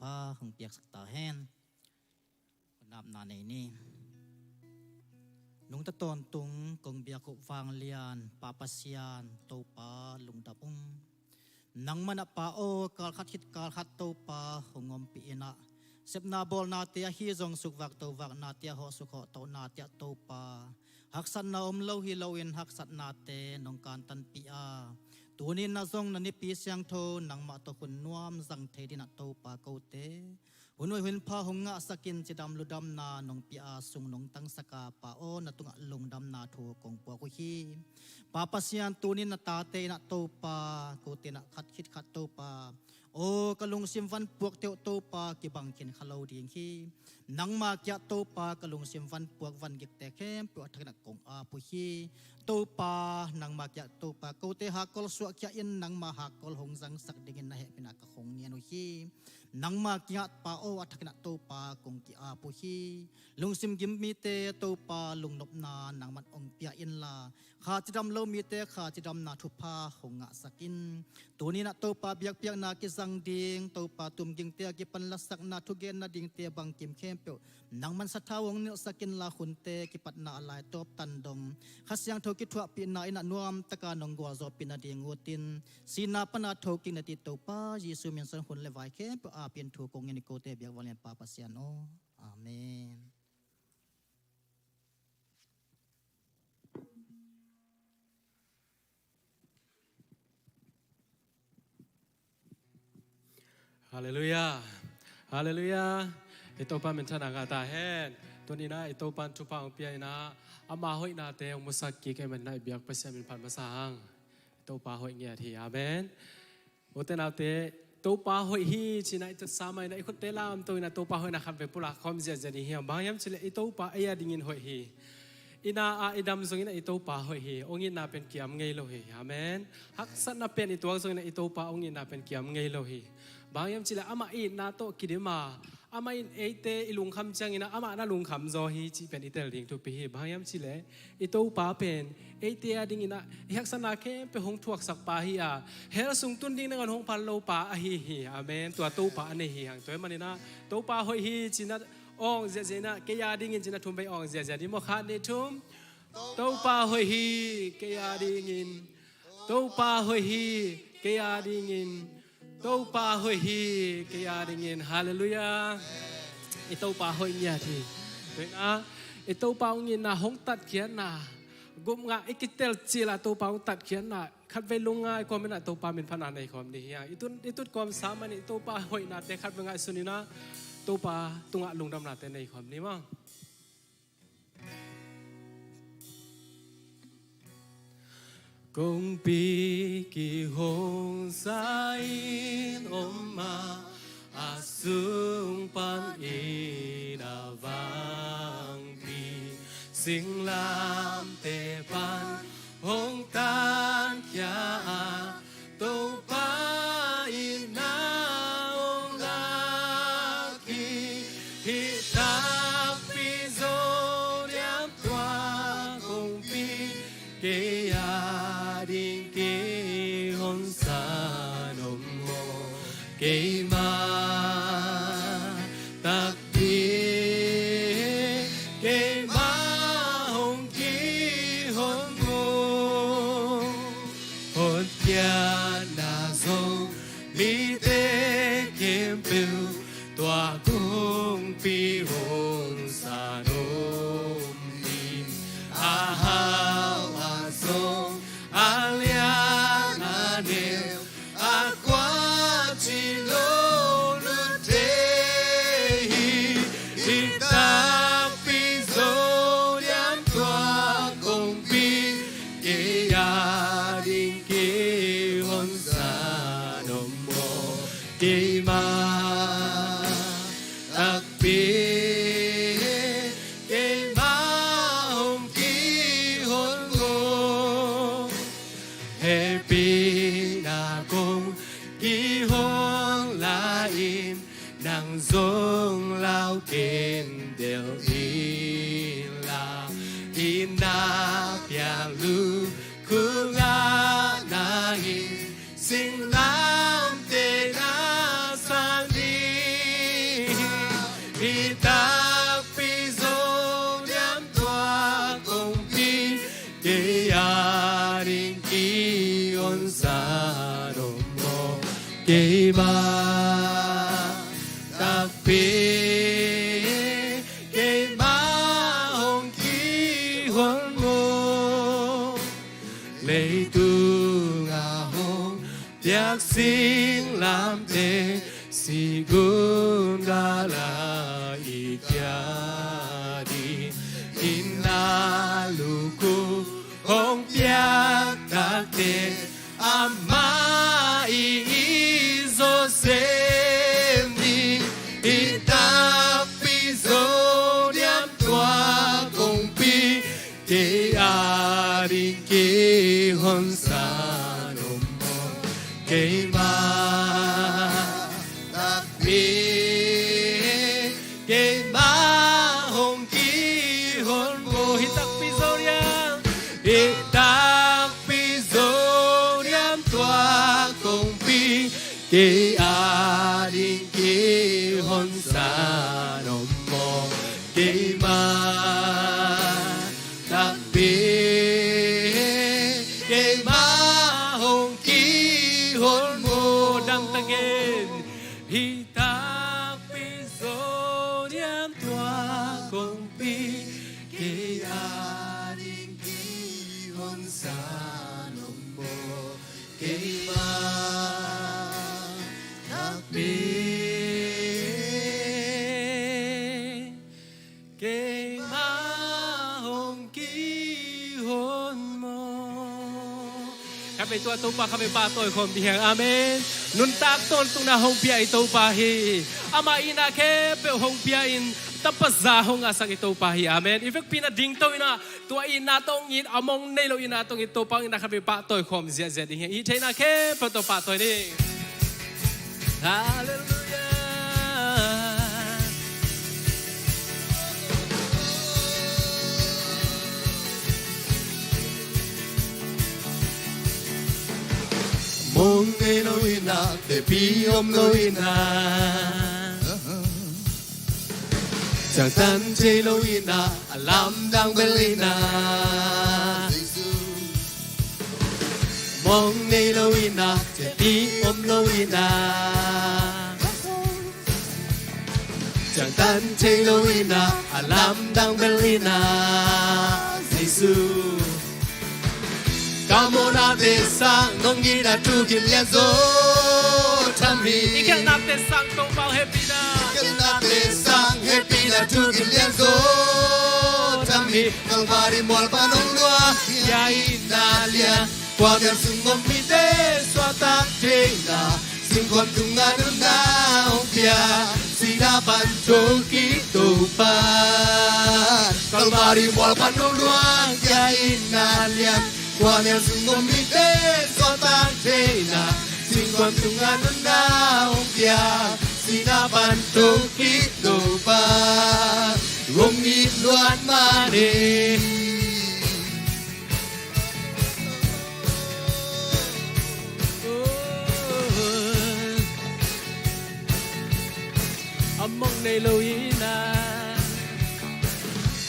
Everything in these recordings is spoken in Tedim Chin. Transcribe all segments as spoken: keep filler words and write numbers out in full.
Topa hong piaksak ta hen. Nopna nei ni. Nungta tawntung kong biak uh vanglian Pa Pasian Topa lungdam ung. Nangmah in ah Pa aw, kalkhat khit kalkhat Topa hong ompih in ah, sepna bawlnate ahi zong sukvak tovaknate ah, hawhsuk hawhtohnate ah Topa, haksatna om lo hi loin haksatnate nong kantanpih a, tuni in ah zong na Nipi Siangtho nangmah tawh hun nuam zang thei dingin ah Topa kote hun hoih hun pha hong ngahsak in, cidam ludamna nong pia a, sung nong tangsak a, Pa aw, na tungah lungdamna thu kong puak uh hi. Pa Pasian, tuni in na tate in ah Topa, kote in ah khat khit khat Topa, aw, ka lungsim van puakte uh Topa kibang khin kha lo ding hi. Nangma kiang Topa ka lungsim van puak van gikte khempeuh a thakin ah kong ap uh hi. Topa, nangma kiang Topa kote hakkol suahkhia in, nangma hakkol hong zangsak dingin na hehpihna ka hong ngen uh hi. Nangma kiang Pa aw, a thakin ah Topa kong ki-ap uh hi. Lungsim gim mite Topa lungnopna nangman hong pia inla, kha cidam lo mite kha cidamna thupha hong ngahsak in. Tuni in ah Topa biakpiakna kizang ding, Topa tumgingte a kipan lasakna thugenna dingte bangkim khempeuh nangman sathau hong nilhsak inla, hunte kipatna a laitawp tandong Kha Siangtho kithuahpihna in ah nuamtaka nong gualzawhpih nading utin, sihna pana thokik na ti Topa Jesu min suang hun le vai khempeuh apin thu kong ngen hi, kote biak vanglian Pa Pasian aw. Amen. Halleluiah. Halleluiah. I Topa minthanna ngah ta hen. Tuni in ah i Topa in thupha hong pia in ah, ama hoihnate hong musak kik ahih manin ah i biak Pasian min phat masa hang. I Topa hoih ngiat hi. Amen. Ute naute, Topa hoih hi ci-in ah i tutsa mai in ah i khutte lamto in ah Topa hoihna khatvei pulak khawm ziahziah ding hi hang. Bang hiam cih leh i Topa ei a dingin hoih hi. I na a i dam zongin ah i Topa hoih hi. Hong itna pen kiam ngei lo hi. Amen. Haksatna pen i tuak zongin ah i Topa hong itna pen kiam ngei lo hi. Bang hiam cih leh amah itna tawh kidim a, amah in eite i lungkham ciangin ah amah na lungkham zaw hi cih pen i tel ding thupi hi. Bang hiam cih leh i Topa pen eite a dingin ah i haksatna khempeuh hong thuaksakpa hi a, hell sung tun ding nangawn hong phal lopa ahi hi. Amen. Tua Topa a nei hi hang. Tua ahih manin ah Topa hoih hi ci-in ah awng ziahziah in ah, kei a dingin ci-in ah thum vei awng ziahziah ni maw. Khat, nih, thum. Topa hoih hi, kei a dingin. Topa hoih hi, kei a dingin. Topa hoih hi, kei a dingin. Halleluiah. I Topa hoih ngiat hi. Tua in ah i Topa hong itna, hong tatkhiatna, gupna i kitel cil a Topa hong tatkhiatna khatvei lungngai kawmin ah Topa min phatna nei khawm ding hi hang. I tut, i tut kawmsa manin i Topa hoihnate khatvei ngaihsun in ah Topa tungah lungdamnate nei khawm ni maw. Kongpi kihong sa in om a, a sung pan in a vangpi, singlamteh pan hong tankhia a, Topa in na hong lak hi. Hih takpi Zo Diam tua kongpi, kei a ding kihonsa nuam aw. Keima takpi, keima hong kihon aw. Hotkhiatna zong mite khempeuh tua kongpi honsa nuam in, a hau a zong, a lian a neu, a khuaci lo lut thei hi. Hih takpi Zo Diam tua kongpi, kei a ding kihonsa nuam aw. Keima takpi, keima hong kihon aw. Hehpihna kong kihong lai-in, nang zong lau kendel inla, i na piang lukhu ngah na hi, singlamteh na sang ding. Hih takpi Zo-Niam tua kongpi, kei ading kihonsan om maw? Keimah takpi, keimah hong kihon maw? Leitung a hong piak singlamteh, sih gun gala i kia dingin a lukhu hong piak takteh, amah in i zawsem ni. Hih takpi Zo-Niam tua kongpi, kei ading kihonsan om maw? Keimah takpi, keimah hong kihon maw? Hih takpi Zo-Niam, hih takpi Zo-Niam tua kongpi, kei ading kihonsan om maw? Keimah takpi, keimah hong kihon maw? Dangtakin, hih takpi Zo-Niam tua kongpi, kei ading kihonsan om maw? Keimah takpi, keimah hong kihon maw? Khatvei tawh Topa khatvei pahtawi khawm ding hi hang. Amen. Nuntak tawntungna hong pia i Topa hi. Amah itna khempeuh hong pia in, tapa za hong ngahsak i Topa hi. Amen. I vekpi-in a dingto in ah, tua itna tawh hong it, a mong nei lo itna tawh hong it Topa hong itna khatvei pahtawi khawm ziahziah ding hi. I theihna khempeuh tawh pahtawi ni. Halleluiah. Mong nei lo in ah, teci om lo in ah, ciangtan thei lo in ah, a lamdang bel in ah. Mong nei lo in ah, teci om lo in ah, ciangtan thei lo in ah, a lamdang bel in ah, Jesu. Ka mawhnate sang nong itna thu kilian zaw tham hi. I khialhnate sang Topa hehpihna, i khialhnate sang hehpihna thu kilian zaw tham hi. Kalvari mual pan hong luang, hih a itna lian. Khuamial sung om mite suahtak theihna, singkhuam tungah nunna hong pia, sihna pan thokik Topa. Kalvari mual pan hong luang, hih a itna lian. Khuamial sung om mite suahtak theihna, singkhuam tungah nunna hong pia, sihna pan thokik Topa. Hong it luat mah ni. A mong nei lo in ah,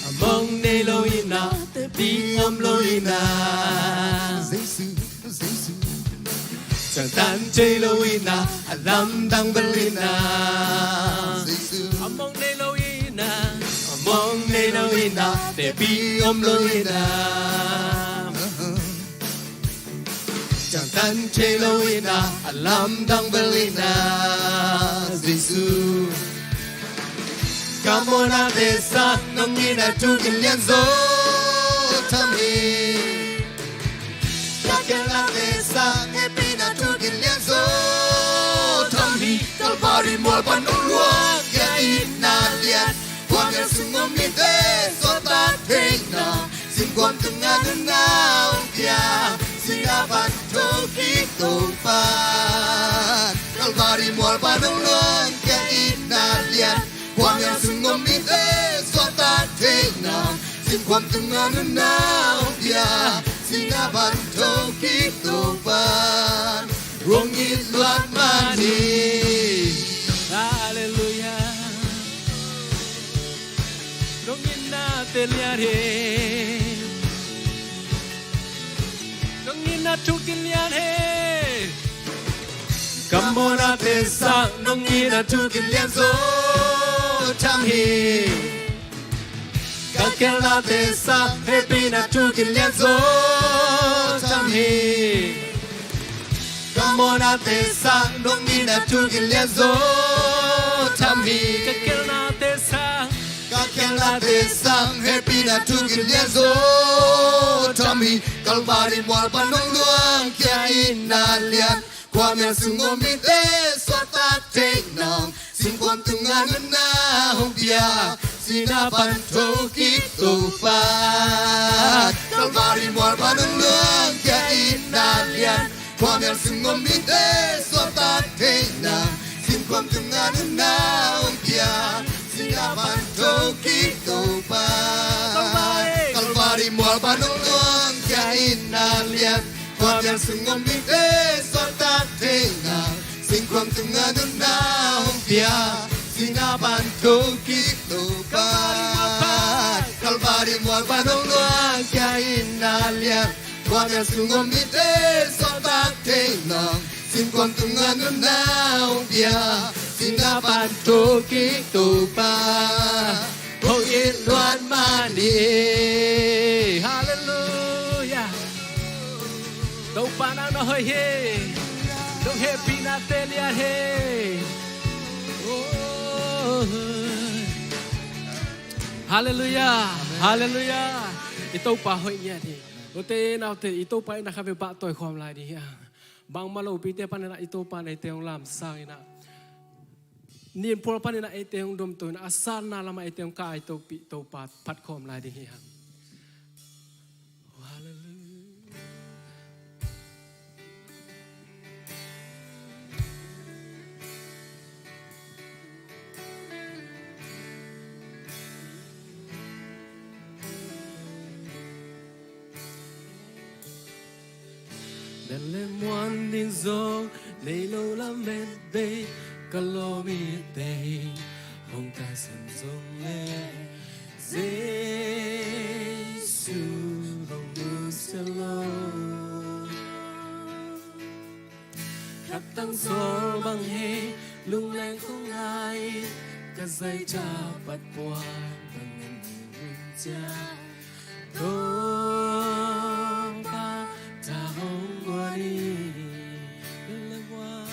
a mong nei lo in ah, teci om lo in ah, Jesu, Jesu. Ciangtan thei lo in ah, a lamdang bel in ah, Jesu. A mong nei lo in ah, a mong nei lo in ah, teci om lo in ah, ciangtan thei lo in ah, a lamdang bel in ah, Jesu. Ka mawhnate sang nong itna thu kilian zaw tham hi. Ka khialhnate sang hehpihna thu kilian zaw tham hi. Kalvari mual pan hong luang, hih a itna lian. Khuamial sung om mite suahtak theihna, singkhuam tungah nunna hong pia, sihna pan thokik Topa. Kalvari mual pan hong luang, hih a itna lian. Khuamial sung om mite suahtak theihna, singkhuam tungah nunna hong pia, sihna pan thokik Topa. Hong it luat mah ni. Halleluiah. te lian hi. Nong itna thu kilian hi. Ka mawhnate sang nong itna thu kilian zaw tham hi. Ka gelnate sang hehpihna thu kilian zaw tham hi. Ka mawhnate sang nong itna thu kilian zaw tham hi. Ka gelnate sang, ka gelnate sang hehpihna thu kilian zaw tham hi. Kalvari mual pan nong luang khia itna lian, khuamial sung om mite suaktak theih nang, singkhuam tungah nunna hong pia, sihna pan thokik Topa. Kalvari mual pan nong luang khia itna lian, khuamial sung om mite suaktak theih nang, singkhuam tungah nunna hong pia, sihna pan thokik Topa. Kalvari mual pan nong luang khia itna lian, khuamial sung om mite suaktak theih nang, singkhuam tungah nunna hong pia, sihna pan thokik Topa. Kalvari mual pan nong luang khia itna lian, khuamial sung om mite suaktak theih nang, singkhuam tungah nunna hong pia, sihna pan thokik Topa. Hong it luat mah ni. Halleluiah. Topa nang na hoih hi. Nong hehpihnate lian hi. Oh. Halleluiah. Halleluiah. I Topa hoih ngiat hi. Ute naute, i Topa in a kha ve pahtawi khawm lai ding hi a. Bangmah lopite panin a i Topa in eite hong lamsang in a, ninphual panin a eite hong domto in a, a sanna lamah eite hong kai topih Topa phat khawm lai ding hi hang. Halleluiah. Bethlehem mual ding zong nei lo, lamet bei ka lawm hi teh, hong taisan zong le Jesu hong nusia lo. Khat tang sawl bang hi, lungleng khong ngai, ka zaitha pat puan bang ngan hi mun cia. Topa tha hong guan hi. Bethlehem mual,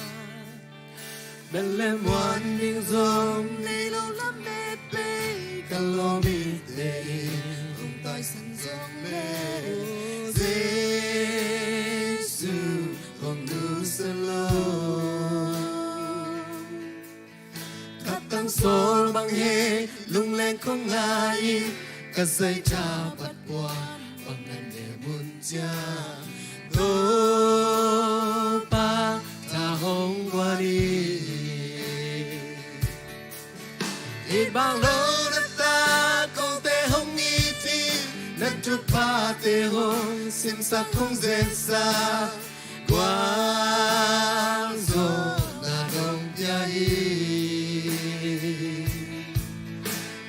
Bethlehem mual ding zong nei lo, lamet bei ka lawm hi teh, hong taisan zong le Jesu hong nusia lo. Khat tang sawl bang hi, lungleng khong ngai, ka zaitha pat puan bang ngan hi mun cia. Topa tha hong guan hi. It bang lo na ta kongte hong it hi, na thuphate hong simsak hong zetsa, gualzawhna nong pia hi.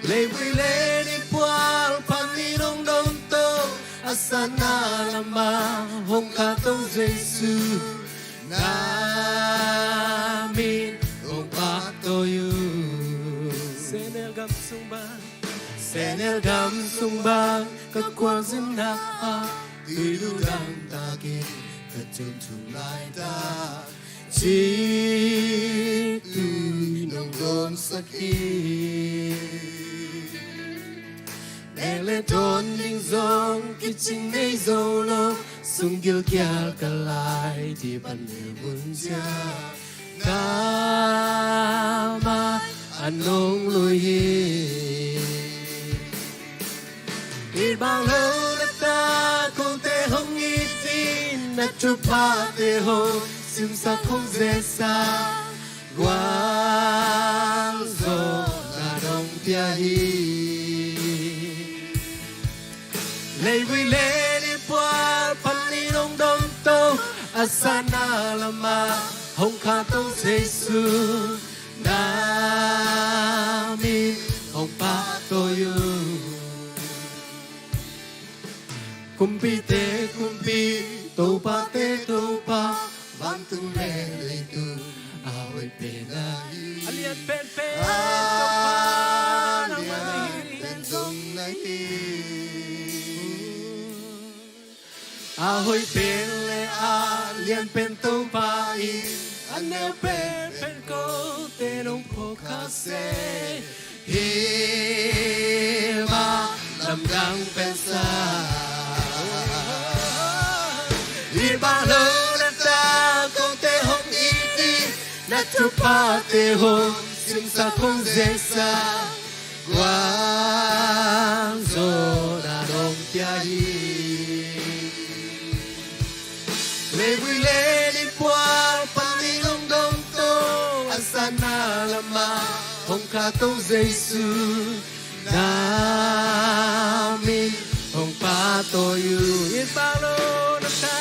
Leivui le ninphual panin hong domto, a sanna lamah hong khanto Jesu, na min hong pahtawi uh. Sehnel gam sung bang, Sehnel gam sung bang ka khualzinna ah, tuidu dang takin ka tunthum laitak, ciktui nong dawnsak hi. Nek le dawn ding zong kicing nei zo lo, sung gilkial ka lai, ti pan hi mun cia, kamah a nong lui hi. It bang lo na ta kongte hong it hi, na thuphate hong simsak hong zetsa, gualzawhna nong pia hi. Leivui le ninphual panin hong domto, a sanna lamah hong khanto Jesu, na min hong pahtawi uh. Kumpite kumpi, topate topa, vantung le leitung a hoih pen ahi. A lian penpen topa nangmah na hi. A lian pen zong na hi. A hoih pen le a lian pen topa in, a neu penpen kote nong phawk kha seh. Hih mah lamdang pen sa. Hih bang lo na ta kote hong it hi. Na thuphate hong simsak hong zesak, guangzawhna nong pia hi. Leivui le liphual panin hong domto, a sanna lamah hong khato Jesu, na min hong pahtawi uh. Hih bang lo na ta,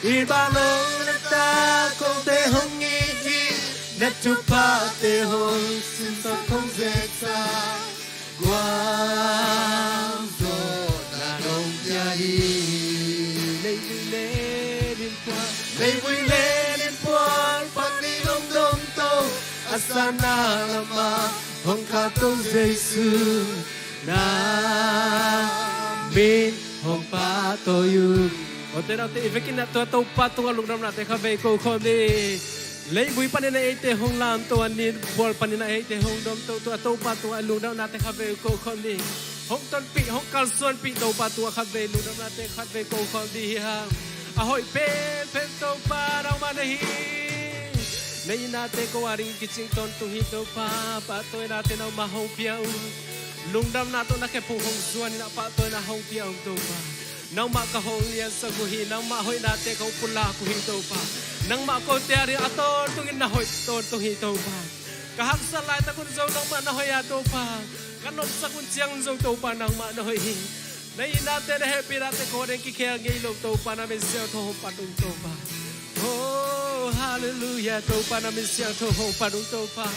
hih bang lo na ta kote hong it hi. Na thuphate hong simsak hong zesak, guangzawhna nong pia hi. Leivui le liphual, leivui le liphual panin hong domto, a sanna lamah hong khato Jesu, na min hong pahtawi uh. Aw, te naute, i vekin ah tua Topa tungah lungdamnate khatvei ko khawm ni. Leivui panin ah eite hong lamto, a liphual panin ah eite hong domto, tua Topa tungah lungdamnate khatvei ko khawm ni. Hong tonpih, hong kalsuanpih Topa tungah khatvei lungdamnate khatvei ko khawm ni hi hang. A hoih penpen Topa nangmah na hi. Na itnate ko a ding kicing tawntung hi Topa, pahtawinate nangmah hong pia un. Lungdamna tawh na khephung hong zuan in ah pahtawina hong pia un Topa. Nangmah ka hong liansak uh hi, nangmah hoihnate ka hong pulak uh hi Topa. Nangmah kote a ding a tawntungin na hoih tawntung hi Topa. Ka haksat laitak un zong nangmah na hoih a Topa. Ka nopsak un ciang zong Topa nangmah na hoih hi. Na itnate na hehpihnate ko ding kikhel ngei lo Topa, na min siangtho hong pat un Topa. Oh, hallelujah, Topa na min siangtho hong pat un Topa.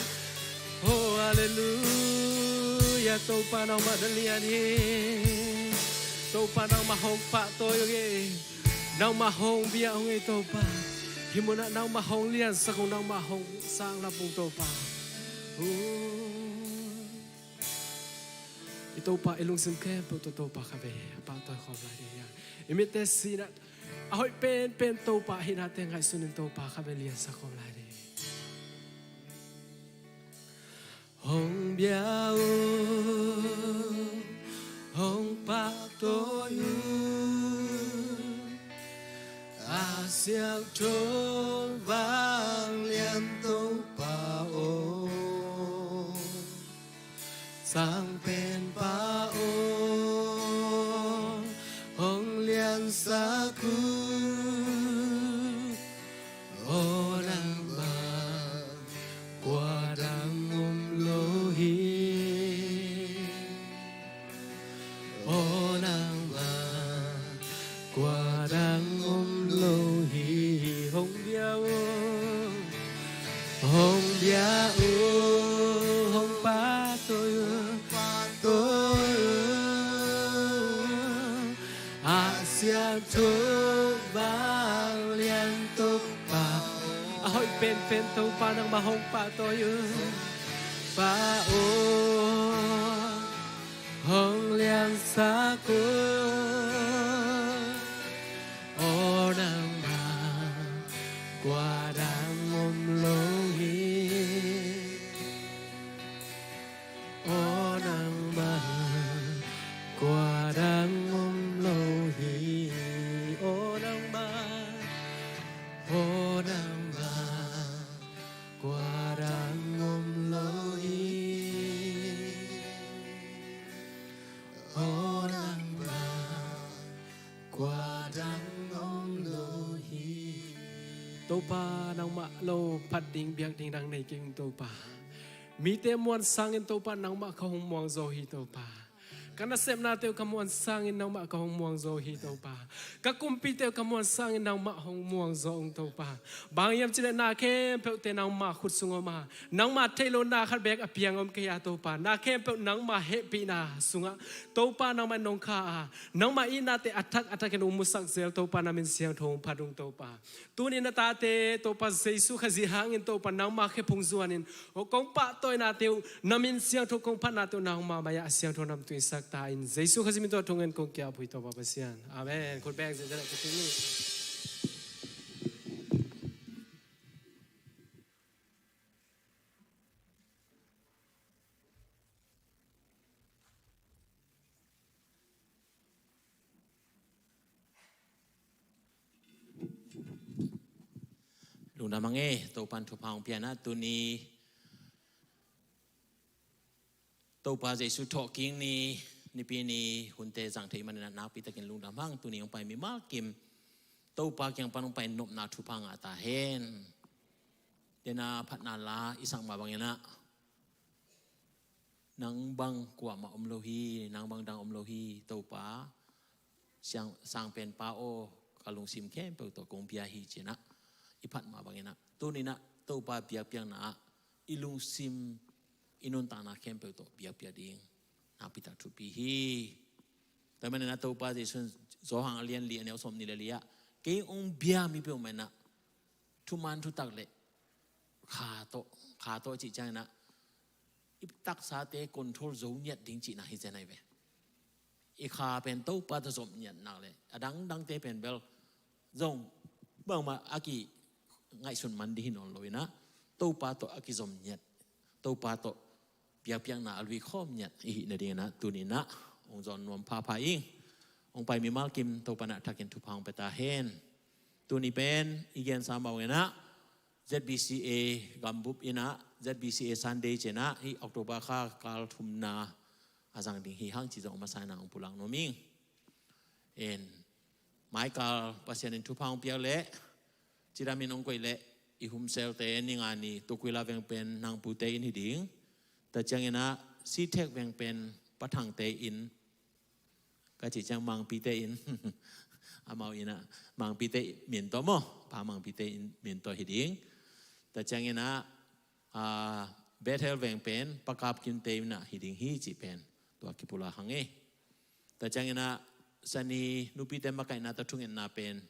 Oh, hallelujah, Topa nangmah na lian hi. Topa nangmah hong pahtawi ung ei. Nangmah hong bia ung ei Topa. Hih munah nangmah hong liansak ung, nangmah hong sanglap ung Topa. Oh. I Topa i lungsim khempeuh tawh Topa khatvei pahtawi khawm lai ding hi hang. I mitte sinah a hoih penpen Topa ahihnate ngaihsun in Topa khatvei liansak khawm lai ding. Hong bia un, hong pahtawi un, a siangtho vanglian Topa aw. Sang penpa aw, hong liansak un. Aw nangmah kua dang om lo hi. Aw nangmah kua dang om lo hi. Hong bia un, hong bia un, hong pahtawi un, pahtawi un. A siangtho vanglian Topa, a hoih penpen Topa nangmah hong pahtawi un. Pa aw, hong liansak un. Aw nangmah kua dang om lo hi. Aw nangmah kua dang om lo hi. Aw nangmah, aw nangmah kua dang om lo hi. Aw nangmah kua dang om lo hi. Topa nangmah lo phat ding biak ding nang nei kei ung Topa. Mite muan sangin Topa nangmah ka hong muang zaw hi Topa. Ka nasepnate uh ka muan sangin nangmah ka hong muang zaw hi, Topa. Ka kumpite uh ka muan sangin nangmah hong muang zaw ung, Topa. Bang hiam cih leh na khempeuhte nangmah khut sung om a, nangmah theih loh na khat beek a piang om kei a, Topa. Na khempeuh nangmah hehpihna sungah, Topa, nangmah in nong kha a, nangmah itnate a thak a thakin hong musak zel, Topa, na min siangtho hong phat ung, Topa. Tuni na tate, Topa Jesu Khazih hangin, Topa, nangmah khephung zuanin, aw, kong pahtawinate uh, na min siangtho kong phatnate uh, nangmah mai-ah a siangtho namtui sak ta in. Jesu Khazih min tawh thungen kong kiap uh hi, Topa Pasian. Amen. Khut beng zenzen a kitin ni. Lungdam hang e, Topa'n thupha hong pia na tuni. Topa Jesu thawhkik ni, Nipi ni hunte zang thei manin ah nakpi takin lungdam hang. Tuni hong pai mimal kim Topa kiang pan hong pai nopna thupha ngah ta hen. Dena phatna la i sak mah bangin ah, nang bang kuamah om lo hi, nang bang dang om lo hi, Topa, siang, sangpenpa aw, ka lungsim khempeuh tawh kong bia hi ci-in ah i phat mah bangin ah, tuni-in ah Topa biakpiakna ah i lungsim, i nuntakna khempeuh tawh biakpiak ding nakpi tak thupi hi. Tua manin ah Topa Jesu'n Johan a lian li a neu sawmnih le li ah, kei hong bia mi peuhmah in ah thuman thutak le kha tawh, kha tawh cih ciangin ah i taksate control zo ngiat ding cihna hi zen ahi ve. I kha pen Topa tawh zom ngiat nak le a dangdangte pen bel zong bangmah a kingaihsun man ding hi nawn lo in ah, Topa tawh a kizom ngiat, Topa tawh biakpiakna a lui khawm ngiat i hih nadingin ah tuni-in ah hong zawn nuam phapha ing. Hong pai mimal kim Topa'n a thakin thupha hong pia ta hen. Tuni pen i gensa mah bangin ah Z B C A gambup in ah, Z B C A Sunday ci-in ah, hih October kha kal thumna a zang ding hi hang cih zong a masa in ah hong pulak nuam ing. En, mai kal Pasian in thupha hong piak leh, cidamin hong koih leh, i Humselte ni nga ni Tukwila veng pen Nangpute inn hi ding. Tua ciangin ah Sitek veng pen Pa Thangte inn, ka cih ciang Mangpite inn, amau inn ah, Mangpite min tawh maw, Pa Mangpite inn min tawh hi ding. Tua ciangin ah, ah, Bethel veng pen Pa Kap Kinte inn ah hi ding hi cih pen tua kipulak hang e. Tua ciangin ah Sani nupite makaihna tawh thungetna pen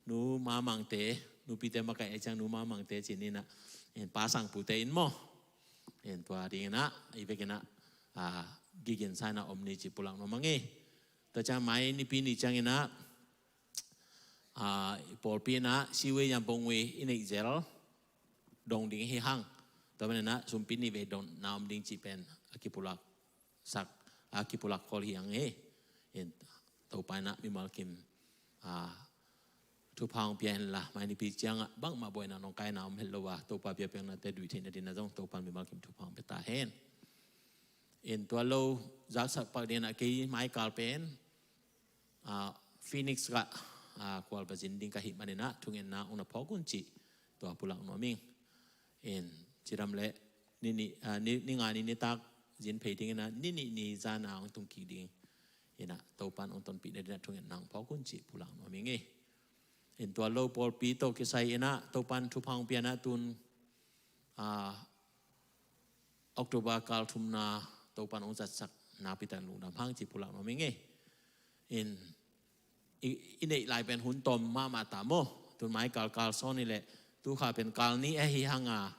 Nu Ma Mangte, nupite makaih ahih ciang Nu Ma Mangte ci-in ah, en, Pa Sangpute inn maw. En, tua dingin ah i vekin ah, ah, giginsa in ah om ni cih pulak nuam hang e. Tua ciang mai Nipi ni ciangin ah, ah, i pawlpi in ah Siwei Yampong Wei i neih zel dong ding hi hang. Tua manin ah sumpi nih vei dongna om ding cih pen a kipulak sak, a kipulak khol hi hang e. En, Topa in ah mimal kim, ah, thupha hong pia hen la, mai Nipi ciangah bangmah buaina nong kaina om het lo a, Topa biakpiaknate duh theih nadingin ah zong Topa'n mimal kim thupha hong pia ta hen. En, tua lo, zaksak pak dingin ah kei mai kal pen, ah, Phoenix gah, ah, kual va zin ding ka hih manin ah thungetna hong na phawk un cih tua pulak nuam ing. En, cidam leh ni nih, ah, ni, ni nga ni nitak zin phei dingin ah ni nih ni zan ah hong tung kik ding in ah Topa'n hong tonpih nadingin ah thungetna hong phawk un cih pulak nuam ing e. En, tua lo pawlpi tawh kisai in ah Topa'n thupha hong pia in ah tun, ah, October kal thumna Topa'n hong zatsak nakpi takin lungdam hang cih pulak nuam ing e. En, i, i neih lai pen hun tawm mahmah ta maw. Tun mai kal kal sawm ni leh, tu kha pen kal nih ahi hang a,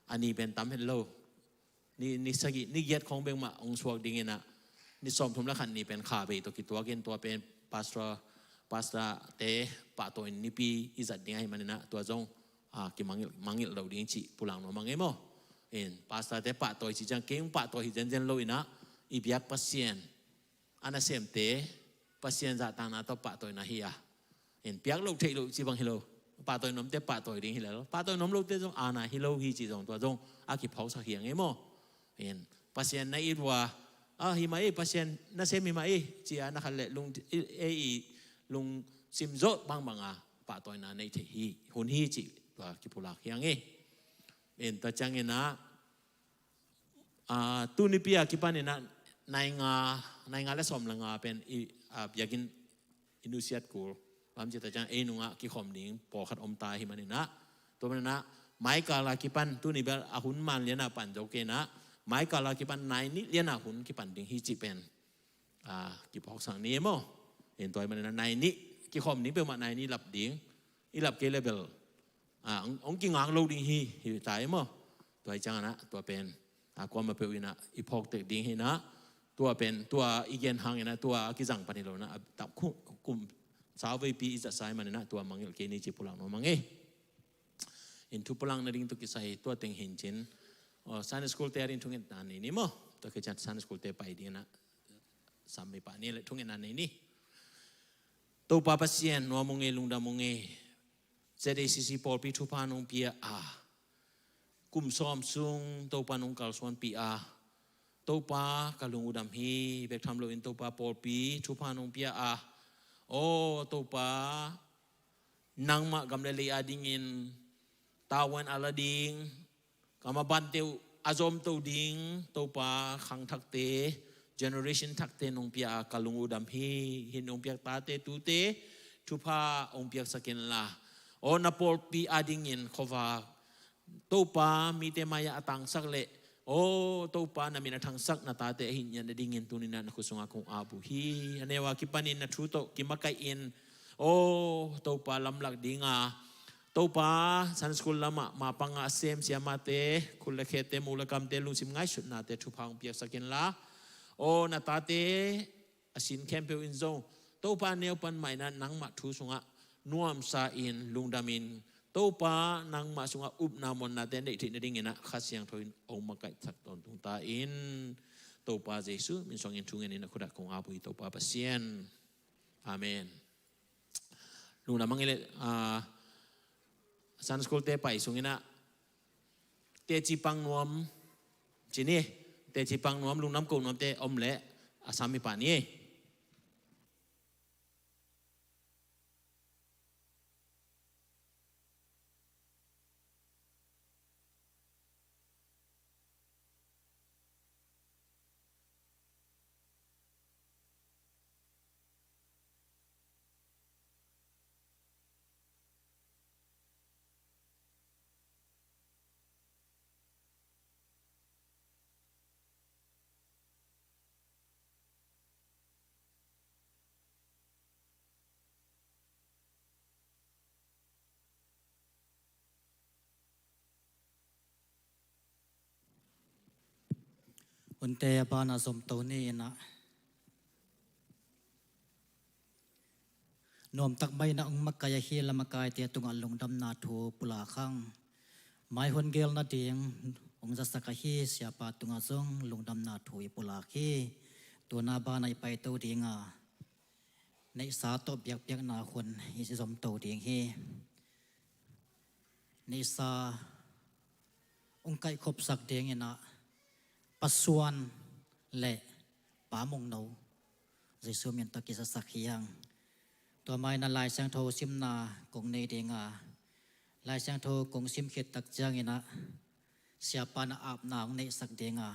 a ni pen tam het lo. Ni, ni sagih, ni giat khawng bek mah hong suak dingin ah, ni sawmthum le khat ni pen kha bei tawh kituakin tua pen pastor, pastorte pahtawi nipi i zat ding ahih manin ah tua zong, ah, kimangngilh, mangngilh lo ding cih pulak nuam hang e maw. En, pastorte pahtawi cih ciang kei hong pahtawi hi zenzen lo in ah, i biak Pasian a nasemte Pasian zahtakna tawh pahtawina hi a. En, piak loh theih loh cih bang hi lo. Pahtawi nuamte pahtawi ding hi lel. Pahtawi nuam lote zong aana hi lo hi cih zong tua zong a kiphawksak hi hang e maw. En, Pasian na it uh a, a, hi mah e, Pasian nasem hi mah e, ci-a na khat leh lung, e, e, i lungsim zawh bangbang a pahtawina nei thei hi, hun hi cih tua kipulak hi hang e. En, tua ciangin ah, ah, tu nipi a kipanin ah nai nga, nai nga le sawm le nga pen i, a, biakinn i nusiat kul. Bang hang hiam cih leh ei nungah kikhawm ding pawlkhat om ta ahih manin ah, tua manin ah mai kal a kipan, tuni bel a hun man lian a pan zo kei in ah, mai kal a kipan nai nih lian a hun kipan ding hi cih pen, a, kiphawksak ni e maw. In tua ahih manin ah nai nih kikhawm ding peuhmah nai nih lap ding, i lap kei le bel, a, hong, hong kingak lo ding hi, hi ta e maw. Tua ahih ciangin ah tua pen, a, kuamah peuh in ah i phawk tek ding hi in ah, tua pen, tua i gen hangin ah tua a kizang pan hi lo in ah, a, tap khu-, kum sau veipi i zatsa ahih manin ah tua mangngilh kei ni ci pulak nuam ing e. In thu pulak nading tawh kisai tua teng hi in cin, aw, Sunday school te a ding thungetna nei ni maw. Tua khit ciang Sunday school te pai ding in ah sam i pah ni le thungetna nei ni. Topa Pasian, nuam ung e, lungdam ung e. Z A C C pawlpi thupha nong pia a, kum sawm sung Topa nong kalsuanpih a, Topa ka lung uh dam hi. Bek tham loin Topa pawlpi thupha nong pia a, aw Topa, nangmah gam le lei adingin tavuan a la ding, ka mabante uh a zomto ding Topa khang thakte, generation thakte nong pia a, ka lung uh dam hi. Hih nong piak tate tute thupha hong piaksak inla, aw na pawlpi adingin khuavak Topa mite mai-ah a tangsak le, aw Topa na min a thangsak na tate ahi ngiat nadingin tuni-in ah na khut sungah kong ap uh hi. A neu a kipanin na thu tawh kimakaih in, aw Topa lamlak dinga, Topa Sunday school lamah mapang a sem siamate, khut le khette, muk le kamte, lungsim ngaihsutnate thupha hong piaksak inla, aw na tate a sin khempeuh in zong Topa neu pan mah in ah nangmah thu sungah nuamsa in, lungdam in, Topa nangmah sungah upna muannate neih theih nadingin ah Kha Siangtho in hong makaihsak tawntung ta in. Topa Jesu min suangin thu ngenin na khut ah kong ap uh hi Topa Pasian. Amen. Lungdam ing e. Ah, Sunday school te pai sungin ah teci pang nuam ci ni. Teci pang nuam, lungdam ko nuamte om leh a sam i pah ni. Hunte a ban a zomto ni in ah, nuamtak mah in ah hong makai ahi lamakaite tungah lungdamna thu pulak hang. Mai hun gel nading hong zasak ahi siapa tungah zong lungdamna thu i pulak hi. Tuna ban a i paito ding a, neihsa tawh biakpiakna hun i zomto ding hi. Neihsa hong kaihkhopsak dingin ah Pa Suan le Pa Mungno, Jesu min tawh kizasak hi hang. Tua mah in ah Lai Siangtho simna kong nei ding a, Lai Siangtho kong sim khit tak ciangin ah siapa in ah apna hong neihsak ding a,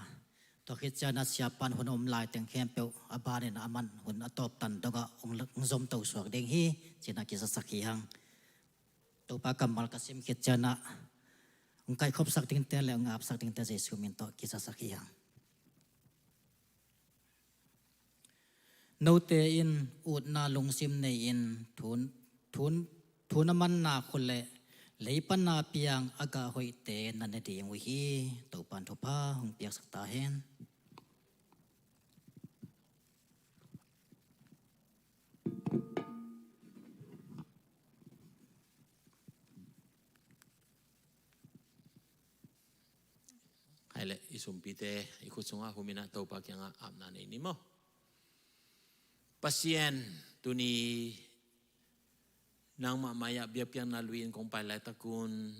tua khit ciangin ah siapa in hun a om lai teng khempeuh a ban in ah aman hun a tawp tan dongah hong, hong zomto suak ding hi ci-in ah kizasak hi hang. Topa kammal ka sim khit ciangin ah hong kaihkhopsak dingte le hong apsak dingte Jesu min tawh kizasak hi hang. Note in utna lungsim nei-in thu, thu, thu na manna khua le lei pan a piang a gah hoihte na ne ding uh hi. Topa in thupha hong piaksak ta hen. Hai le, i sumpite i khut sungah hum in ah Topa kiangah apna nei ni maw. Pasian, tuni nangmah mai-ah biakpiakna lui-in kong pai laitakun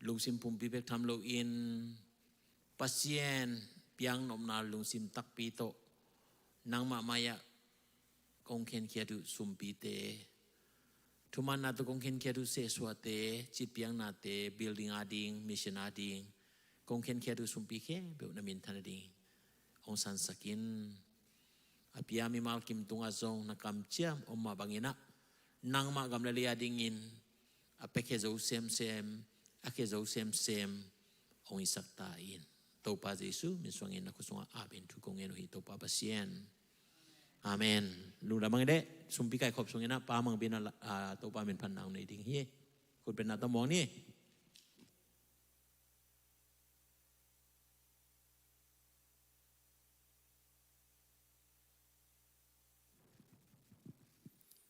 lungsim pumpi bek tham loin Pasian piaknopna lungsim takpi tawh nangmah mai-ah kong khenkhiat uh sumpite, thumanna tawh kong khenkhiat uh sehsuahte, citpiaknate, building ading, mission ading kong khenkhiat uh sumpi khempeuh na minthan ading hong sansak in. A pia mimal kim tungah zong na kamciam om mah bangin ah, nangmah gam le lei a dingin a piakhia zo semsem, a khia zo semsem hong hisak ta in. Topa Jesu min suangin na khut sungah ap in thu kong ngen uh hi, Topa Pasian. Amen. Lungdam hang ei. Sumpi kaikhop sungin ah Pa Mang Bin ah, a, Topa min phatna hong nei ding hi. Khut beng na ta mawng ni.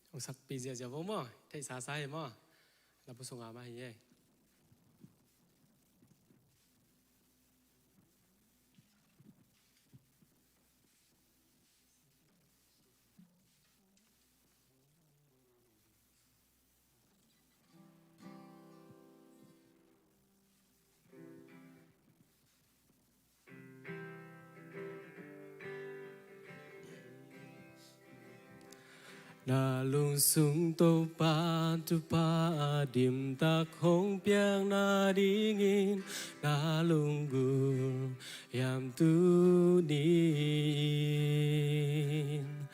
Hong sakpih ziahziah vo maw, theihsa sa hi maw. Na pu sungah mah hi ei. Na lungsung Topa thupha a dimtak hong piak nadingin na lunggulh hiam tuni in.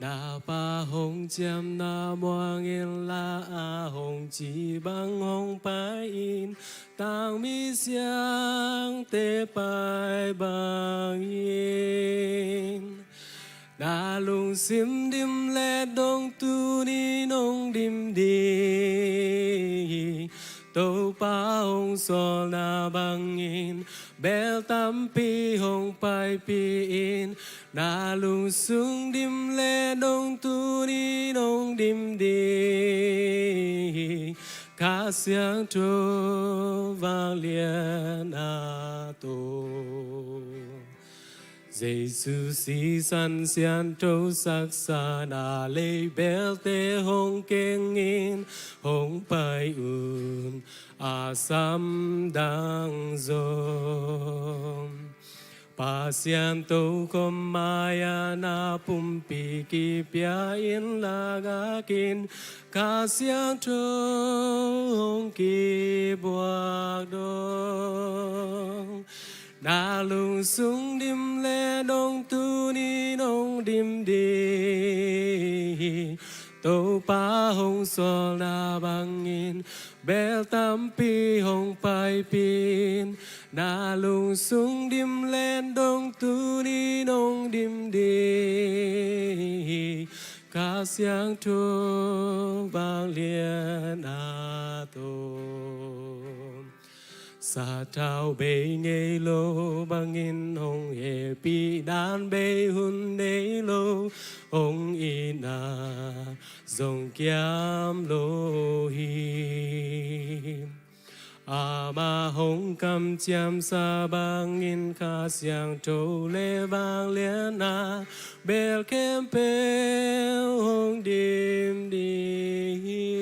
Na Pa hong ciamna muang inla, a hong cih bang hong pai in, tangmi siangte pai bangin. Na lungsim dim le dong tuni nong dim ding hi. Topa hong sawlna bangin bel tampi hong paipih in. Na lungsung dim le dong tuni nong dim ding hi. Kha Siangtho vanglian a tawh. Jesu sisan siangtho saksa na lei belte hong keng in, hong pai un a samdang zong. Pasian tokhom mai-ah na pumpi kipia in, lak akin Kha Siangtho hong kibuak dong. Na lungsung dim le dong tuni nong dim ding hi. Topa hong sawlna bangin bel tampi hong paipih in. Na lungsung dim le dong tuni nong dim ding hi. Kha Siangtho vanglian a tawh. Sathau bei ngei lo bangin hong hehpih dan bei hun nei lo, hong itna zong kiam lo hi. Amah hong kamciamsa bangin Kha Siangtho le vanglian a bel khempeuh hong dim ding hi.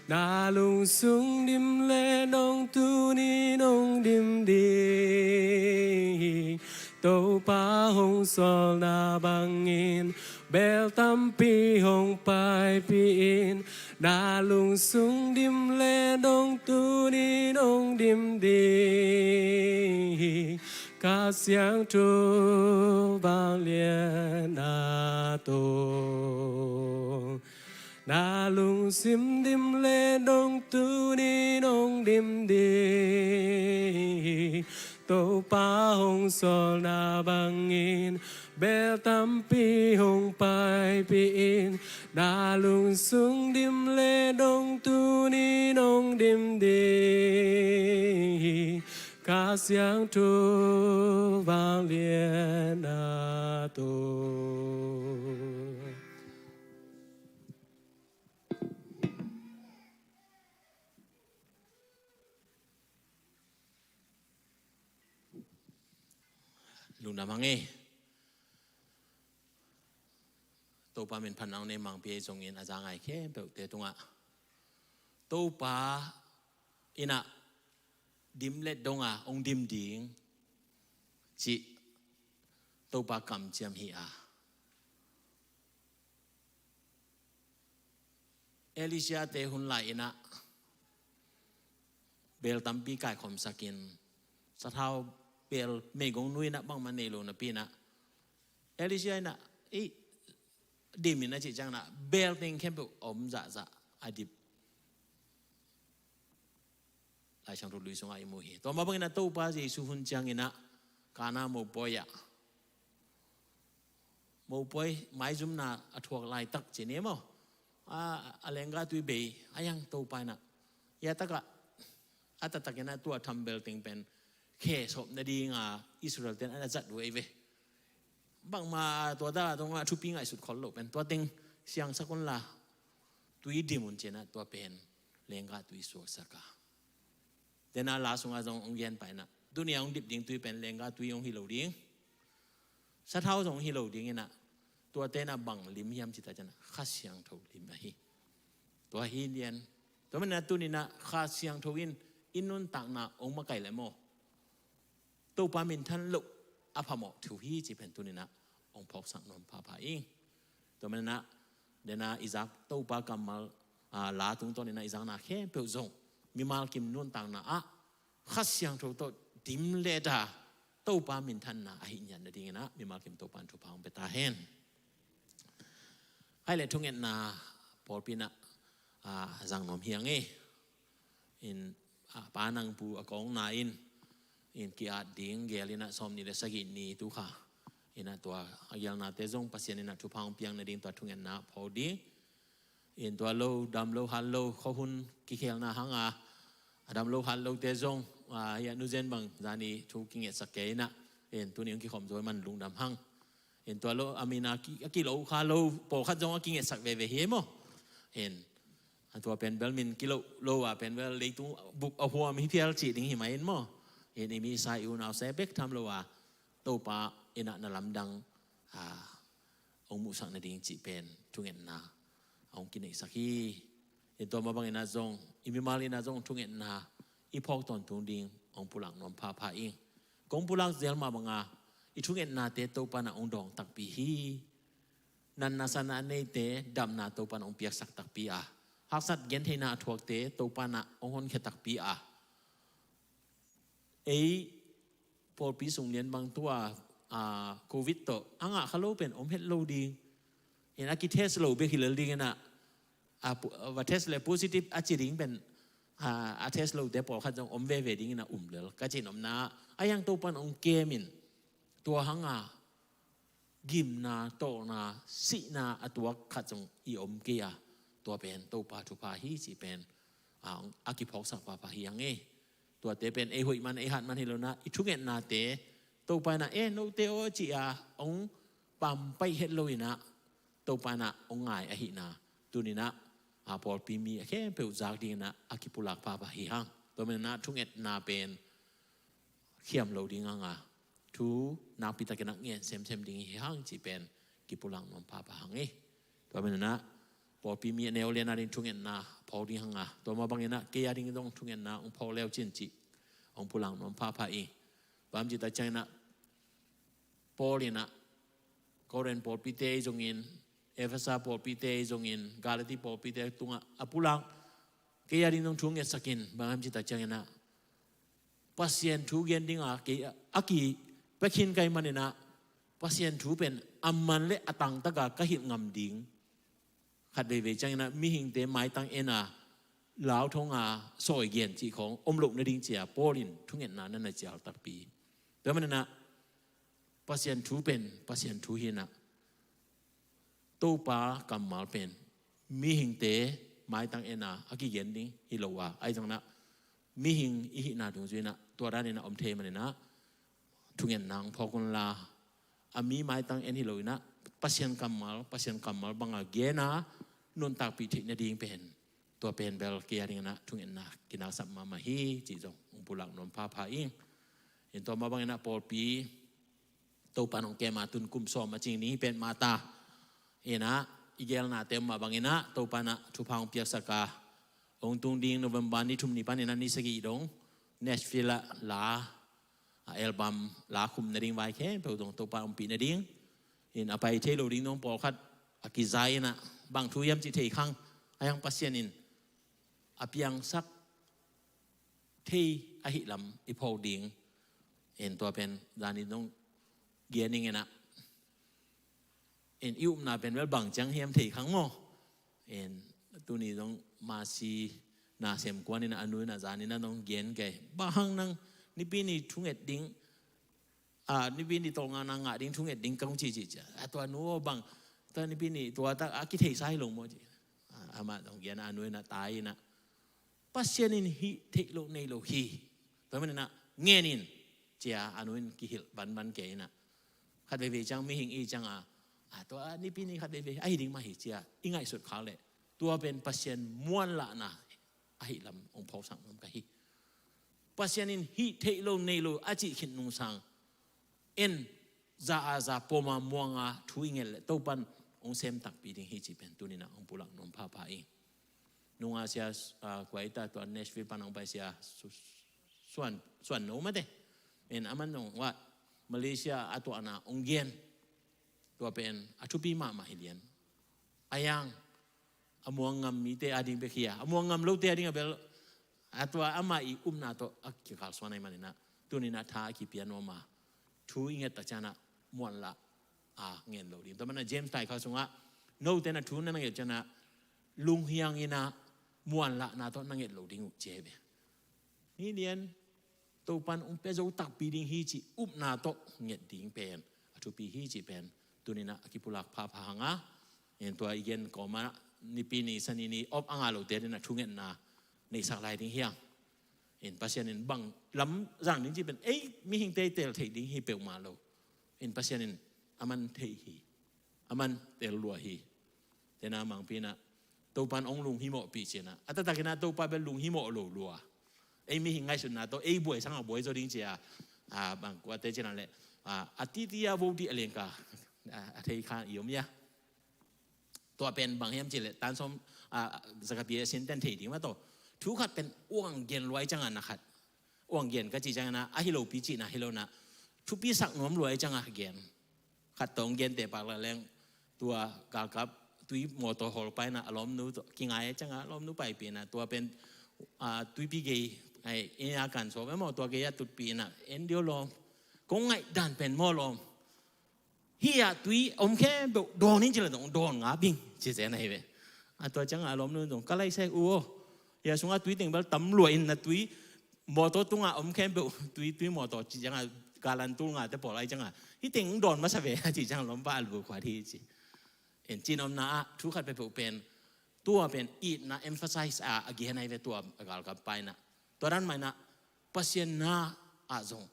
Na lungsung dim le dong tuni nong dim ding hi. Topa hong sawlna bangin bel tampi hong paipih in. Na lungsung dim le dong tuni nong dim ding hi. Kha Siangtho vanglian a tawh. Na lungsim dim le dong tuni nong dim ding hi. Topa hong sawlna bangin bel tampi hong paipih in. Na lungsung dim le dong tuni nong dim ding hi. Kha Siangtho vanglian a tawh. Lungdam hang ei. Topa min phatna hong nei Mangpi ei zongin a za ngai khempeuhte tungah Topa in ah dim le dong a hong dim ding cih Topa kamciam hi a. Elijah-te hun lai-in ah bel tampi kaikhawmsakin sathau bel meigong nu in ah bangmah nei lo napi in ah, Elisha in ah, ei, dim in a cih ciangin ah bel teng khempeuh a om zahzah a dip. Lai Siangtho Lui sungah i mu hi. Tua mah bangin ah Topa Jesu hun ciangin ah Kana mopawi ah, mopawi maizumna a thuak laitak ci ni maw, a, a lenggah tui bei a, hiang Topa in ah, hiah takah a taktak in ah tua thambelh teng pen khe sawp nading a Israel ten a na zat uh ei ve. Bangmah tua dah tungah thupi ngaihsut khol loh pen tua teng siangsak un la, tui dim un ci in ah tua pen lenggah tui suaksak a. Tua in ah la sungah zong hong gen pah in ah, tuni a hong dip ding tui pen lenggah tui hong hi lo ding, sathau zong hong hi lo ding in ah, tuate in ah bang lim hiam cih tak ciangin ah Kha Siangtho lim ahi. Tua hi lian. Tua manin ah tuni in ah Kha Siangtho in i nuntakna hong makaih leh maw, Topa minthan loh a phamawh thu hi cih pen tuni in ah hong phawksak nuam phapha ing. Tua manin ah, tua in ah i zak Topa kammal, a, la tungtawn in ah i zakna khempeuh zong mimal kim nuntakna ah Kha Siangtho tawh dim leh dah Topa minthanna ahi ngiat nading in ah mimal kim Topa in thupha hong pia ta hen. Hai leh thungetna pawlpi in ah, a, zang nuam hi ing e. In, a, Pa Nang Pu a kawkna in, in ki-at ding gel in ah sawmnih leh sagih ni tu kha in ah tua a gelnate zong Pasian in ah thupha hong piak nading tua thungetna phawk ding. In tua lo, dam lo, hat lo, khuahun kikhelna hang a, a dam lo hat lote zong, a, hiah Nu Zen bang zani thu kingetsak kei in ah, in tuni hong kikhawm zaw man lungdam hang. In tua lo a min a ki, a kilo kha lo pawlkhat zong a kingetsak veve hi maw. In a tua pen bel min kilo lo a pen bel leitung bup a huam hi phial cih ding hi mah in maw. In i misa i unau se bek tham lo a, Topa in ah na lamdang, a, hong muhsak nading cih pen thungetna hong kineihsak hi. In tua mah bangin ah zong, i mimal in ah zong thungetna i phawk tawntung ding hong pulak nuam phapha ing. Kong pulak zel mah bang a, i thungetnate Topa in ah hong dawng takpi hi. Natna satna a neite damna Topa in ah hong piaksak takpi a, haksat gentheihna a thuakte Topa in ah hong honkhia takpi a, ei pawlpi sung lian bang tua, a, Covid tawh a ngah kha lo pen om het lo ding. In a kitest lo bek hi lel ding in ah, a, pu-, a va test leh positive a ci ding pen, a, a test lote pawlkhat zong om veve ding in ah um lel ka cih nopna ah, a hiang Topa in hong kem in, tua hang a gimna, tawlna, sihna a tuak khat zong i om kei a, tua pen Topa thupha hi cih pen, a, a kiphawksak phapha hi hang e. Tuate pen ei hoih man, ei hat man hi lo in ah, i thungetnate Topa in ah, e, note aw cih a hong pampaih het lo in ah, Topa in ah hong ngai ahihna tuni in ah, a, pawlpi mi a khempeuh zak ding in ah a kipulak phapha hi hang. Tua manin ah thungetna pen khiam lo ding hang a, thu nakpi takin ah ngen semsem ding hi hang cih pen kipulak nuam phapha hang e. Tua manin ah pawlpi mi a neu lian a ding thungetna phawk ding hang a, tua mah bangin ah kei a ding zong thungetna hong phawk le uh cin cih hong pulak nuam phapha ing. Bang hiam cih tak ciangin ah Paul in ah Korin pawlpite ahi zongin, Efesa pawlpite ahi zongin, Galati pawlpite tungah a pulak, kei a ding zong thu ngetsak in, bang hiam cih tak ciangin ah Pasian thu gen ding a kei a, a kipia khin ka hih manin ah, Pasian thu pen a man leh a tangtak a ka hilh ngam ding. Khat veivei ciangin ah mihingte maitang en a, lau thong a, sawi gen cih khawng om loh nading ci a Paul in thungetna na na cial takpi. Tua manin ah Pasian thu pen Pasian thu hi in ah, Topa kammal pen mihingte maitang en a a kigen ding hi lo a, ahi zongin ah mihing i hihna dungzui in ah tua dan in ah om thei manin ah thungetna hong phawk un la, a mi maitang en hi lo in ah Pasian kammal, Pasian kammal bang a gen a nuntakpih theih nading pen, tua pen bel kei a ding in ah thungetna kinaksap mahmah hi cih zong hong pulak nuam phapha ing. In tua mah bangin ah pawlpi Topa in hong kem a, tun kum sawm a cing ni hi pen mah ta. In ah i gelnate mah bangin ah Topa in ah thupha hong piaksak a, hong tung ding November ni thum ni panin ah ni sagih dong Nashville ah la, a, album la khum nading vai khempeuh dong Topa in hong pih nading. In a pai thei lo ding dong pawlkhat a kizai in ah bang thu hiam cih thei khang, a hiang Pasian in a piangsak thei ahih lam i phawk ding. En tua pen zani zong gen ing inah, en i upna pen bel bang ciang hiam thei khang maw. En tuni zong masi na sem kuan inah a nu inah zani inah zong gen kei, bang hang nang nipi ni thunget ding, a nipi ni tawlngana ngah ding thunget ding kong ci ci cia. A tua nu aw bang, tua nipi ni tua tak a kitheisa hi lo maw ci. Amah zong gen a nu inah tai inah Pasian in hih theih loh nei lo hi. Tua man inah ngen in cia a nu in kihilh banban kei inah, khat veivei ciang mihing i cianga, a tua nipi ni khat veivei ahi ding mah hi cia i ngaihsut khak leh tua pen Pasian muanlahna ahi lam hong phawksak nuam ka hi. Pasian in hih theih lo nei lo a cih khit nungsang en za a za pawma muanga thu i nget leh Topan hong sem takpi ding hi cih pen tuninah hong pulak nuam phapha ing. Nunga sia, ah, kua i ta tua Nashville pan hong pai sia Su-, Suan, Suan No mate. En aman zong wat Malaysia a tuahna hong gen. Tua pen a thupi mahmah hi lian. A yang a muang ngam mite a ding bek hi a, a muang ngam lote a ding a bel a tua ama i upna tawh a kikalsuan ahi maninah tuninah tha a kipia nuam a, thu i nget tak cianah muanlah a ngen lo ding. Tua mana James tai kha sungah note na thu na na nget cianah lunghiang inah muanlahna tawh na nget lo ding uh ci hi ve. Ni lian Topan hong pia zo takpi ding hi cih upna tawh nget ding pen a thupi hi cih pen tuninah a kipulak phapha hanga. En tua i gen kawma nipi ni sani ni op a nga lote dinah thungetna neihsak lai ding hiang. En Pasian in bang lam zang ding cih pen ei mihingte i tel theih ding hi peuhmah lo. En Pasian in aman theih hi, aman tel lua hi. Tena mangpinah Topan hong lunghimawhpih cinah a taktakinah Topa bel lunghimawh lo lua. Ei mihing ngaihsutna tawh ei buai sangah buai zaw ding cia, a, bang kuate cinah leh, a, a titi a vo dih a lengka, a, a thei kha i om ia. Tua pen bang hiam cileh tan sawm, a, zakapi a sinten thei ding mah tawh. Thu khat pen uang gen luai cangah na khat uang gen ka ci cangah na a hi lopi cihna hi lonah thupi sak nuam luai cangah gen. Khat tawh hong gente pak lak leng tua galkap tui mawtaw hawlpaina a lawmnu tawh kingai cangah a lawmnu paipihna tua pen, a, tuipi gei ai ina kan sawm e maw tua gei a tutpihna en dio lawm. Kong ngaih dan pen maw lawm. Hih ah tui om khempeuh dawn in ci la dong dawn nga bing ci zen ahi ve. A tua cangah a lawmnu dong ka laisai u aw. Hih ah sungah tui teng bel tam lua in na tui mawtaw tungah om khempeuh tui, tui mawtaw ci cangah galan tul ngate pawl ai cangah hih teng dawn masa ve a ci cangah lawmpa a lu khuat hi ci. En cin omna ah thu khat peuhpeuh pen tua pen itna emphasize a a gen ahi ve tua a galkap paina. Tua dan maina Pasian na ah zong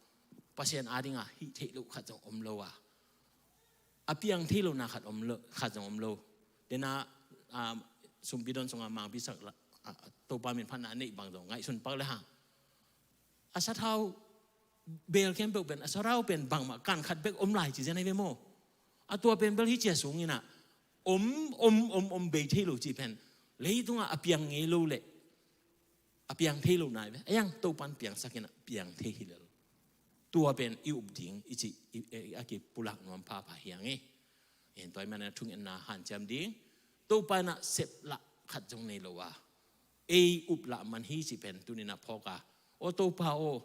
Pasian adinga hih theih loh khat zong om lo a, a piang thei lohna khat om lo, khat zong om lo. Dena, um, sumpi don sunga mangpi sak la, a, a, Topa min phatna a neih bang zong ngaihsun pak le hang a sathau bel khempeuh pen a sathau pen bangmah kan khat bek om lai ci zen ahi ve maw. A tua pen bel hi cia sung inah om om om om bei thei lo ci pen leitungah a piang ngei lo leh a piang thei lo nai ve a yang Topan piangsak inah piang thei hi lel. Tua pen i up ding i ci i, i, a kipulak nuam phapha hiang e. En tua i mana thungetna hanciam ding Topa inah seplah khat zong nei lo a ei uplah man hi ci pen tuninah phawk a aw Topa aw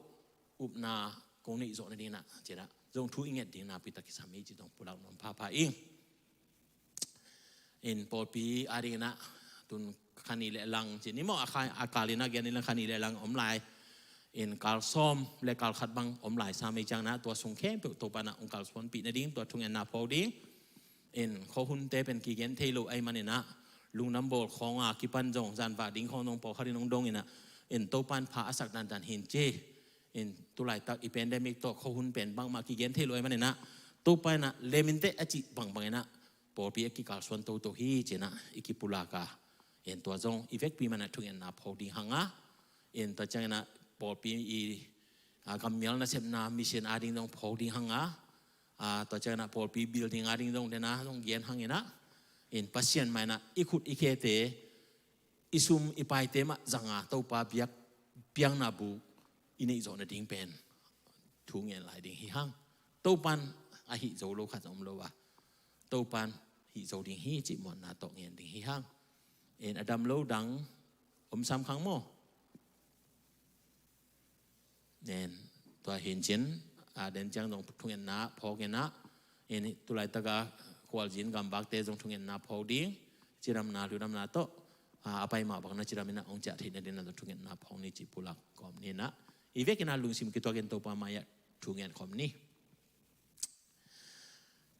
upna kong neih zawh nadinah cinah zong thu i nget ding nakpi tak kisam hi ci zong pulak nuam phapha ing. In pawlpi adinginah tun khani le lang ci ni maw a, kha, a kalin a genin lang khani le lang om lai. In kal sawm le kal khat bang om lai sam ei ciangnah tua sung khempeuh Topa inah hong kalsuanpih nading tua thungetna phawk ding. In khuahunte pen kigen thei lo ahi maninah lungnam bawl khawnga kipan zong zanvah ding khawng zong pawlkhat in hong donginah in Topa in pha a sak dandan hin ci. In tulaitak i pandemic tawh khuahun pen bangmah kigen thei lo ahi maninah Topa inah leminteh a cih bangbang inah pawlpi a kikalsuan toto hi cinah i kipulak a. In tua zong i vekpi manah thungetna phawk ding hanga. In tua cianginah pawlpi i, a, gammial nasepna mission ading zong phawk ding hanga. A, tua cianginah pawlpi building ading zong dena zong gen hanginah in Pasian mainah i khut i khete i sum i paite mah zanga Topa biak piangna buk i neih zawh nading pen thu ngen lai ding hi hang. Topan a hih zo lo khat om lo a Topan hih zo ding hi cih muanna tawh ngen ding hi hang. En a dam lo dang om sam khang maw. Nen tua hincin a, den ciang zong thungetna phawk in ah, in tulaitak a khualzin gamvakte zong thungetna phawk ding, cidamna ludamna tawh, a, a pai mah bang na cidam in ah hong ciah theih nading na zong thungetna phawk ni ci pulak kawm ni in ah, i vekin ah lungsim kituakin Topa mai-ah thungen khawm ni.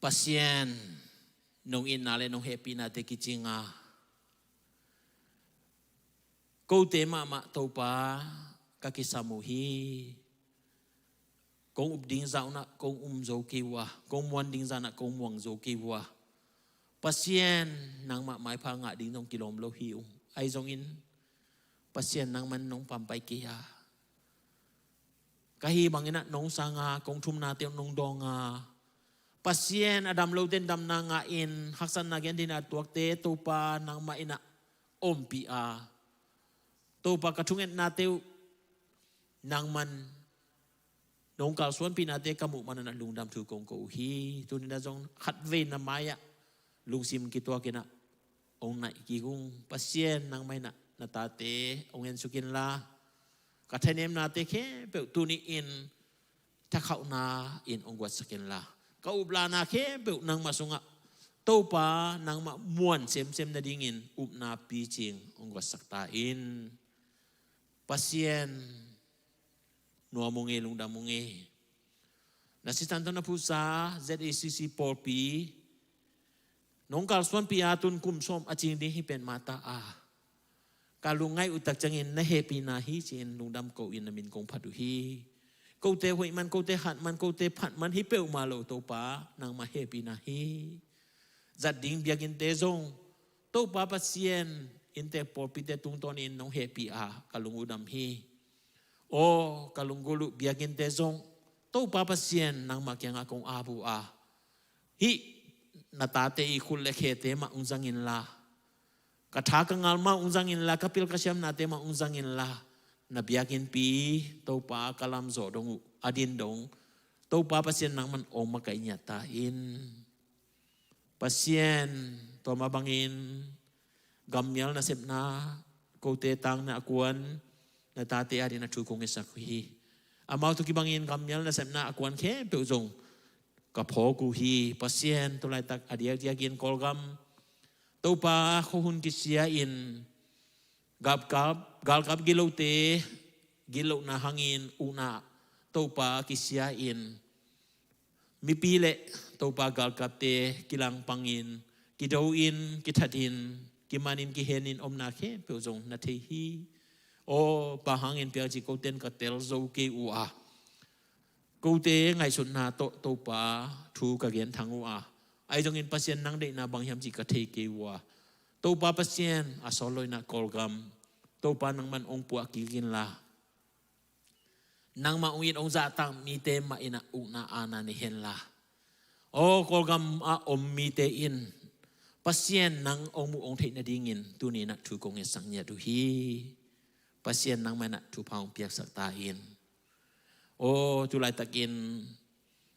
Pasian, nong itna le nong hehpihnate kicing a, kote mahmah Topa ka kisam uh hi. Kong up ding zah un ah kong um zo kei uh a, kong muan ding zah un ah kong muang zo kei uh a, Pasian, nangmah maipha ngah ding zong kilawm lo hi ung. Ahi zongin Pasian, nangman nong pampai kei a, ka hih bangin ah nong sang a, kong thumnate uh nong dawng a, Pasian, a dam lote in damna ngah in, haksatna gentheihna tuakte Topa nangmah in ah ompih a, Topa, ka thungetnate uh nangman nong kalsuanpihnate ka muh manin ah lungdam thu kong ko uh hi. Tuni in ah zong khatvei na mai-ah lungsim kituakin ah hong naih kik ung. Pasian, nangmah in ah na tate hong ensuk inla, ka thanemnate khempeuh tuni-in thakhauhna in hong guatsak inla, ka uplahna khempeuh nangmah sungah Topa, nangmah muan semsem nadingin upna picing hong guatsak ta in. Pasian, nuam ung ei, lungdam ung ei. Na sisan tawh na phuhsa Z A C C pawlpi nong kalsuanpih a, tun kum sawm a cing ding hi pen mah ta a, ka lungngaih uh tak ciangin na hehpihna hi ci-in lungdam ko-in na min kong phat uh hi. Kote hoih man, kote hat man, kote phat man hi peuhmah lo Topa, nangmah hehpihna hi. Zat ding biakinnte zong Topa Pasian, innte pawlpite tungtawnin nong hehpih a, ka lung uh dam hi. Aw, ka lunggulh uh biakinnte zong Topa Pasian, nangmah kiangah kong ap uh a, hih na tate i khut le khete mah hong zang inla, ka tha ka ngal mah hong zang inla, ka pil ka siamnate mah hong zang inla, na biakinnpi Topa ka lamzawh dong uh a din dong Topa Pasian, nangman hong makaih ngiat ta in. Pasian, tua mah bangin gammial nasepna, kote tangna a kuan na tate adingin ah thu kong ngetsak uh hi. Amau tawh kibangin gammial nasepna a kuan khempeuh zong ka phawk uh hi. Pasian, tulaitak a diakdiakin Kawlgam Topa, khuahun kisia in, galkap, galkap gitlote gitlohna hangin ukna Topa kisia in, mipi le Topa galkapte kilangpangin, kido-in, kithatin, kimanin, kihenin omna khempeuh zong na thei hi. Aw, bang hangin piang cih kote in ka tel zo kei uh a, kote ngaihsutna tawh Topa thu ka gen thang uh a, ahi zongin Pasian, nang deihna bang hiam cih ka thei kei uh a, Topa Pasian, a sawt lo in ah Kawlgam Topa nangman hong puah kik inla, nangmah hong it hong zahtak mite mah in ah ukna aana nei henla, aw, Kawlgam ah om mite in Pasian, nang hong muh hong theih nadingin tuni in ah thu kong ngetsak ngiat uh hi. Pasian, nangmah in ah thupha hong piaksak ta in. Aw, tulaitakin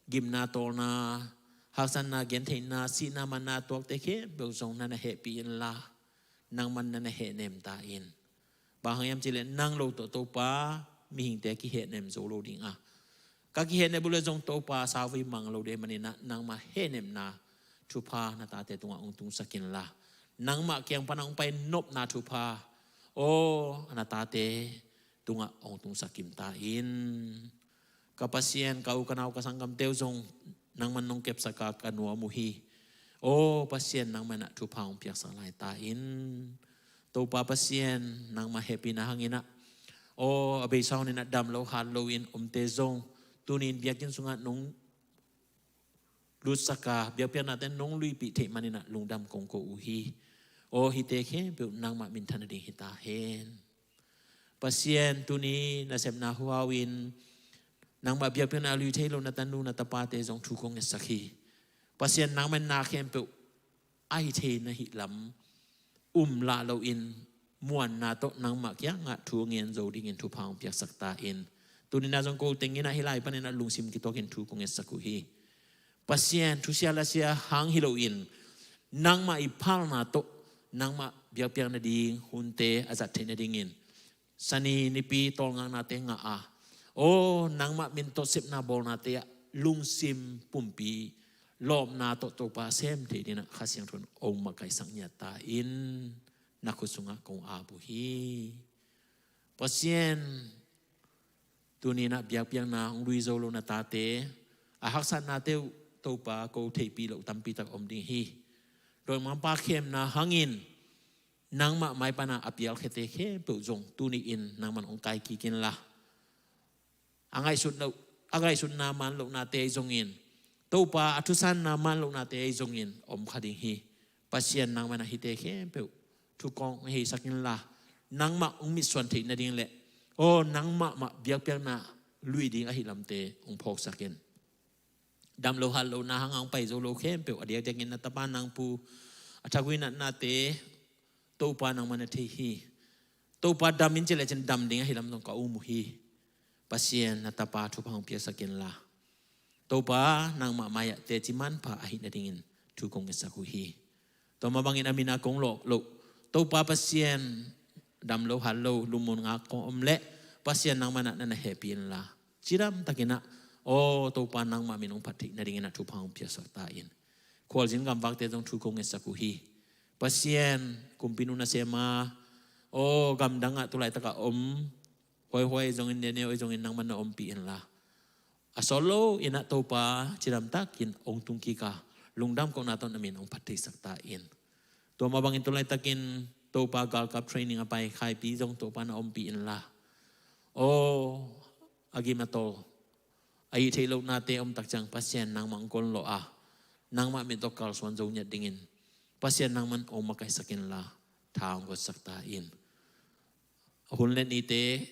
gimna, tawlna, haksatna, gentheihna, sihna, manna tuakte khempeuh zong na na hehpih inla, nangman na na hehnem ta in. Bang hang hiam cih leh nang lo tawh Topa mihingte kihehnem zo lo ding a, ka kihehnep uh leh zong Topa, sauvei mang lo ding ahih manin ah nangmah hehnepna thupha na tate tungah hong tungsak inla, nangmah kiang pan ah hong pai nopna thupha, aw, na tate tungah hong tungsak kim ta in. Ka Pasian, ka u ka nau ka sanggamte uh zong nangman nong kepsak a, ka nuam uh hi. Aw Pasian, nangmah in ah thupha hong piaksak lai ta in. Topa Pasian, nangmah hehpihna hangin ah, aw, a beisa hun in ah dam lo hat lo in omte zong tuni in biakinn sungah nong lutsak a, biakpiaknate nong luipih theih manin ah lungdam kong ko uh hi. Aw, hihte khempeuh nangmah minthan nading hi ta hen. Pasian, tuni nasepna huhau in nangmah biakpiakna lui thei lo na tanu na tapate zong thu kong ngetsak hi. Pasian, nangmah in na khempeuh a hi thei na hih lam um lah loin muanna tawh nangmah kiangah thu ngen zo dingin thupha hong piaksak ta in. Tuni in ah zong ko teng in ah hih lai panin ah lungsim kituakin thu kong ngetsak uh hi. Pasian, thusia lasia hang hi loin nangmah i phalna tawh nangmah biakpiak nading hunte a zat theih nadingin Sani nipi tawlngaknate ngah a, Aw, nangmah min tawh sepna bawlnate ah lungsim pumpi lawpna tawh Topa sem thei dinah Kha Siangtho in ong makaihsak ngiat ta in, na khut sungah kong ap uh hi. Pasian, tuni inah biakpiakna hong lui zo lo na tate a haksatnate uh Topa ko theihpih loh tampi tak om ding hi. Dawimangpa khemna hangin nangmah maipana a pialkhiate khempeuh zong tuni in nangman hong kaikik inla, a ngaihsut loh, a ngaihsutna man lohnate ahi zongin, Topa a thusanna man lohnate ahi zongin om kha ding hi. Pasian nangman a hihte khempeuh thukawng heisak inla, nangmah hong mitsuan theih nading le aw nangmah mah biakpiakna lui ding ahi lamte hong phawksak in. Dam lo hat lo na hang hang pai zo lo khempeuh a diakdiakin na tapa nang pu a thagui natnate Topa nangman a thei hi. Topa dam in ci lecin dam ding ahi lam zong ka um uh hi. Pasian na tapa thupha hong piaksak inla, Topa nangmah mai-ah teci manpha ahi nadingin thu kong ngetsak uh hi. Tua mah bangin a min a kong lawh loh Topa Pasian, dam lo hat lo lungmuang ngak kong om leh Pasian nangman ah na na hehpih inla, cidamtakin ah aw Topa nangmah min hong phat theih nadingin ah thupha hong piaksak ta in. Khualzin gamvakte zong thu kong ngetsak uh hi. Pasian, kumpinu nasem a aw gamdang ah tulaitak ah om Huaihuai zongin, Daniel zongin nangman na ompih inla, a sawt lo inah Topa cidamtakin ong tungkik a, lungdam kohna tawh na min ong phat theisak ta in. Tua mah bangin tulaitakin Topa galkap training a pai Khaipi zong Topa na ompih inla, aw a gim a tol a ih theih lohnate om tak ciang Pasian nangmah ong kon lawh a, nangmah min tawh kalsuan zo ngiat dingin Pasian nangman ong makaihsak inla, tha ong guatsak ta in. A hun le nite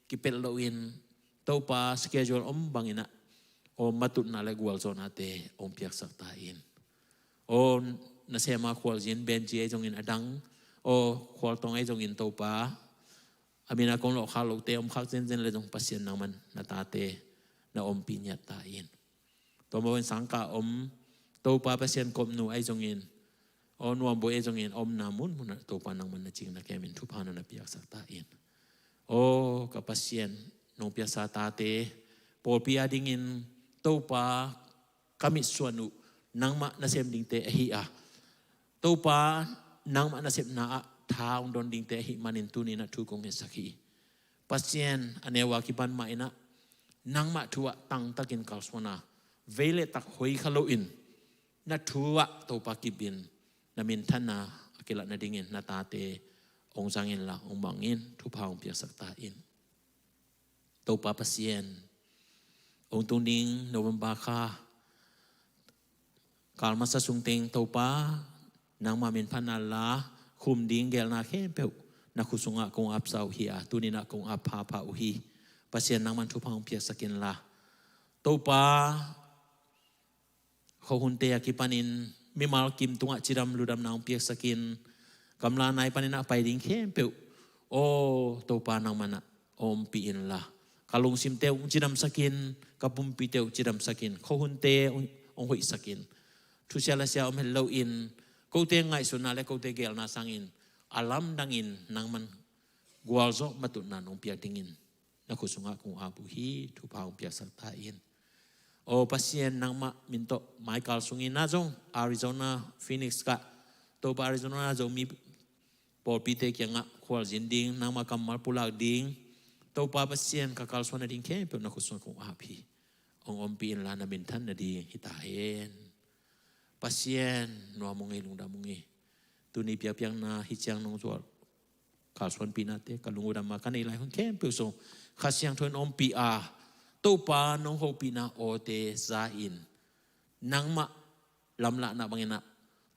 kipelh loin Topa schedule om bangin ah aw matutna le gualzawhnate ong piaksak ta in. Aw nasem a khualzin Benji ahi zongin a dang, aw khualtong ahi zongin Topa a min a kong lawh khak lote om khak zenzen le zong Pasian nangman na tate na ompih ngiat ta in. Tua mah bangin sangkah om Topa Pasian kopnu ahi zongin, aw nuambuai ahi zongin a omna munmun ah Topa nangman na cing na kemin thupha na na piaksak ta in. Aw ka Pasian, nong piaksa tate pawlpi a dingin Topa ka mitsuan uh nangmah nasem dingte ahi a, Topa nangmah nasepna ah tha ong don dingte ahi manin tuni inah thu kong ngetsak hi. Pasian, a neu a kipan mah inah nangmah thu ah tangtakin kalsuan a, vei le tak hoih kha loin na thu ah Topa kip in na minthanna a kilat nadingin na tate ong zang inla ong mang in, thupha ong piaksak ta in. Topa Pasian, ong tung ding November kha kal masa sung teng Topa nangmah min phatna la khum ding gelna khempeuh na khut sungah kong apsa uh hi a, tuni inah kong ap phapha uh hi. Pasian nangman thupha ong piaksak inla, Topa khuahunte a kipanin mimal kim tungah cidam ludamna ong piaksak in, gamla nai panin ah pai ding khempeuh aw Topa nangman ah ompih inla, ka lungsimte uh cidamsak in, ka pumpite uh cidamsak in, khuahunte ong hoihsak in. Thusia lasia om het loin kote ngaihsutna le kote gelna sangin a lamdangin nangman gualzawh matutna nong piak dingin na khut sungah kong ap uh hi. Thupha ong piaksak ta in. Aw Pasian, nangmah min tawh maikal sungin ah zong Arizona Phoenix kah Topa Arizona Zomi pawlpite kiangah khualzin ding, nangmah kammal pulak ding Topa Pasian ka kalsuan nading khempeuh na khut sungah kong ap hi. Ong ompih inla na minthan nading hi ta hen. Pasian, nuam ung ei, lungdam ung ei. Tuni biakpiakna hi ciang nong zual kalsuanpihnate ka lung uh dam a ka neih lai hun khempeuh sung Kha Siangtho in ompih a, Topa nong hopihna awte za in nangmah lamlahna bangin ah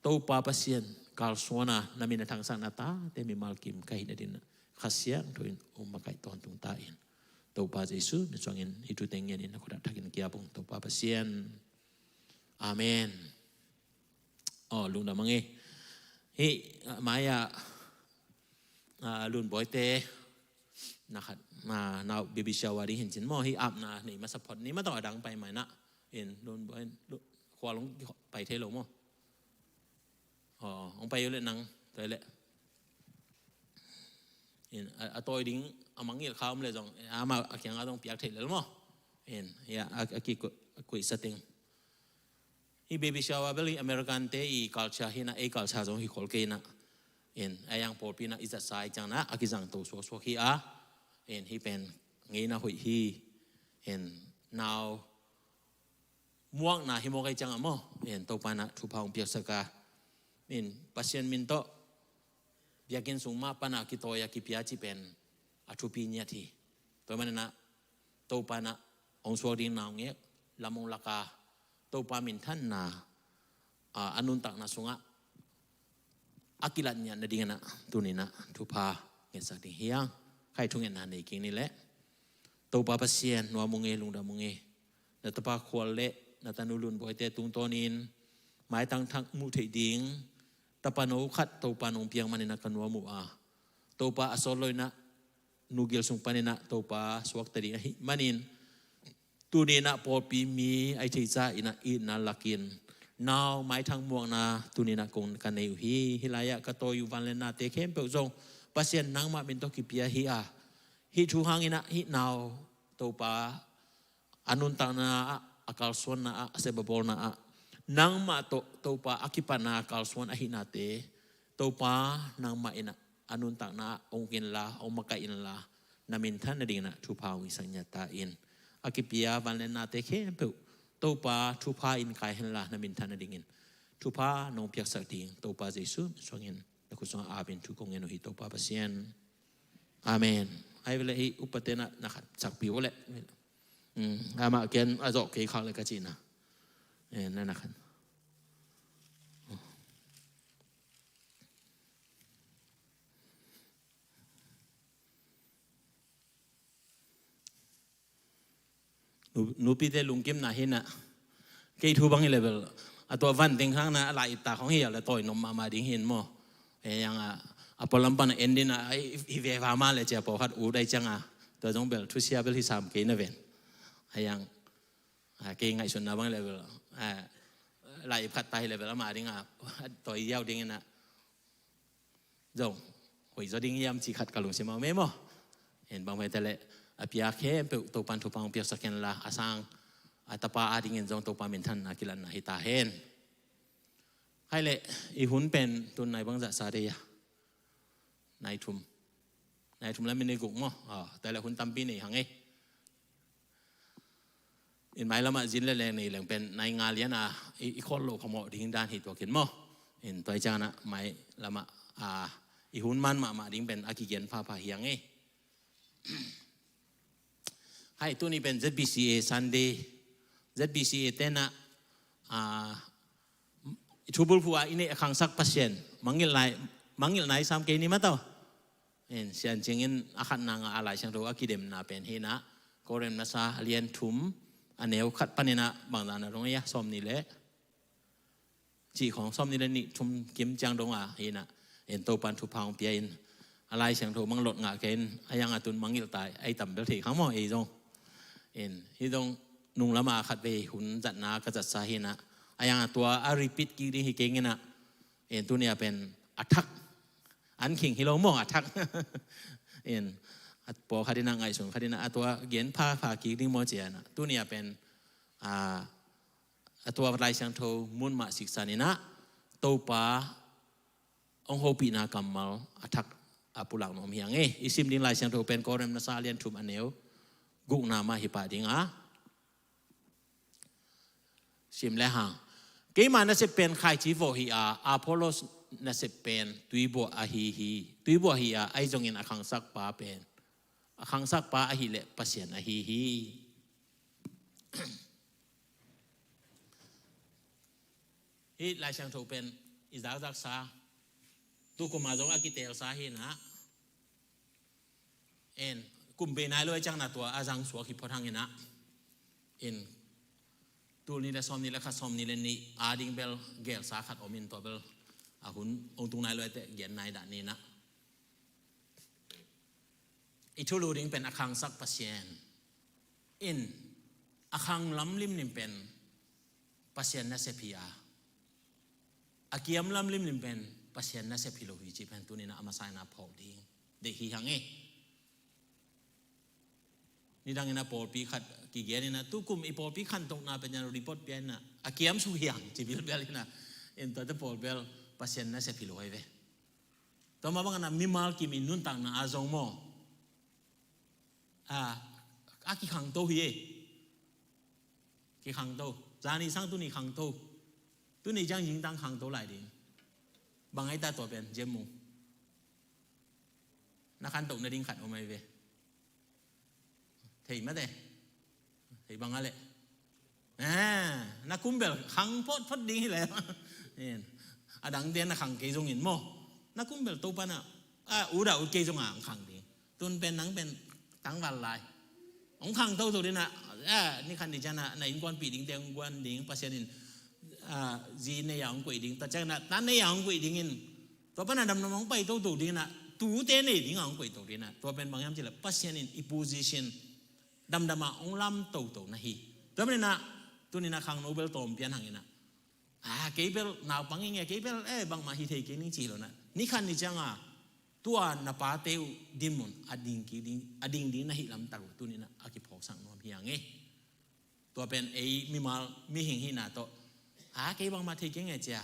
Topa Pasian kalsuan a na min a thangsak na tate mimal kim ka hih nadingin ah Kha Siangtho in ong makaih tawntung ta in. Topa Jesu min suangin hih thute ngen in na khut ah thakin kiap ung Topa Pasian. Amen. Aw lungdam ang ei. Hih mai-ah Lunbawite na khat na nau baby shower ding hi in cin maw, hih apna nei masa phot ni, ma tawh a dang pai mai na in Lunbawi, Khual hong pai thei lo maw? Aw hong pai uh leh nang tua leh In, a, a tawi ding a mangngilh kha om leh zong, amah a kiangah zong piak theih lel maw. In, ya, a, a kikuihsa teng. Hih baby shower bel hih American te i culture hi-in ah, ei culture zong hi khol kei-in ah. In, a yang pawlpi-in ah i zatsa ahih ciangin ah a kizangto suaksuak hi a. In, hih pen ngeina hoih hi. In, nau muakna hi mawk ahih ciangah maw. In, Topa in ah thupha hong piaksak a. In, Pasian min tawh biakinn sung mah pan a kitawi a kipia cih pen a thupi ngiat hi. Tua ahih manin ah Topa in ah hong suak ding naungek lam hong lak a, Topa minthanna, a, a nuntakna sungah a kilat ngiat nadingin ah tuni-in ah thupha ngetsak ding hi hang. Khai thungetna nei kik ni leh. Topa Pasian, nuam ung ei, lungdam ung ei. Na tapa Khual leh na tanu Lunbawite tungtawnin maitang thak muh theih ding tapano khat Topa nong piak manin ah ka nuam uh a, Topa a sawt lo-in ah nu gil sung panin ah Topa suakta ding ahih manin, tuni-in ah pawlpi mi a i thei ca-in ah itna lakin nau maithang muakna tuni-in ah kong ka nei uh hi. Hih lai-ah ka tawi uh vangliatnate khempeuh zong Pasian nangmah min tawh kipia hi a, hih thu hangin ah hih nau Topa a nuntakna ah, a kalsuanna ah, a sepbawlna ah nangmah tawh Topa a kipatna a kalsuan ahihnate Topa nangmah in ah a nuntakna ah hong uk inla, hong makaih inla, na minthan nadingin ah thupha hong hisak ngiat ta in. A kipia vangliatnate khempeuh Topa thupha in kai henla na minthan nadingin thupha nong piaksak ding Topa Jesu min suangin na khut sungah ap in thu kong ngen uh hi, Topa Pasian. Amen. Ahi veleh hih upate na, na khat sakpih uh leh. Mm, amah ken a zawh kei khak leh ka cihna. Eh, na, na khat. Nu-, nupite lungkimna hi-in ah. Kei thu bang hi leh bel a tua van ding hang na a lai ip tak hong hi a leh tawi nop mahmah ding hi-in maw. Ei ang a, a pualam pan a en ding a, i, i veva mah leh ci-a pawlkhat ut ahih ciangin a. Tua zong bel thusia bel hi sam kei na ven. Ei ang, a, kei ngaihsutna bang hi leh bel, a, lai ip khat ta hi leh bel amah ding a, tawi ziau dingin ah zong hoih zaw ding hiam cih khat ka lungsim a om ei maw. En bang mah hi ta leh a pia khempeuh Topa'n thupha hong piaksak henla, a sang a tapa adingin zong Topa minthanna kilatna hi ta hen. Hai leh i hun pen tun nai bangzah sa dei a? Nai thum. Nai thum le minute guk maw? A, ta leh hun tampi nei hang ei. In mailamah zin le leng nei leng pen nai nga lian a i, i khawl loh khamawh ding dan hi tuak in maw. In tua ahih ciangin ah mailamah, a, i hun man mahmah ding pen a kigen phapha hi hang ei. Hai, tuni pen Z B C A Sunday. Z B C A te'n ah, a, thu bulphuh a i neih a khangsak Pasian mangngilh nai, mangngilh nai sam kei ni maw tawh. In, Sian Cing in a khatna ngah a Lai Siangtho a kidemna pen hi-in ah, Korin masa a lian thum a neu khat panin ah bangzah na dong ei a, sawmnih le, cih khawng sawmnih le nih thum kim ciang dong a hi-in ah, in Topa'n thupha hong pia in, a Lai Siangtho manglot ngah kei in, a yang a tun mangngilh ta ei tam bel thei khang maw ei zong. In, hih zong nung lam a khatvei hun zatna ka zatsa hi-in ah, a yang a tua a repeat kik ding hi keng in ah, in tuni a pen a thak an khing hi lo maw, a thak. In, a pawlkhat in ah ngaihsun khat in ah a tua gen phapha kik ding maw ci-in ah. Tuni a pen, a, a tua Lai Siangtho mun mah siksan in ah Topa hong hopihna kammal a thak a pulak nuam hi hang ei. I sim ding Lai Siangtho pen Korin masa a lian thum a neu gukna mah hi pah ding a. Sim le hang. Keima nasep pen khaici vawh hi a, Apollos nasep pen tuibuah ahi hi. Tuibuah hi a, ahi zongin a khangsakpa pen, a khangsakpa ahih leh Pasian ahi hi. Hih Lai Siangtho pen i zakzaksa, tu kum a zong a kiteelsa hi-in ah, in, kum bei nai lo ahih ciangin ah tua a zang suak hi phot hang in ah. In, tul nih le sawmnih le khat, sawmnih le nih ading bel geelsa khat om in tua bel a hun hong tung nai lo ahih teh gen nai dah ni in ah. I thulu ding pen a khangsak Pasian. In, a khang lam limlim pen Pasian nasep hi a, a kiam lam limlim pen Pasian nasep hi lo hi cih pen tuni in ah a masa in ah phawk ding. deih hi hang e. Nidang in a pawlpi khat kigen in a, tukum i pawlpi khantohna pen a report pia in a, a kiam suk hi hang ci bilbel in a, in tuate pawl bel Pasian nasep hi lo ahi ve. Tua mah bangin a mimal kim i nuntakna ah zong maw, a, a kikhangto hi e. Kikhangto. Zani sang tuni khangto. Tuni ciang zingtang khangto lai ding. Bang ai ta tua pen, Jem Mung? Na khantoh nading khat om ahi ve. Thei mate. Thei bang a leh. A, na kum bel khang photphot ding hi leh. A dangte na khang kei zongin maw, na kum bel Topa na, a, ut a ut kei zong a ang khang ding. Tun pen nang pen tangval lai. Hong khang toto ding a, a, ni khat ni ciang a, na innkuanpih dingte hong guan ding, Pasian in, a, zi nei a hong koih ding, ta ciang a, ta nei a hong koih ding in, tua pan a damdam hong pai toto ding a, tute nei ding a hong koih to ding a, tua pen bang hiam cih leh Pasian in i position damdam a hong lam toto na hi. Tua manin a, tuni in a khangno bel tawm pian hang in a, a, kei bel naupang ing e, kei bel, e, bangmah hi thei kei ning ci lo na. Ni khat ni ciang a, tua na pate uh dinmun a ding kik ding, a ding ding na hih lamtak uh tuni in a, a kiphawksak nuam hi hang e. Tua pen ei mimal mihing hihna tawh, a, kei bangmah thei kei nge cia,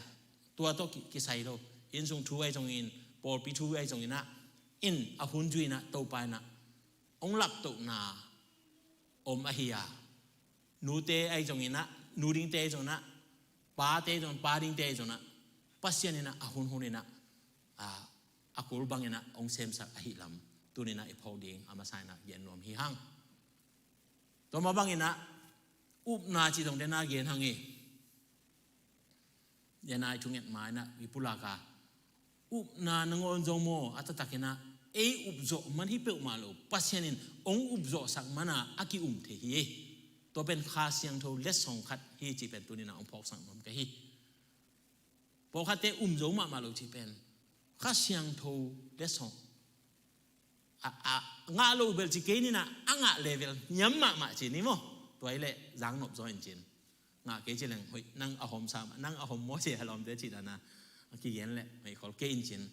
tua tawh ki, kisai lo. Innsung thu ahi zongin, pawlpi thu ahi zongin a, in a hun zui in a, Topa in a hong laptohna om ahi a. Nute ahi zongin a, nu dingte ahi zongin a, pate ahi zongin, pa dingte ahi zongin a, Pasian in a, a hunhun in a, a, a kul bangin a hong semsak ahih lam, tuni in a i phawk ding a masa in a gen nuam hi hang. Tua mah bangin a upna cih zong den a gen hang e. Denai thunget ma in a i pulak a, upna nangawn zong maw, a taktak in a ei upzawh man hi peuhmah lo, Pasian in hong upzawhsak man a a ki-um thei hi e. Tua pen Kha Siangtho letsong khat hi cih pen tuni in a hong phawksak nuam ka hi. Pawlkhatte um zo mahmah lo cih pen Kha Siangtho letsong. A, a ngah lo bel ci kei ni in a, a ngah level niam mahmah ci ni maw. Tua hi leh zang nop zaw in cin. Ngah kei ci leng, hoih, nang a hawm sa mah, nang a hawm maw ci a lawmte cih dan a, a kigen leh hoih khol kei in cin.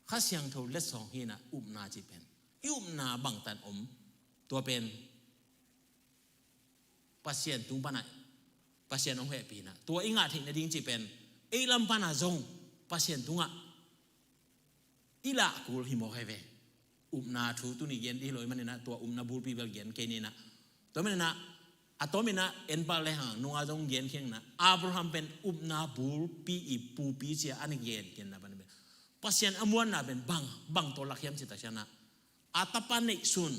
Kha Siangtho letsong hi in a upna cih pen, i upna bangtan om, tua pen Pasian tung pan a, Pasian hong hehpihna, tua i ngah theih nading cih pen ei lam pan a zong Pasian tungah i lah kul hi mawk hi ve. Upna thu tuni gen dih hi lo ahih manin a, tua upna bulpi bel gen kei ni in a. Tua manin a, a tawm in a en pah lehang nunga zong gen khiang in a, Abraham pen upna bulpi i pupi ci a a na gen, genna pan pen Pasian a muanna pen bang, bang tawh lak hiam ci ta ciang a, a tapa neihsun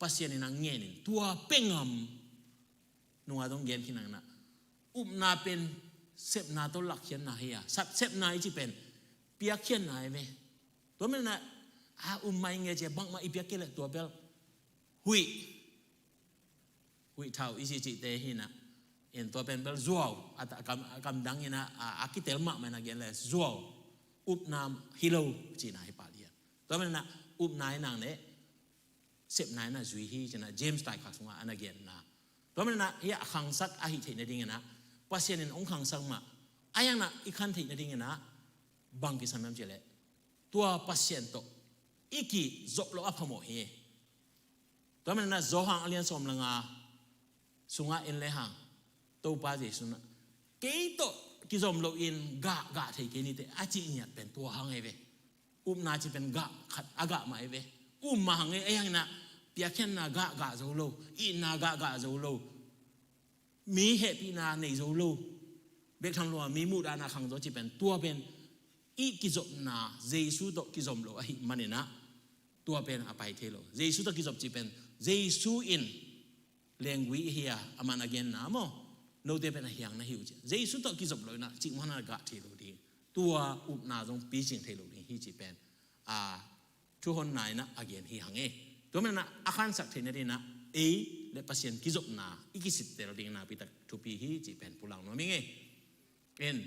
Pasian in a ngen in tua pia ngam. Nunga zong gen khin hang in a, upna pen sepna tawh lakkhiatna hi a, sep, sepna i cih pen piakkhiatna hi ve. Tua manin a, a, um mah ing e ci a bangmah i piak kei leh tua bel huih, huih thau i cih cihte hi in a, in tua pen bel zuau, a ta, a kam, a kam dang in a, a, a kitel mahmah in a gen leh zuau, upna hi lo cihna hi pah lian. Tua manin a, upna hi nang leh sepna in a zui hi ci in a, James taikhak sungah a na genna. Tua manin a, hih a khangsak ahih theih nading in a, Pasian in hong khangsak mah, a hiang in a i khan theih nading in a, bang kisam hiam cih leh tua Pasian tawh i kizop loh a phamawh hi. Tua manin a, Johan a lian sawm le nga sungah en lehang, Topa Jesu in a, kei tawh kizom loin gah, gah thei kei ni teh a cih ngiat pen tua hang hi ve. Upna cih pen gah khat a gah mah hi ve. Um mah hang e, a hiang in a piakkhiatna gah, gah zo lo, itna gah, gah zo lo, mi hehpihna nei zo lo, bek tham lo a mi muhdahna khang zo cih pen, tua pen i kizopna Jesu tawh kizom lo ahih manin a, tua pen a pai thei lo. Jesu tawh kizop cih pen Jesu in lenggui hi a, aman a genna maw, note pen a hiang na hi uh ci a, Jesu tawh kizop lo in a cih muan a gah thei lo ding, tua upna zong picing thei lo ding hi cih pen, a, thuhonna in a a gen hi hang e. Tua manin a, a khansak theih nading in a, ei le Pasian kizopna i kisittel ding nakpi tak thupi hi cih pen pulak nuam ing e. En.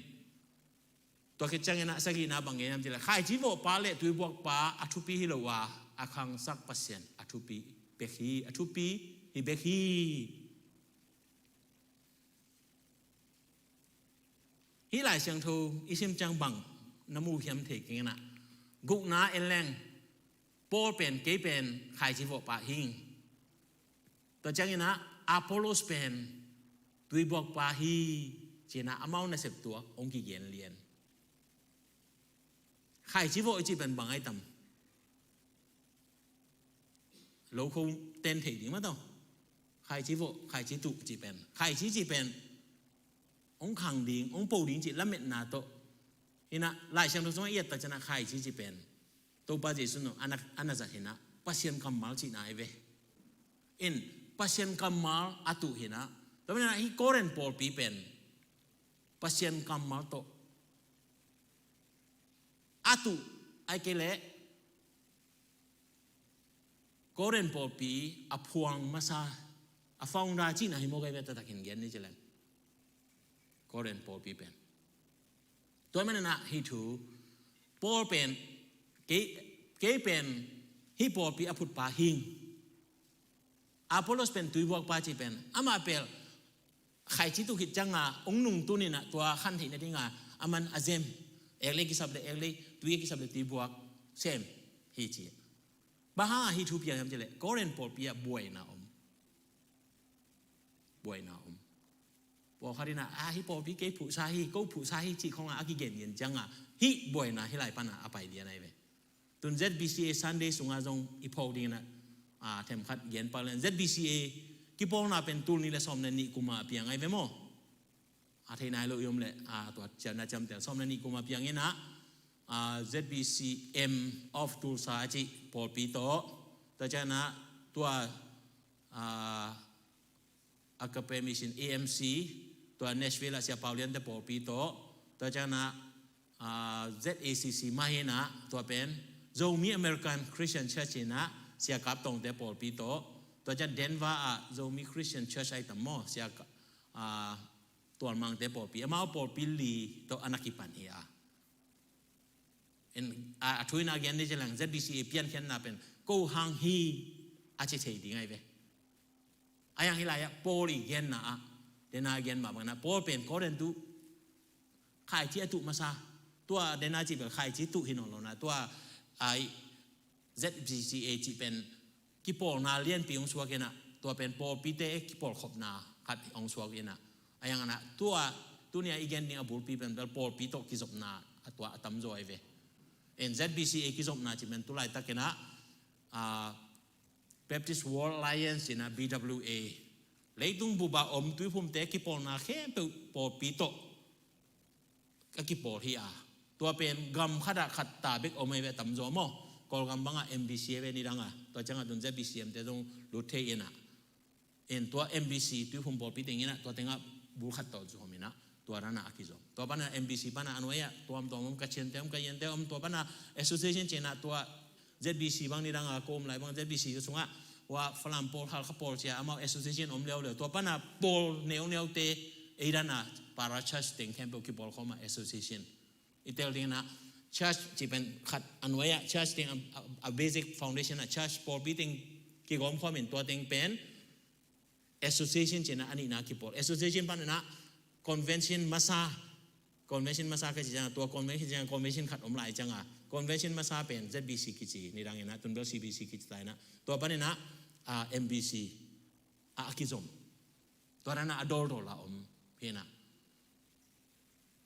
Tua khit ciangin a sagihna bang gen hiam cih leh, khaici vawhpa le tuibuakpa a thupi hi lo a, a khangsak Pasian a thupi bek hi, a thupi hi bek hi. Hih Lai Siangtho i sim ciang bang na mu hiam thei keng in a, gukna en leng, Paul pen, kei pen khaici vawh pa hing. Tua ciangin ah Apollos pen tuibuak pa hi, ci-in ah amau nasep tuak hong kigen lian. Khaici vawh i cih pen bang ai tam? Lo kho ten thei ding mah tawh. Khaici vawh, khaici tuh cih pen, khaici cih pen hong khang ding, hong po ding cih lametna tawh. Hi-in ah Lai Siangtho sungah i et tak ciangin ah khaici cih pen Topa Jesu in a na, a na zat hi-in ah Pasian kammal cihna hi ve. In, Pasian kammal a tuh hi-in ah, tua manin ah hih Korin pawlpi pen Pasian kammal tawh a tuh, ahih kei leh Korin pawlpi a phuang masa, a founder cihna hi mawk hi ve, taktak in gen ni ci leng. Korin pawlpi pen. Tua manin ah hih thu, Paul pen, kei, kei pen hih pawlpi a phut pa hing. Apollos pen tuibuak pa cih pen, amah pen khaici tuh khit ciangin ah hong nungtun in ah tua khan theihna dingin ah aman a zem, ek leh kisap leh ek lei, tui kisap leh tuibuak sem hi ci. Bang hang a hih thu piang hiam cih leh Korin pawlpi ah buaina om. Buaina om. Pawlkhat in ah, a, hih pawlpi kei phuhsa hi, ko phuhsa hi cih khawng ah a kigengen ciangin ah hih buaina hih lai pan ah a pai lian ahi ve. Tun Z B C A Sunday sungah zong i phawk dingin ah, a, themkhat gen pak leng, Z B C A kipawlna pen tul nih leh sawm leh nih kum a piang ahi ve maw? A thei nai lo i om leh, a, tua ciamna ciamteh, sawm leh nih kum a piang in ah, a, Z B C M of Tulsa a cih pawlpi tawh, tua ciangin ah tua, a, Agape Mission, A M C, tua Nashville ah Sia Pau Lian te pawlpi tawh, tua ciangin ah, a, Z A C C mah hi-in ah, tua pen Zomi American Christian Church hi-in ah Sia Kap Tawng te pawlpi tawh, tua ciang Denver ah Zomi Christian Church ahi tam maw, Sia Ka-, a, Tual Mang te pawlpi, amau pawlpi li tawh a na kipan hi a. In, a, a thu in a gen ni ci leng, Z B C A piankhiatna pen ko hang hi a ci thei ding ahi ve. A yang hih lai-ah Paul i genna ah, dena gen mah bangin ah, Paul pen Korin tuh khaici a tuh masa, tua dena cih pen khaici tuh hi nawn lo-in ah, tua a i Z B C A cih pen kipawlna lianpi hong suak in ah, tua pen pawlpite kipawlkhopna khat hong suak in ah, a yang in ah tua tuni-a i gen ding a bulpi pen bel pawlpi tawh kizopna a tua a tamzaw ahi ve. In Z B C A kizopna cih pen tu laitakin ah, a, Baptist World Alliance in ah, B W A, leitung bup a om tuiphumte kipawlna khempeuh pawlpi tawh a kipawl hi a. Tua pen gam khat ah khat ta bek om ahi ve, a tamzaw maw. Kawlgam bangah M B C ahi ve nidang a, tua ciangah tun Z B C M te zong lut thei in ah. In tua M B C tuiphum pawlpi teng in ah, tua tengah bul khat tawh zom in ah, tua dan ah a kizom. Tua pan ah M B C pan ah a nuai-ah tuamtuam om, Kachian te om, Kayin te om, tua pan ah association ci-in ah, tua Z B C bang nidang a ko om lai bang, Z B C sungah ua Falam pawl, Halkha pawl ci-a amau association om leuleu. Tua pan ah pawl neuneute, ei dan ah para church teng khempeuh kipawlkhawm a association. I tel ding in ah church cih pen khat a nuai-ah church teng a, a, a basic foundation ah church pawlpi teng kigawmkhawm in tua teng pen association ci-in ah a nihna kipawl. Association pan in ah convention masa, convention masa ka ci ciangah, tua convention ciangah convention khat om lai ciangah, convention masa pen Z B C kici, nidang in ah tun bel C B C kici ta in ah, tua pan in ah, a, M B C ah a kizom. Tua dan ah a dawldawl a om hi in ah.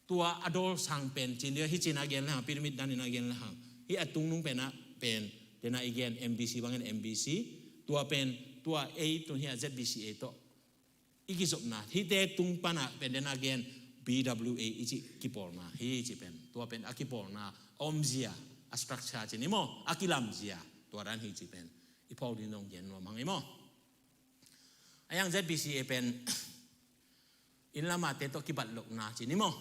Tua a dawl sang pen ci-in, hih ci-in a gen le hang, pyramid dan in a gen le hang, hih a tungnung pen ah pen, dena i gen M B C bangin M B C, tua pen, tua ei tun hih a Z B C A tawh i kizopna, hihte tung pan ah pen dena gen B W A i cih kipawlna hi ci pen. Tua pen a kipawlna a omzia, a structure ci ni maw, a kilamzia, tua dan hi ci pen i phawk ding zong gen nuam hang i maw. A yang Z B C A pen inn lamate tawh kibat lohna ci ni maw.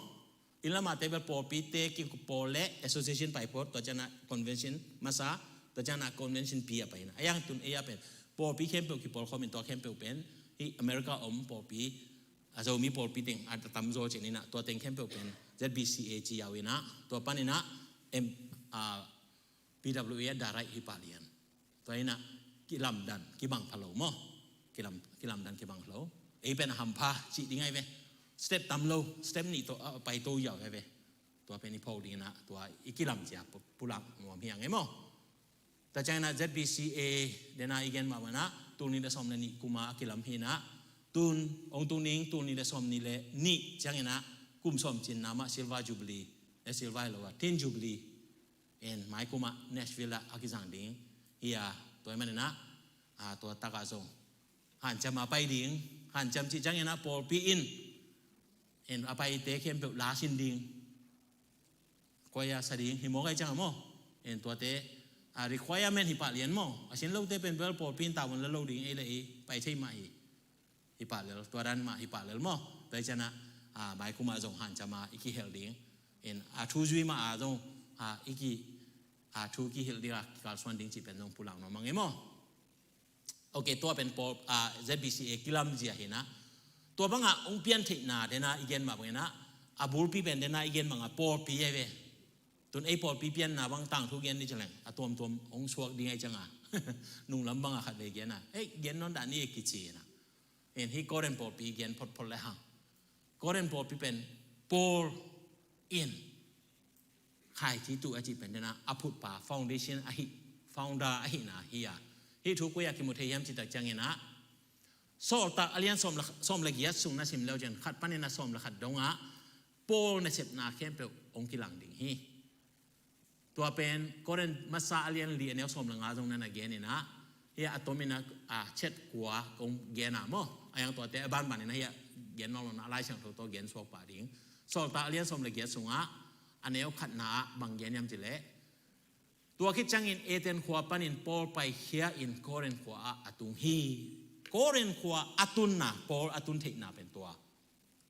Inn lamate bel pawlpite kipawl leh association paiphot, tua ciangah convention masa, tua ciangah convention pi a pai in ah. A yang tun ei a pen pawlpi khempeuh kipawlkhawm in, tua khempeuh pen hih America om pawlpi, a Zomi pawlpi teng a tamzaw ci-in ah, tua teng khempeuh pen Z B C A ci yau in ah, tua pan in ah M, a, B W A a direct hi pah lian. Tua in ah kilamdan kibang pha lo maw. Kilam, kilamdan kibang lo. Ei pen a hampha cih ding ahi ve. Step tam lo, step nih tawh a paito yau ahi ve. Tua pen i phawk ding in ah, tua i kilamzia pu-, pulak nuam hi hang e maw. Tua ciangin ah Z B C A dena i gen mah banah tul nih le sawm le nih kuma a kilam hi-in ah, tun, hong tung ding tul nih le sawm nih le nih ciangin ah kum sawm cinna mah Silver Jubilee, eh, Silver hi lo a, Tin Jubilee in mai kumah Nashville ah a kizang ding hi a, tua ahih manin ah, ah, tua takah zong hanciam a pai ding, hanciam cih ciangin ah pawlpi in, in a paite khempeuh la sin ding, choir sa ding hi mawk ahih ciangin maw. In tuate, ah, requirement hi pah lian maw. A sin lote pen bel pawlpi in tavuan la lo ding, ei le ei pai thei mah hi. Hi pah lel, tua dan mah hi pah lel maw. Tua ahih ciangin ah, ah, mai kumah zong hanciam a i kihel ding. In a thu zui mah a zong, ah, i ki, ah, thu kihilh ding a kikalsuan ding cih pen zong pulak nuam ing ei maw. Ok, tua pen pawl, ah, Z B C A kilamzia hi-in ah, tua bangah hong piantheihna dena i gen mah bangin ah, a bulpi pen dena i gen bangah pawlpi ahi ve. Tun ei pawlpi pianna bang tangthu gen ni ci leng a tuamtuam hong suak ding ahih ciangin ah, nunglam bangah khat vei gen a, ei, gen nawn dah ni e kici-in ah. In hih Korin pawlpi gen photphot le hang, Korin pawlpi pen Paul in khaici tuh a cih pen dena a phutpa, foundation ahi, founder ahihna hi a. Hih thu koi-ah kimu thei hiam cih tak ciangin ah, Sawltak a lian sawm le, sawm le giat sung na sim leu cin khat panin ah sawm le khat dongah Paul nasepna khempeuh hong kilang ding hi. Tua pen Korin masa a lian li a neu sawm le nga zong na na gen in ah, hih a tomin ah, ah, chet kua kong gen a maw. A yang tuate a banbanin ah hih a gen nawn lo-in ah Lai Siangtho tawh gen suak pah ding. Sawltak a lian sawm le giat sungah a neu khatna ah bang gen hiam cih leh, tua khit ciangin Athens khua panin Paul paikhia in Korin khua ah a tung hi. Korin khua a tunna, Paul a tun theihna pen tua.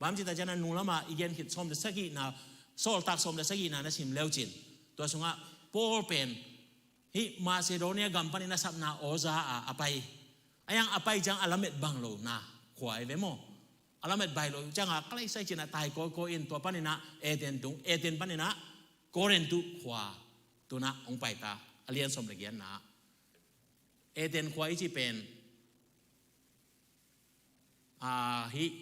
Bang hiam cih tak ciangin ah nunglam ah i gen khit sawm le sagihna, Sawltak sawm le sagihna na sim leu cin, tua sungah Paul pen hih Macedonia gam panin a sapna aw za a a pai. A yang a pai ciang a lamet bang lona khua ahi ve maw. A lamet bang lo ciangin ah kalaisai cin ah tai kawikawi in tua panin ah Athens tung, Athens panin ah Korin tuh khua, tu-in ah hong pai ta, a lian sawm le giatna. Athens khua i cih pen, ah, hih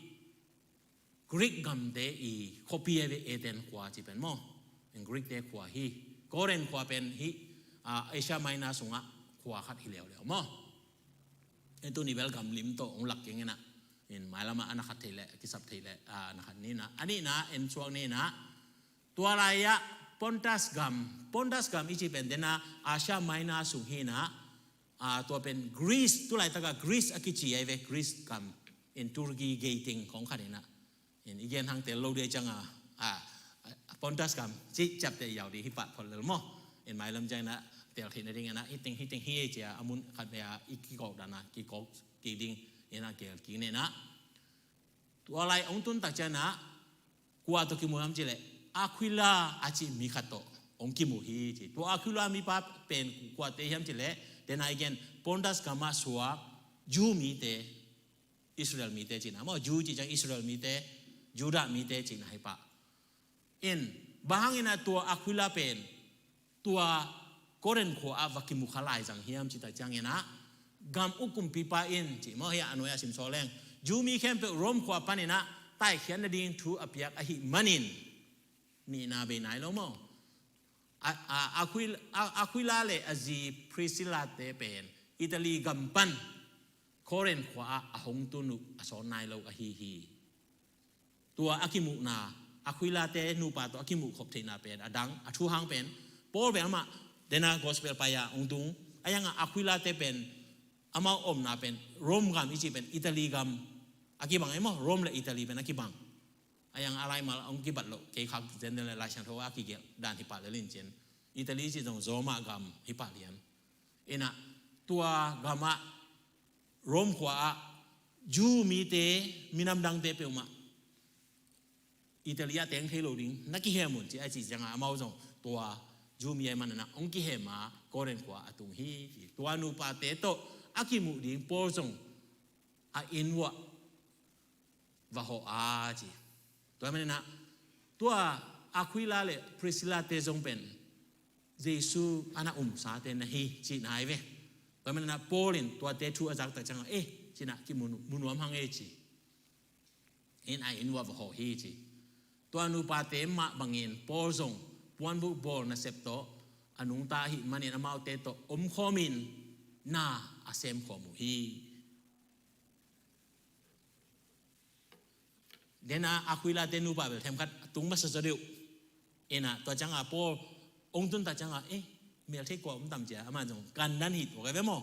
Greek gamte i khuapi ahi ve Athens khua cih pen maw. In Greek-te khua hi. Korin khua pen hih, ah, Asia Minor sungah khua khat hi leuleu maw. In tuni bel gam lim tawh hong lak keng in ah, in mailam ah a na khat thei leh, kisap thei leh, ah, na khat ni-in ah, a nihna en suak ni-in ah, tua lai-ah Pontus gam, Pontus gam i cih pen dena Asia Minor sung hi-in ah, ah, tua pen Greece, tu laitakah Greece a kici ahi ve, Greece gam, in Turkey gei teng khawng khat hi-in ah. In i gen hang tel lo ding ahih ciangin ah, ah, Pontus gam cih ciapteh yau ding hi pah phot lel maw. In mailam ciangin ah tel theih nadingin ah hih teng, hih teng hi ci-a a mun khat vei-a i kikawk dan a kikawk kik ding in ah gel kik ni-in ah. Tua lai hong tun tak ciangin ah kua tawh kimu hiam cih leh Aquila a cih mi khat tawh hong kimu hi ci. Tua Aquila mipa pen kuate hiam cih leh, dena i gen Pontus gam ah suak Jew mite, Israel mite cihna maw, Jew cih ciang Israel mite, Judah mite cihna hi pah. In, bang hangin ah tua Aquila pen tua Korin khua ah va kimukha laizang hiam cih tak ciangin ah, gam uk kumpipa in cih maw, hih a nuai-ah simsawl leng, Jew mi khempeuh Rome khua panin ah taikhiat nading thu a piak ahih manin, nihna bei nai lo maw. A, a, Aquil-, a, Aquila le a zi Priscilla-te pen Italy gam pan Korin khua ah a hong tun uh a sawn nai lo ahi hi. Tua a kimuhna, Aquila-te nupa tawh a kimuh khop theihna pen a dang, a thu hang pen Paul bel amah dena gospel pai-a hong tung. A yang ah Aquila-te pen amau omna pen Rome gam i cih pen Italy gam a kibang e maw, Rome le Italy pen a kibang. A yang a laimal hong kibat loh kei khak zen le Lai Siangtho a kigelh dan hi pah lel in cin, Italy cih zong Roma gam hi pah lian. In ah tua gam ah Rome khua ah Jew mite, minam dangte peuhmah Italy ah teng thei lo ding na kihem un ci a, a cih ciangin amau zong tua Jew mi ahih manin ah hong kihem a Korin khua a tung hi ci. Tua nupate tawh a kimuh ding Paul zong a inn uah va hawh a ci. Tua ahih manin ah tua Aquila le Priscilla-te zong pen Jesu a na umsate na hi cihna hi ve. Tua ahih manin ah Paul in tuate thu a zak tak ciangin, eh, ci-in ah kimu, mu nuam hang e ci. In a inn uah va hawh hi ci. Tua nupate mah bangin Paul zong puanbuk bawl nasep tawh a nungta ahih manin amaute tawh omkhawmin na a semkhawm uh hi. Dena Aquila te nupa bel themkhat tung masa zaw deuh. Ina tua cianga Paul ong tun tak cianga, eh, melthei kua om tam cia, ama zong kan dan hi tua ka ve maw.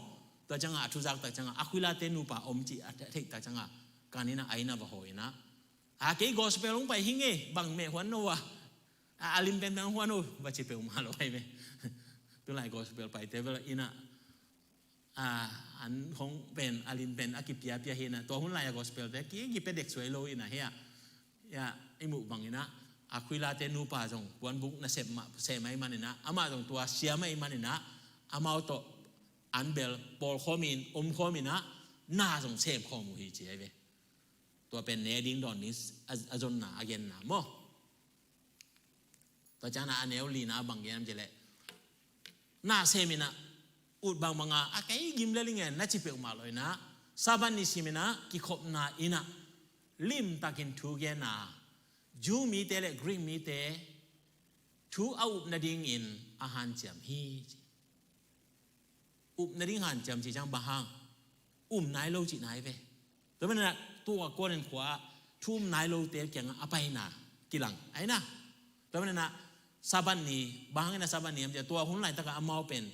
Tua cianga a thuzak tak cianga Aquila te nupa om ci a theih tak cianga, kan ina a ina va haw ina, a kei gospel ong pai hi nge, bang meh huan no a, a lim pen bang huan no va ci peuhmah lo ai ve. Tulai gospel paite bel ina, a, an hong pen a lim pen a kipiapia hi na, tua hun lai a gospel te ki, kipia dek suai lo ina hia. Ya, i muh bang ina Aquila te nupa zong puanbuk na sem mah, sem ai man ina, amah zong tua siam ai man ina, amau tawh an bel pawlkhawmin omkhawmin a na zong semkhawm uh hi ci ai ve. Tua pen ne ding dawn ding a, a zonna a genna maw. Tua ciangin a neu lina bang gen am ci leh, na sem ina ut bangbanga a kei gim le lingen na ci peuhmah lo ina, Sabbath ni sim ina kikhopna ina limtakin thu genna, Jew mite le Greek mite thu a up nadingin a hanciam hi ci. Up nading hanciam ci ciang bang hang? Um nai lo cihna hi ve. Tua manin ah tua Korin khua-ah thu um nai lote kiangah a paina kilang ahi na. Tua manin ah Sabbath ni, bang hangin ah Sabbath ni hiam cih leh tua hun laitakah amau pen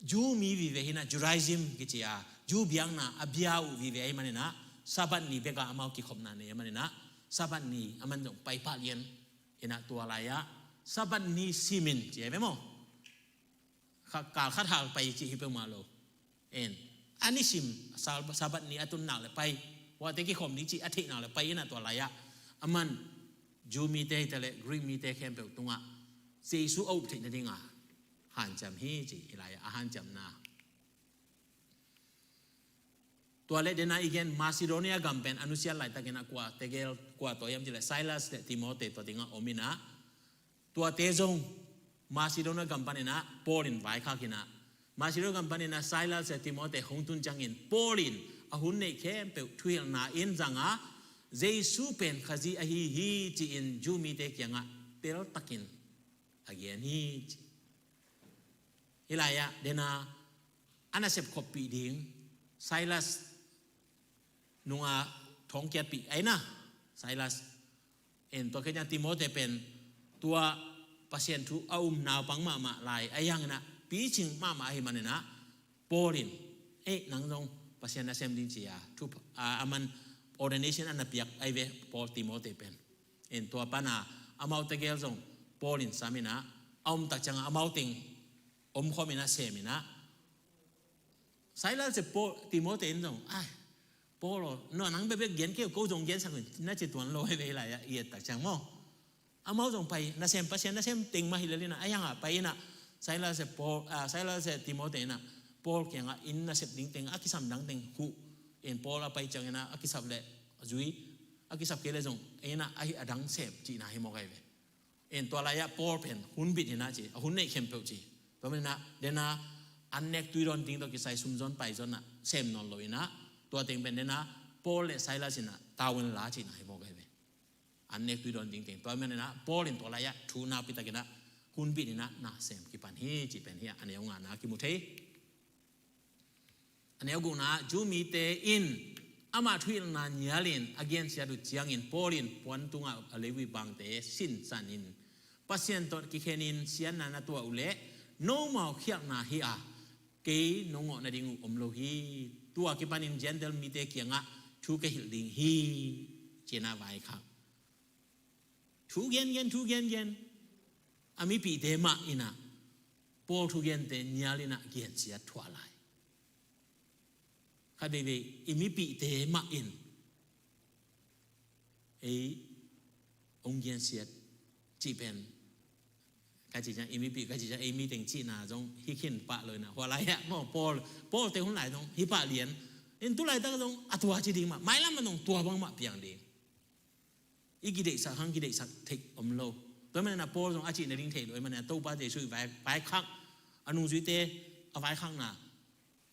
Jew mi vive hi na, Judaism kici a, Jew biakna a bia uh vive ahih manin ah Sabbath ni bekah amau kikhopna nei ahih manin ah Sabbath ni aman zong pai pah lian. Ina tua lai-ah Sabbath ni simin ci ahi ve maw? Kha-, kal khat hal pai cih hi peuhmah lo. En, a nisim sal-, Sabbath ni a tun nak le pai, huate kikhop ni cih a theih nak le pai ina tua lai-ah aman Jew mite hi ta le Greek mite khempeuh tungah Jesu a up theih nadinga hanciam hi ci hi lai-ah a hanciamna. Tua le dena i gen Macedonia gam pen a nusiat laitakin a kua tegel kua tawi hiam cih leh Silas le Timote tua dingah om ina, tuate zong Macedonia gam panin ah Paul in vaikhak ina, Macedonia gam panin ah Silas le Timote hong tun ciangin Paul in a hun neih khempeuh thuhilhna in zanga Jesu pen Khazih ahi hi ci-in Jew mite kiangah teltakin a gen hi ci. Hi lai-ah dena a nasep khoppih ding Silas nunga thawngkiatpih ahi na, Silas. En tua khit ciang Timote pen tua Pasian thu a um naupang mahmah lai ahi hangin ah picing mahmah ahih manin ah Paul in, eh, nang zong Pasian nasem ding ci a thu, a, aman ordination a na piak ahi ve Paul Timote pen. En tua pana amau tegel zong Paul in sam ina a om tak ciangah amau teng omkhawm ina sem ina. Silas le Paul, Timote in zong, ai, Paul aw, no nang bekbek gen kei, ko zong gensak un na ci tuan lo hi ve hi lai-ah i et tak ciang maw. Amau zong pai nasem, Pasian nasem teng mah hi lel ina, a hiangah pai ina Silas le Paul, ah, Silas le Timote ina Paul kiangah inn nasep ding teng a kisam dang teng huh. En Paul a pai ciang ina a kisap le a zui, a kisap kei le zong ina ahi a dang sem cihna hi mawk ahi ve. En tua lai-ah Paul pen hun bit ina ci, a hun neih khempeuh ci. Tua manin ah dena an nek tui dawn ding tawh kisai sum zawn pai zawn ah sem nawn lo ina, tua teng pen dena Paul le Silas ina tavuan la cihna hi mawk ahi ve. An nek tui dawn ding teng. Tua manin ah Paul in tua lai-ah thu nakpi takin ah hun bit ina na sem kipan hi cih pen hi a neu ngana kimu thei. A neu gukna, Jew mite in amah thuhilhna nialin a gensiat uh ciangin Paul in puan tungah a Levi bangte sinsanin Pasian tawh kikhenin siatna na tuah uh leh nomau khialhna hi a, kei nong ngawh nading uh om lo hi. Tua kipanin Gentile mite kiangah thu ka hilh ding hi, ci-in a vaikhak. Thu gengen, thu gengen. A mipihte mah ina Paul thugente nial ina gensiat thuah lai. Khat veivei i mipihte mah in ei hong gensiat cih pen ka cih ciang i mipih ka cih ciang ei miteng cihna zong hi khin pah lo ina. Hua lai-ah maw Paul, Paul te hun lai zong hi pah lian. In tu laitak zong a tua ci ding mah, mailam ah zong tua bang mah piang ding. I kideihsak hang kideihsak theih om lo. Tua manin a Paul zong a cih nading theih lo ahih manin a Topa Jesu i vai, vaikhak, a nungzuite a vaikhakna.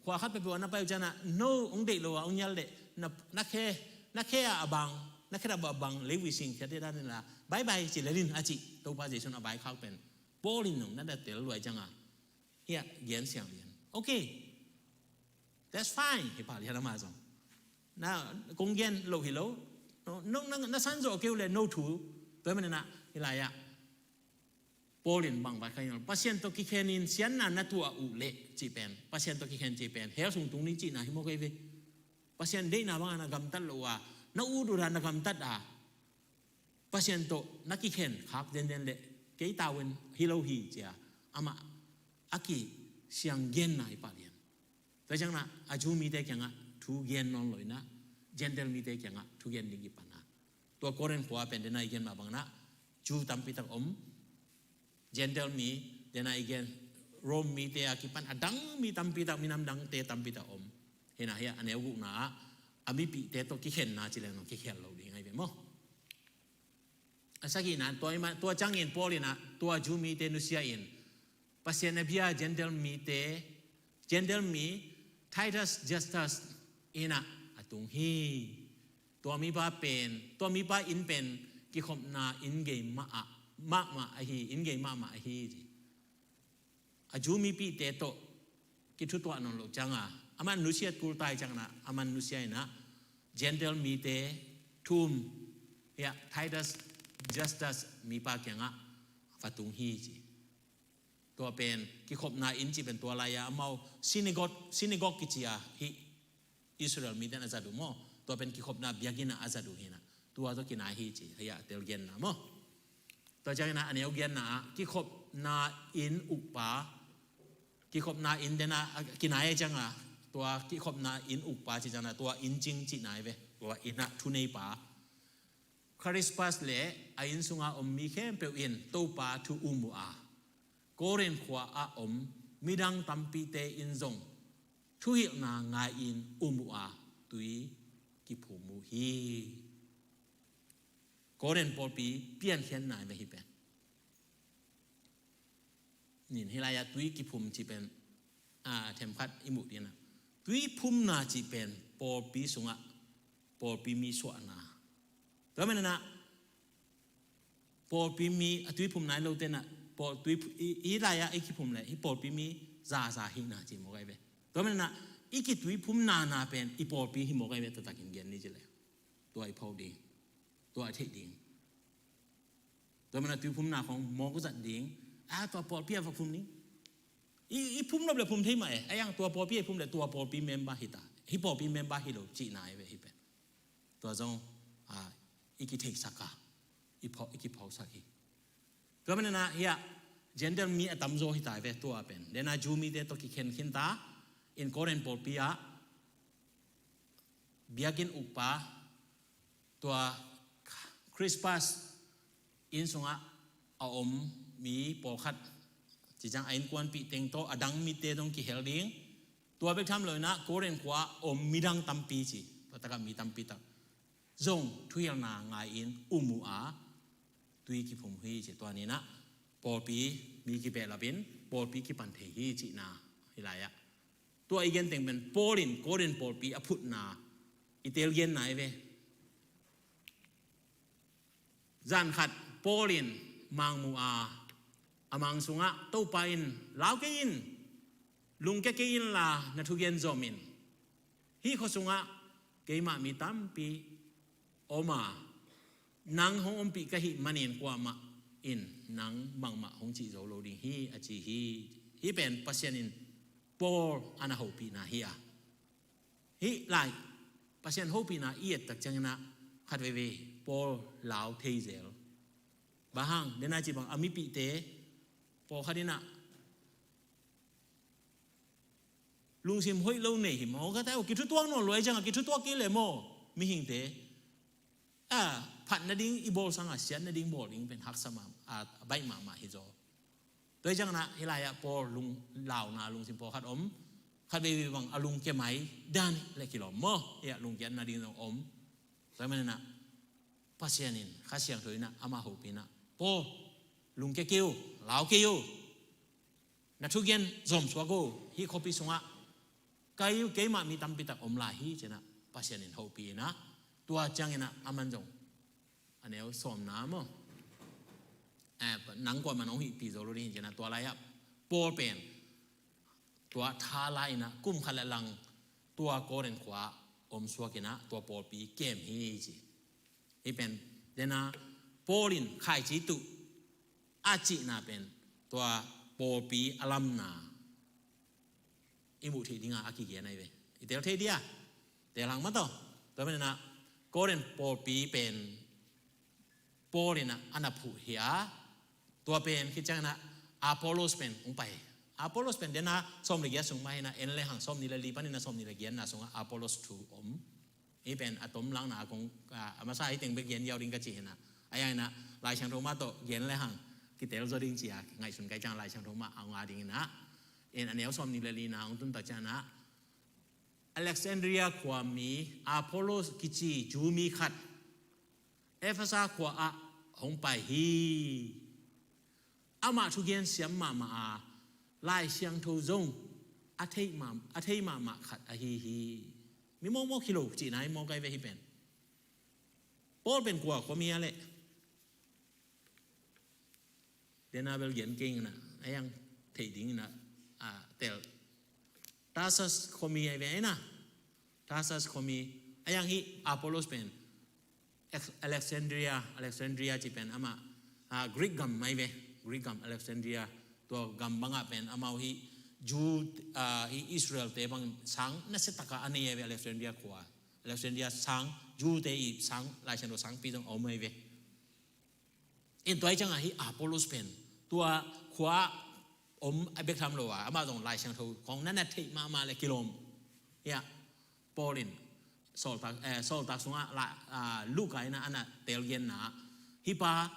Khua khat peuhpeuh a na pai uh ciangin ah no hong deih lo a hong nial leh na, na khe, na khe a bang, na khe a bang Levi sing khiat dih dan in la bye bye ci lel in a cih Topa Jesu in a vaikhak pen Paul in zong na na tel luai ciangin Hiah gen siang lian. Okay. That's fine. Hi pah lian ama zong. Na kong gen loh hi lo. No, no, na, na san zawh kei uh leh no thu. Tua manin ah hi lai-ah Paul in bang vai kha hiam, Pasian tawh kikhen in siatna na tuah uh leh cih pen, Pasian tawh kikhen cih pen hell sung tung ding cihna hi mawk ei ve. Pasian deihna bangah na gamtat loh a, na ut ut a na gamtat a, Pasian tawh na kikhen khak denden leh kei tau in hi lo hi ci-a amah a kisiang genna hi pah lian. Tua ciangin ah a Jew mite kiangah thu gen nawn lo in ah Gentile mite kiangah thu gen ding kipan ah, tua Corinth khua pen dena i gen mah bangin ah Jew tampi tak om, Gentile mi, dena i gen Rome mite a kipan a dang mi tampi tak, minam dangte tampi tak om. Hi na, hiah a neu gukna ah a mipihte tawh kikhenna ci leng zong kikhel lo ding ahi ve maw. A sagihna, tua i ma, tua ciangin Paul in ah tua Jew mite nusia in, Pasian a bia Gentile mite, Gentile mi Titus Justus in ah a tung hi. Tua mipa pen, tua mipa inn pen kikhopna inn gei mah ah, mahmah ahi, inn gei mahmah ahi. A Jew mipihte tawh kithutuah nawn loh ciangin ah, aman nusiat kul ta hi ciangin ah, aman nusia in ah Gentile mite thu um, hiah Titus Justus mipa kiangah va tung hi ci. Tua pen kikhopna inn cih pen tua lai-a amau synagogue, synagogue kici a hih Israel mite in a zat uh maw. Tua pen kikhopna biakinn ah a zat uh hi na. Tua tawh kinai hi ci, hiah a tel genna maw. Tua ciangin ah a neu genna ah kikhopna inn ukpa, kikhopna inn dena a kinai a ciangin ah, tua kikhopna inn ukpa ci ciangin ah tua inncing cihna hi ve. Tua inn ah thuneipa Crispus le a inn sunga om mi khempeuh in Topa thu um uh a, Corinth khua a om midang tampite in zong thuhilhna ngai-in um uh a, tui kiphum uh hi. Corinth pawlpi piankhiatna hi ve hih pen. Nin, hih lai-ah tui kiphum cih pen, a, themkhat i muh ding a, tui phumna cih pen pawlpi sungah pawlpi mi suahna. Tua manin ah pawlpi mi, a tui phum nai lote in ah, pawl, tui phu-, i, i lai-ah i kiphum leh hih pawlpi mi zaza hihna cih mawk ahi ve. Tua manin ah i kitui phumna na pen i pawlpi hi mawk ahi ve, taktakin gen ni ci leh. Tua i phawk ding, tua i theih ding. Tua manin ah tui phumna khong mawk zat ding. A, tua pawlpi a va phum ni. I, i phum nop leh phum thei mah e. A, yang tua pawlpi a i phum leh tua pawlpi member hi ta, hih pawlpi member hi lo cihna ahi ve hih pen. Tua zong, a, i kitheisak a, i phawk, i kiphawksak hi. Tua manin ah hiah Gentile mi a tamzaw hi ta hi ve tua pen. Dena Jew mite tawh kikhen khinta in Corinth pawlpi ah biakinn ukpa, tua Crispus inn sungah a om mi pawlkhat, ci ciang a innkuanpih teng tawh a dang mite zong kihel ding. Tua bek tham lo in ah Corinth khua-ah om midang tampi ci, tua takah mi tampi tak zong thuhilhna ngai-in um uh a, tui kiphum hi ci. Tua ni in ah pawlpi mi kibehlap in pawlpi kipan thei hi cihna hi lai-ah. Tua i gen teng pen Paul in Corinth pawlpi a phutna i teel genna ahi ve. Zan khat Paul in mang mu a, a mang sungah Topa in, "Lau kei in, lungkia kei inla na thugen zom in. Hih khua sungah keimah mi tampi om a, nang hong ompih ka hih manin kuamah in nang bangmah hong cih zo lo ding hi," a ci hi. Hih pen Pasian in Paul a na hopihna hi a, hih lai Pasian hopihna i et tak ciangin ah khat veivei Paul lau thei zel. Bang hang, dena ci bang a mipihte pawlkhat in ah lungsim hoih lo nei hi maw, ka ta uh kithutuak nawn lo a, i ciangah kithutuak kei leh maw, mihingte, a, phat nading i bawl sangah siat nading bawl ding pen haksa mah, a, a baih mahmah hi zaw. Tua hi ciangin ah hih lai-ah Paul lung launa lungsim pawlkhat om, khat veivei bang a lungkia mai dan leh kilawm maw, hiah lungkiat nading zong om. Tua hi manin ah Pasian in Kha Siangtho in ah amah hopih in ah, "Paul, lungkia kei uh, lau kei uh, na thugen zom suak uh, hih khuapi sungah kei, keimah mi tampi tak om lai hi," ci-in ah Pasian in hopih in ah, tua ciangin ah aman zong a neu sawmna maw, eh, nang kuamah nong hihpih zo lo ding hi ci-in ah, tua lai-ah Paul pen tua tha la-in ah kum khat le lang tua Korin khua om suak in ah tua pawlpi kem hi ci. Hih pen dena Paul in khaici tuh a cihna pen tua pawlpi a lamna i muh theih dinga a kigen ahi ve. I tel thei dia? Tel hang mah tawh. Tua pen in ah Korin pawlpi pen Paul in ah a na phuh hi a, tua pen khit ciangin ah Apollos pen hong pai. Apollos pen dena sawm le giat sung mah hi in ah, en le hang sawm nih le li panin ah sawm nih le giatna sungah Apollos thu om. Hih pen a tom langna a kong, a, a masa hih teng bek gen ziau ding ka ci hi in ah. A yang in ah Lai Siangtho mah tawh gen le hang kitel zaw ding ci a ngaihsun ka hih ciang Lai Siangtho mah a nga ding in ah. En a neu sawm nih le lina hong tun tak ciangin ah Alexandria khua mi Apollos kici Jew mi khat Efesa khua ah hong pai hi. Amah thugen siam mahmah a, Lai Siangtho zong a thei mah, a thei mahmah khat ahi hi. Mi mawkmawk hi lo cihna hi mawk ahi ve hih pen. Paul pen kua khuami a leh? Dena bel gen kei in ah, a yang theih ding in ah, a, tel. Tarsus khuami ahi ve in ah. Tarsus khuami, a yang hih Apollos pen Ex-, Alexandria, Alexandria ci pen amah, a, Greek gam mah hi ve, Greek gam Alexandria, tua gam bangah pen amau hih Jew, a, hih Israel te bang sang nasia taka a nei ahi ve Alexandria khua. Alexandria sang, Jew te i sang, Lai Siangtho sangpi zong a om ahi ve. In tua hi ciangah hih Apollos pen tua khua om a bek tham lo a, amah zong Lai Siangtho khong na na theih mahmah le kilawm. Hiah Paul in Sawltak, eh, Sawltak sungah la, ah, Luka in ah a na telgenna, hih pa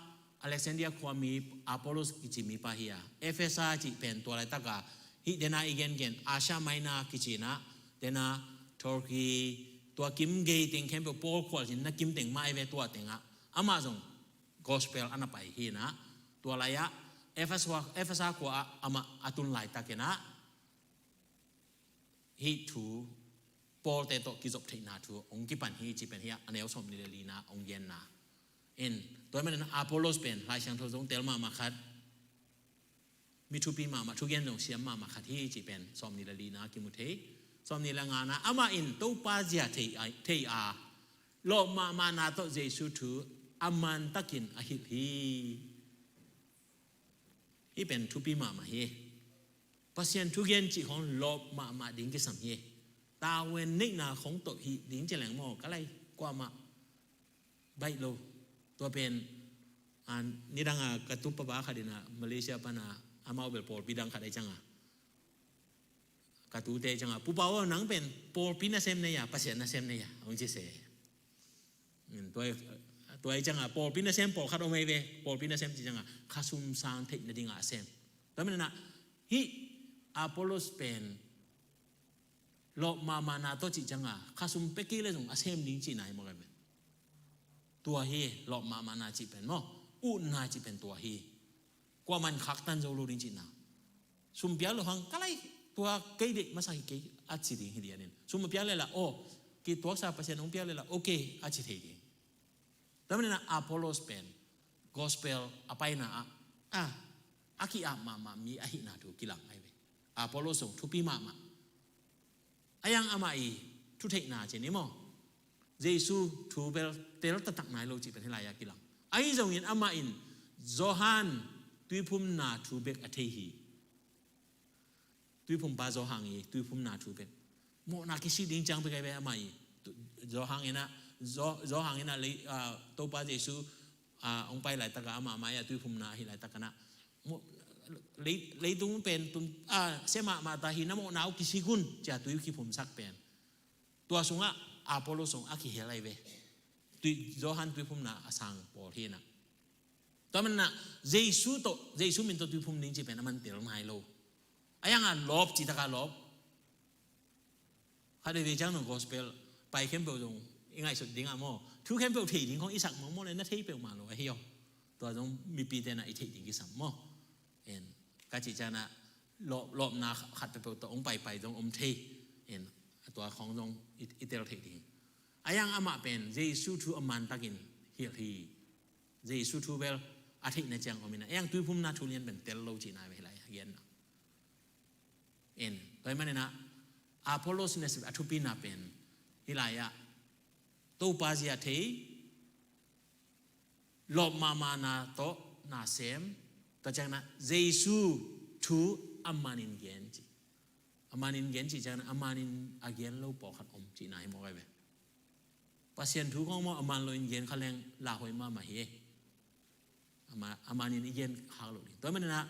Alexandria khuami Apollos kici mipa hi a, Efesa cih pen tua laitaka hih dena i gengen Asia Minor kici in ah, dena Turkey, tua kim gei teng khempeuh Paul khualzin na kim teng mah ahi ve tua tengah. Amah zong gospel a na pai hi in ah, tua lai-ah Efesa, Efesa khua ah amah a tun laitakin ah hih thu Paul te tawh kizop theihna thu hong kipan hi cih pen hiah a neu sawm nih le lina hong genna. In, tua hi manin Apollos pen Lai Siangtho zong tel mahmah khat, mi thupi mahmah, thugen zong siam mahmah khat hi cih pen sawm nih le lina kimu thei. Sawm nih le ngana, amah in Topa zia thei a, thei a, lawp mahmahna tawh Jesu thu a mantakin a hilh hi. Hih pen thupi mahmah hi. Pasian thugen cih khong lawp mahmah ding kisam hi. Tavuan neihna khong tawh hih ding ci leng maw, ka lai kuamah baih lo. Tua pen, a, nidang a ka tupa pa khat in ah Malaysia pan a amau bel pawlpi dang khat ahi ciangah ka tute ahi ciangah, "Pupa aw, nang pen pawlpi nasem nei a, Pasian nasem nei a?" hong ci se. Tua, tua ahi ciangah pawlpi nasem pawlkhat om ahi ve, pawlpi nasem cih ciangah khasum sang theih nadingah a sem. Tua manin ah hih Apollos pen lawp mahmahna tawh cih ciangah khasum pia kei le zong a sem ding cihna hi maw, ka hi pen. Tua hi lawp mahmahna cih pen maw, utna cih pen tua hi. Kuamah in khaktan zo lo ding cihna. Sum piak lo hang ka lai, tua kei deih masa hi kei a ci ding hi lianin. Sum a piak lela, aw, kituaksa Pasian hong piak lela, okay, a ci thei ding. Tua manin ah Apollos pen gospel a paina ah, a, a ki-ap mahmah mi ahihna thu kilang ahi ve. Apollos zong thupi mahmah. A yang amah i thutheihna ci ni maw, Jesu thu bel tel taktak nai lo cih pen hih lai-ah kilang. Ahi zongin amah in Johan tuiphumna thu bek a thei hi. Tuiphumpa Johan i tuiphumna thu bek, mawhna kisik ding ciang bek ahi ve amah i. Tu-, Johan in ah, Jo-, Johan in ah lei, ah, Topa Jesu, ah, hong pai laitakah amah mai-ah tuiphumna ahi laitakah na, mawh-, lei-, leitung pen tun, ah, sia mahmah ta hi, na mawhna uh kisik un ci-a tui kiphumsak pen. Tua sungah Apollos zong a kihel ahi ve. Tui, Johan tuiphumna a sang pawl hi in ah. Tua manin ah Jesu tawh, Jesu min tawh tuiphum ding cih pen a man tel nai lo. A yang a lawp, citak a lawp. Khat veivei ciang zong gospel pai khempeuh zong i ngaihsut ding a maw, thu khempeuh thei ding khong i sak mawkmawk le na thei peuhmah lo ahi aw. Tua zong mipite na i theih ding kisam maw. En, ka cih ciangin ah lawp, lawpna khat peuhpeuh tawh hong paipai zong om thei. En, a tua khong zong i, i tel thei ding. A yang amah pen Jesu thu a mantakin hilh hi. Jesu thu bel a theihna ciang om in ah, a yang tuiphumna thu lian pen tel lo cihna ve hi lai a genna. En, Tua hi maninah Apollos nasep a thupina pen hih lai-ah Topa zia thei, lawp mahmahna tawh na sem, tua cianginah Jesu thu a manin gen ci. A manin gen ci cianginah a manin a gen lo pawlkhat om cihna hi mawk ai ve. Pasian thu khawng maw a man loin gen kha leng lauhuai mahmah hi. A ma-, a manin i gen khak lo ding. Tua maninah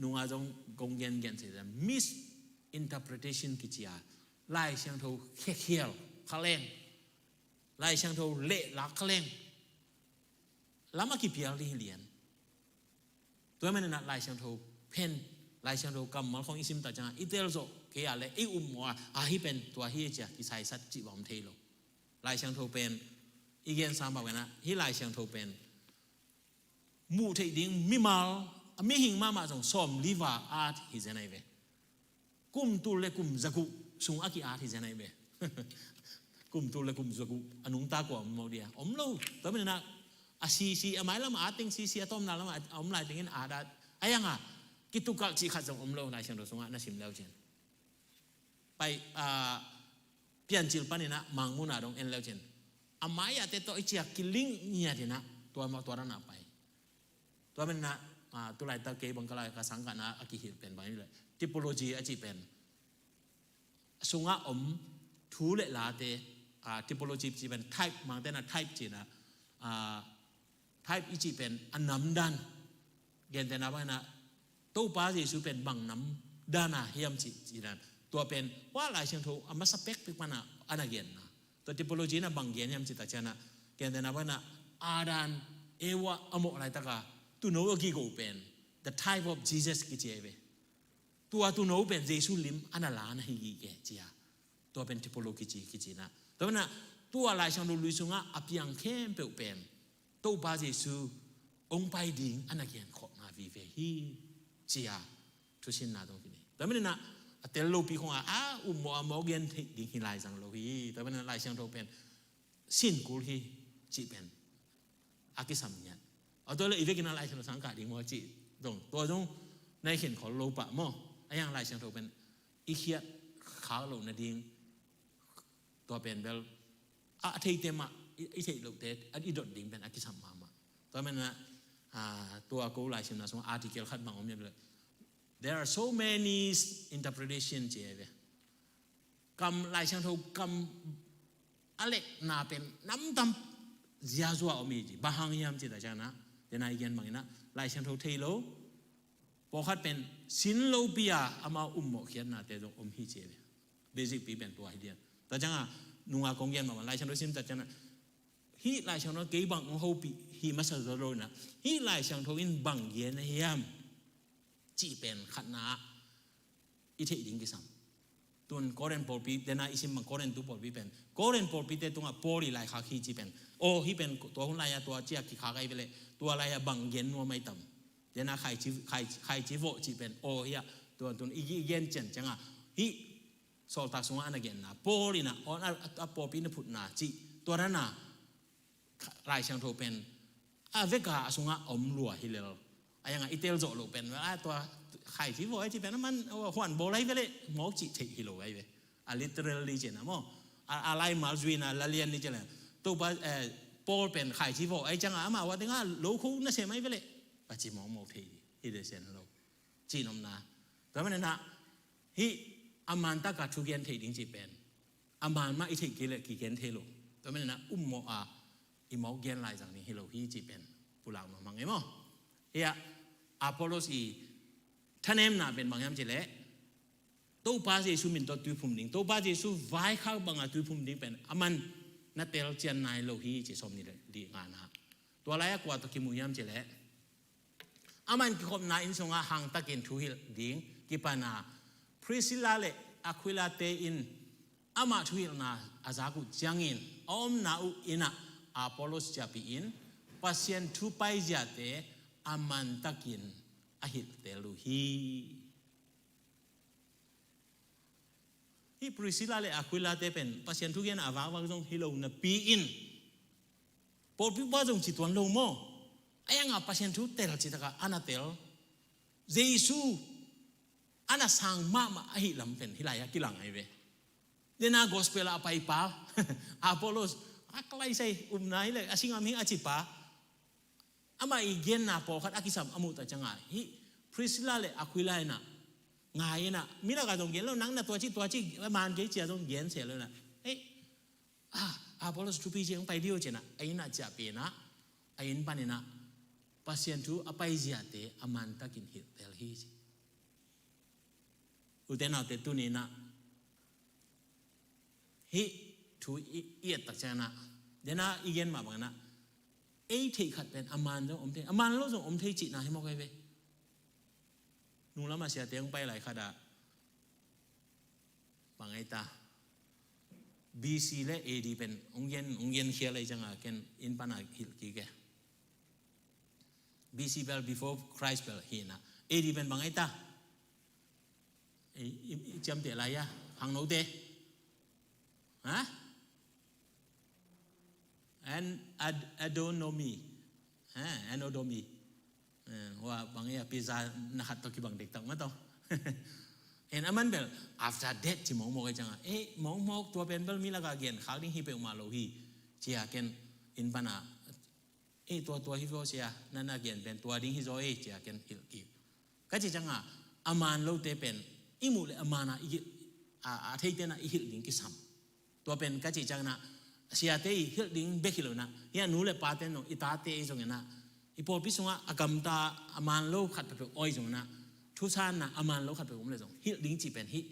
nunga zong kong gengen se misinterpretation kici a, Lai Siangtho khekhial kha leng, Lai Siangtho lehlak kha leng lam a kipial ding hi lian. Tua maninah Lai Siangtho phen, Lai Siangtho kammal khawng i sim tak ciangah i tel zawh kei a le i um maw a, a hih pen tua hi cia kisaisat cih bang om thei lo. Lai Siangtho pen i gensa mah penah hih Lai Siangtho pen muh theih ding mimal, a mihing mahmah zong sawmli val at hi zen ai ve. Kum tul le kum zaguh sung a ki-at hi zen ai ve. Kum tul le kum zaguh a nungta kua om lo dia? Om lo. Tua maninah a sisi a mailam a at teng, sisi a tawpna lam a om lai tengin at at. A yanga kitukalh cih khat zong om lo, Lai Siangtho sungah na sim leu cin. Pai, a, Piancil paninah Mangmuhna dong en leu cin, a mai-ah te tawh i ciak kilink ngiatinah tua mah tua danah pai. Tua maninah, a, tulaitak kei bang ka lai ka sangkahna a kihilh pen bang hi leh typology a cih pen sungah om thu le late, a, typology cih pen type, Mangtena type cinah, a, type i cih pen a namdan. Gentehna banginah Topa Jesu pen bang namdana hiam cih, cih dan. Tua pen hua Lai Siangtho a masa pekpek pana a na genna. Tua typology na bang gen hiam cih tak cianah, gentehna banginah Adam Eva a mawh laitaka tuuno a kigo pen the type of Jesus kici ai ve. Tua tuuno pen Jesu lim a na la na hi gige cia. Tua pen typology kici, kicinah. Tua penah tua Lai Siangtho lui sungah a piang khempeuh pen Topa Jesu hong pai ding a na genkhawhna vive hi cia thusinna dong kinei. Tua maninah a tel lopi khongah a um maw a maw gen theih ding hi lai zang lo hi. Tua maninah Lai Siangtho pen sinkul hi cih pen a kisam ngiat. A tua le i vekinah Lai Siangtho sangkah ding maw cih dong, tua zong na i khenkhol lo pah maw. A yang Lai Siangtho pen i khiat khak loh nading, tua pen bel a theite mah i, i theih lohte a i dot ding pen a kisam mahmah. Tua maninah, a, tua ko laisimna sungah article khat bang om hiam le, there are so many interpretation ci ai ve. Kam, Lai Siangtho kam a lekna pen namtam ziazua om hi ci. Bang hang hiam cih tak cianah, tena i gen banginah Lai Siangtho thei lo, pawlkhat pen sin lopi a amau um mawh khiatnate zong om hi ci ve. Basic pi pen tua hi dia. Tua ciangah nunga kong gen mahmah Lai Siangtho sim tak cianah, hih Lai Siangtho kei bang hong hopih hi masa zaw lo inah, hih Lai Siangtho in bang gen hiam cih pen khatna ah i theih ding kisam. Tun Korin pawlpi, tena i sim bang Korin tu pawlpi pen, Korin pawlpite tungah Paul i laikhak hi ci pen, aw, hih pen tua hun lai-a tua ciah kikhak ai ve leh, tua lai-a bang gen nuam ai tam? Tena khaici, khaici, khaici vawh cih pen, aw, hiah tua tun i, i gen cian ciangah hih sawltak sungah a na genna, Paul inah, aw, a, a pawlpi na phutna cih tua dana Lai Siangtho pen a veka a sungah a om lua hi lel. A yangah i tel zawh loh pen, a tua khaici vawh ai ci pen a man, a huan bawl ai ve leh mawk cih theih hi lo ai ve. A literally cihna maw, a, a laimal zuina la lian ni ci leh, Topa, eh, Paul pen khaici vawh ai ciangah amah ua tengah lo kho nasem ai ve leh a ci mawkmawk thei hi, hi le sian lo. Cihnopna. Tua maninah hih a man taka thugen theih ding cih pen a man mah i theih kei leh kigen thei lo. Tua maninah um mawh a i mawk gen lai zang ding hi lo hi cih pen pulak nuam hang e maw. Hiah Apollos i thanemna pen bang hiam cih leh Topa Jesu min tawh tuiphum ding, Topa Jesu vaikhak banga tuiphum ding pen a man na tel cian nai lo hi ci, sawmnih le li ngana. Tua lai-ah kua tawh kimu hiam cih leh, amah in kikhopna inn sungah hangtakin thuhilh ding kipana Priscilla le Aquila-te in amah thuhilhna a zak uh ciangin a omna uh innah Apollos ciahpih in Pasian thu paiziate a mantakin a hilhtel uh hi. Hih Priscilla le Aquila-te pen Pasian thugen a vakvak zong hi lo napi-in, pawlpi pa zong ci tuan lo maw? A yangah Pasian thu tel citaka a na tel, Jesu a na sang mahmah ahi lam pen hih lai-ah kilang ahi ve. Dena gospel a paipa Apollos, a kalaisai umna hi le a singam hi a cipa, amah i genna pawlkhat a kisam a muh ta cianga, hih Priscilla le Aquila inah ngai inah, mi lakah zong gen lo, nang na tua ci tua ci man kei cia zong gen se lo inah, hei, ah, Apollos thupi ciang pai dih o ci inah a inn ah ciahpih inah, a inn pan inah Pasian thu a paiziate a mantakin hilhtel hi ci. Ute naute, tuni inah hih thu i, i et tak ciang inah, dena i gen mah bang inah, ei theih khat pen a man zong om thei, a man lo zong om thei cihna hi mawk ahi ve. Nunglam a siate hong pai lai khat ah bang ai ta, B C le A D pen hong gen, hong gen khial ahi cianga ken inn pana hilh kik e. B C bel, before Christ bel hi inah, A D pen bang ai ta? I, i, i ciamteh lai a, khangnote. Ha? An, ad, adonomi. Ha? Anodomi. Eh, wa bang ia pizza na khat tawh kibang dektak mah tawh. En aman bel, after death ci mawkmawk ahi cianga. Eh, mawkmawk tua pen bel mi lakah gen khak ding hi peuhmah lo hi. Cia ken inn pana, eh, tua, tua hi vua sia, na, na gen pen tua ding hi zaw e, cia ken hilh kik. Ka cih cianga, a man lote pen i muh le a man a i, a, a theite na i hilh ding kisam. Tua pen ka cih ciangna, siate i hilh ding bek hi lo na, hia nu le pate nong i tate i zong ina, i pawlpi sungah a gamta a man lo khat peuhpeuh awi zong ina, thusanna a man lo khat peuh om le zong hilh ding cih pen hih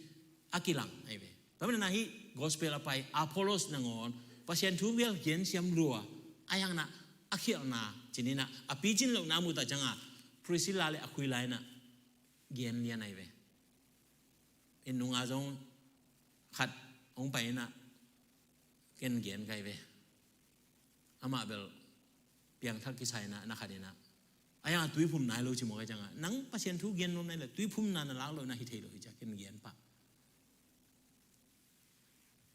a kilang ahi ve. Tua manin ah hih gospel a pai Apollos nangawn Pasian thu bel gen siam lua, a hiangna a khialhna cih ina a picin lohna a muh ta cianga Priscilla le Aquila ina gen lian ahi ve. Inn nunga zong khat hong pai ina ken gen kai ve. Amah bel piangthak kisa ina na khat ina a hiang a tuiphum nai lo ci mawk ahi cianga nang Pasian thu gen nuam nai le tuiphumna na lak lo ina hi thei lo hi cia ken gen pah.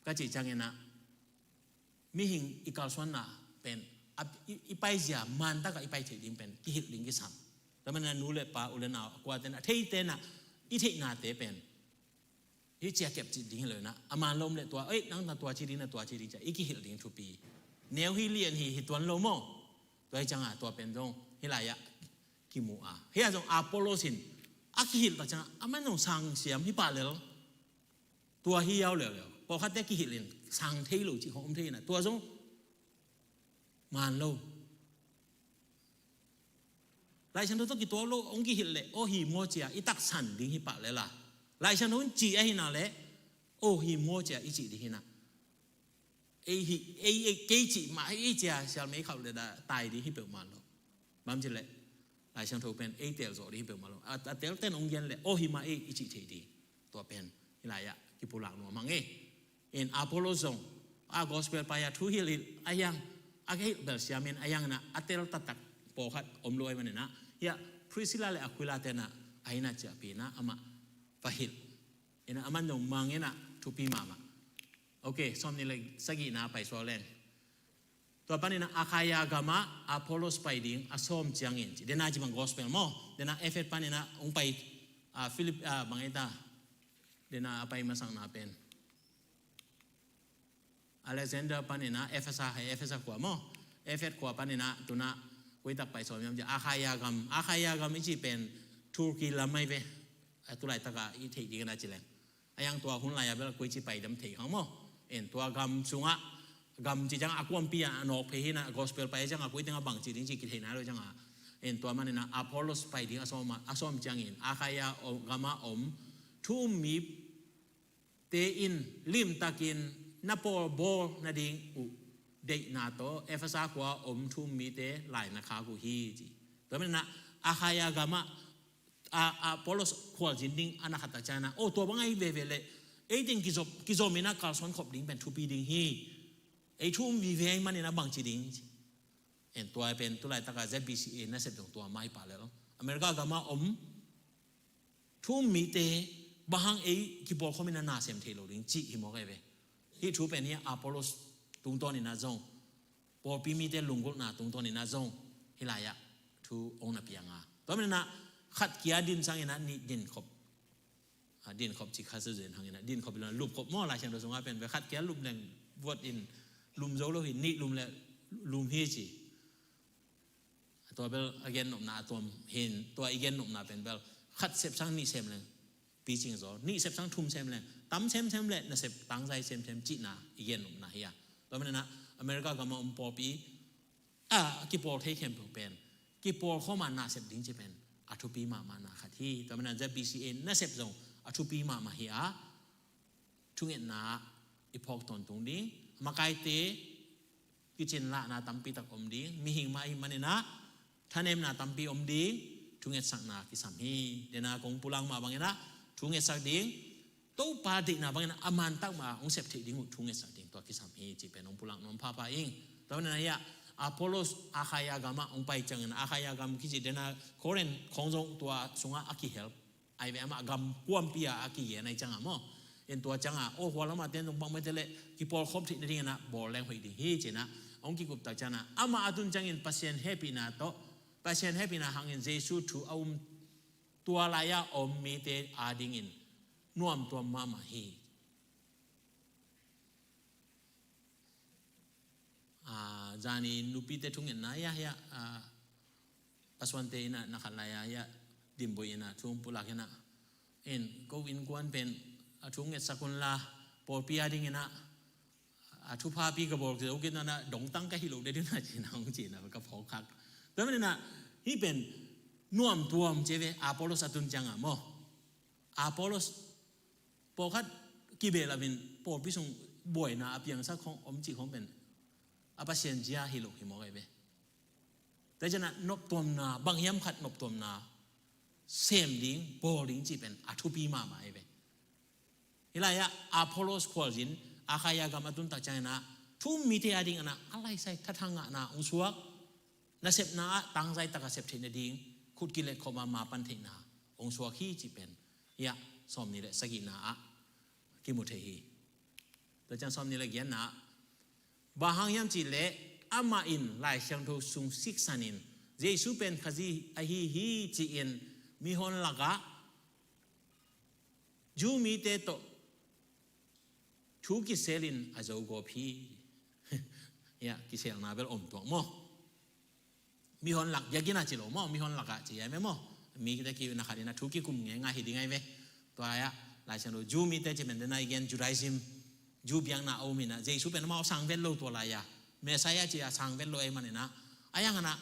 Ka cih ciang ina mihing i kalsuanna pen a, i, i paizia mantaka i pai theih ding pen kihilh ding kisam. Tua manin ah nu le pa u le nau a kuate na a theite na i theihnate pen hih cia kep cih ding hi lo ina a man lo om le tua, ei, nang na tua ci ding, na tua ci ding cia i kihilh ding thupi. Neu hi lian hi, hi tuan lo maw? Tua hi cianga tua pen zong hih lai-ah kimu a, hih a zong Apollos in a kihilh tak cianga a man zong sang siam hi pah lel. Tua hi yau leuleu. Pawlkhatte kihilh in sang thei lo cih hong om thei ina tua zong man lo. Laisiangtho tawh kituak lo hong kihilh le aw hi maw cia i taksan ding hi pah lela, Laisiangtho in ci ahi na le aw hi maw cia i cih ding hi na. Ei hi, ei, ei, kei cih mah hi cia sialmei khauh le da tai ding hi peuhmah lo. Bang ci le Laisiangtho pen ei tel zawh ding hi peuhmah lo. A, a telten hong gen le aw hi mah ei i cih thei ding. Tua pen hih lai-ah kipulak nuam hang e. In Apollos zong a gospel pai a thu hilh hilh a hiang a hilh bel siamin a hiang ina a tel taktak pawlkhat om lo ahi manin ah hia Priscilla le Aquila te na a inn ah ciahpih ina amah va hilh ina a man zong mang ina thupi mahmah. Ok, sawm nih le sagihna pai suak leng. Tua panin ah Akhaia gamah Apollos pai ding a sawm ciangin ci. Dena ci bang gospel maw? Dena Efet panin ah hong pai, ah, Philip, ah, bang ei ta. Dena a pai masakna pen Alexander panin ah Efesa, hei Efesa khua maw? Efet khua panin ah tuna kuitak pai sawm hiam ci. Akhaia gam, Akhaia gam i ci pen Turkey lam ahi ve. A tulaitak a i theih ding a na ci leng. A hiang tua hun lai-a bel koi ci pai dam thei khang maw? En tua gam sungah gam ci ciang a kuampi a nawk phei hi na gospel pai ciang a koi teng a bang ci ding ci kithei nai lo ciang a. En tua manin ah Apollos pai ding a sawm a, a sawm ciangin Akhaia gam a om thu um mite in limtakin na pawlbawl nading uh deihna tawh Efesa khua a om thu um mite lai na khak uh hi ci. Tua manin ah Akhaia gam ah a, Apollos khualzin ding a na khat a ciang ina aw tua bang ahi veve le ei teng kizop, kizom ina kalsuan khop ding pen thupi ding hi. Ei thu um vive ahi manin a bang ci ding ci. En tua pen tulaitak a Z B C A na sep dong tua mah hi pah lel. America gam a om thu um mite bang hang ei kipawlkhawm ina na sem thei lo ding cih hi mawk ahi ve. Hih thu pen hi Apollos tungtawn ina zong pawlpi mite lunggulhna tungtawn ina zong hih lai-ah thu hong na piang a. Tua manin ah khat kia din sang ina nih din khop. A, dinkhop ci kha sa zen hangin a, dinkhop ila lupkhop maw, Lai Siangtho sungah pen bel khat kia lup leng vuat in lum zo lo hi, nih lum le lum hi ci. Tua bel a gennopna a tuam hin, tua i gennopna pen bel khat sep sang nih sem leng picing zaw, nih sep sang thum sem leng tam semsem le nasep tangzai semsem cihna i gennopna hi a. Tua manin a America gama om pawlpi a kipawl thei khempeuh pen kipawl khawma nasep ding ci pen a thupi mahmahna khat hi. Tua manin a Z B C A nasep zong a thupi mahmah hi a, thungetna i phawk tawntung ding, makaite kicin lahna tampi tak om ding, mihing mah ahih manin a thanemna tampi om ding, thungetsakna kisam hi. Dena kong pulak mah bangin a thungetsak ding, Topa deihna bangin a mantak mah hong sep theih ding uh thungetsak ding tua kisam hi cih pen hong pulak nuam phapha ing. Tua manin a hi a, Apollos Akhaia gamah hong pai ciangin, Akhaia gam kici dena Korin khong zong tua sungah a kihelp ai ve, amah gam kuampi a a kigen ai ciangah maw. In tua ciangah aw hua lamah ten zong bangmah te leh kipawlkhop theih nadingin a bawl leng hoih ding hi ci-in a hong kikup tak ciangin a, amah a tun ciangin Pasian hehpihna tawh, Pasian hehpihna hangin Jesu thu a um, tua lai-a om mite adingin nuamtuam mahmah hi. A, zani nupite thungetna hi a, hi a, a, pasuante in a na khat lai-a hi a, Dimbui in a thu hong pulak in a, in ko innkuan pen a thungetsak un la, pawlpi adingin a, a thuphapi ka bawl zo kei na, dongtang ka hi lo ding a ci-in a hong ci-in a ka phawk khak. Tua manin a hih pen nuamtuam ci ve, Apollos a tun ciangah maw. Apollos pawlkhat kibehlap in pawlpi sung buaina a piangsak khong om cih khong pen a Pasian zia hi lo hi mawk ai ve. Tua ciangin a noptuamna, bang hiam khat noptuamna sem ding, bawl ding cih pen a thupi mahmah ai ve. Hih lai-ah Apollos khualzin Akhaia gam a tun tak ciangin a thu um mite adingin a, a laisai thathang ngahna hong suak, nasepna ah tangzai tak a sep theih nading khut kilet khawm a mapan theihna hong suak hi cih pen hih a sawmnih le sagihna ah kimu thei hi. Tua ciang sawmnih le giatna ah, bang hang hiam cih leh amah in Lai Siangtho sung siksan in Jesu pen Khazih ahi hi ci-in mihon lakah Jew mite tawh thu kisel in a zogawp hi. Hih a kiselna bel om tuak maw. Mihon lak biakinn ah ci lo maw, mihon lakah ci ai ve maw. Mite ki na khat in a thu kikum ngeingai hi ding ai ve. Tua ai ah Lai Siangtho Jew mite ci pen dena i gen Judaism, Jew biakna a um in a, Jesu pen amau sang vet lo tua lai-a, Messiah ci a sang vet lo ahih manin a, a yang in a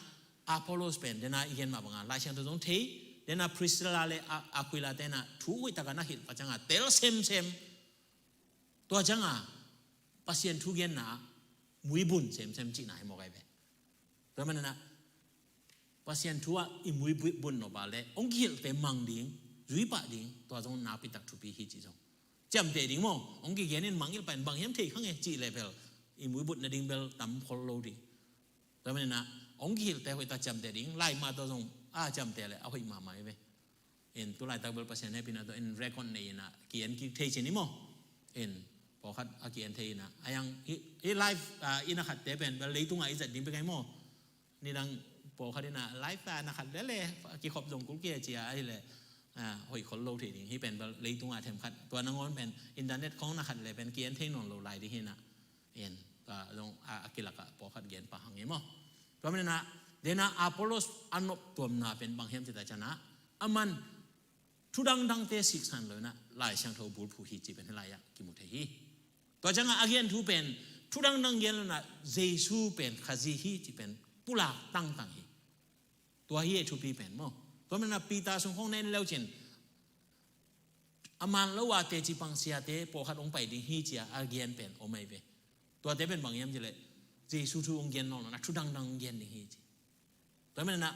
Apollos pen dena i gen mah bang a Lai Siangtho zong thei, dena Priscilla le A-, Aquila te in a thu hoih tak a na hilh pa ciang a tel semsem. Tua ciang a Pasian thugenna ah muibun semsem cihna hi mawk ai ve. Tua manin a Pasian thu ah i muibun nop a leh hong kihilhte mang ding, zuipah ding, tua zong nakpi tak thupi hi cih zong ciamteh ding maw. Hong kigen in mangngilh pah in bang hiam thei kha nge cih leh bel i muibun nading bel tam khol lo ding. Tua manin a hong kihilhte hoih tak ciamteh ding, lai mah tawh zong a ciamteh leh a hoih mahmah hi ve. In tu laitak bel Pasian hehpihna tawh in record nei in a ki-en kik thei cin hi maw. In pawlkhat a ki-en thei in a, a yang hih, hih live, ah, in a khatte pen bel leitungah i zat ding pek ai maw. Nidang pawlkhat in a live, ah, na khat lele a kikhop zong kul kei a ci a ahih leh, ah, hoih khol lo thei ding. Hih pen bel leitungah themkhat, tua nangawn pen internet khawng na khat leh pen ki-en thei nawn lo lai ding hi in a. In, ah, zong a, a kilak ah pawlkhat gen pah hang hi maw. Tua manin a, dena Apollos a noptuamna pen bang hiam cih tak ciang a, aman thu dangdangte siksan lo in a Lai Siangtho bulphuh hi cih pen hih lai-ah kimu thei hi. Tua ciang a a gen thu pen thu dangdang gen lo in a Jesu pen Khazih hi cih pen pulak tangtang hi. Tua hi a thupi pen maw. Tua manin a Peter sung khawng na en leu cin a man lo a teci pang siate pawlkhat hong pai ding hi ci a a gen pen om ai ve. Tuate pen bang hiam cih leh Jesu thu hong gen nawn lo in a thu dangdang hong gen ding hi ci. Tua manin a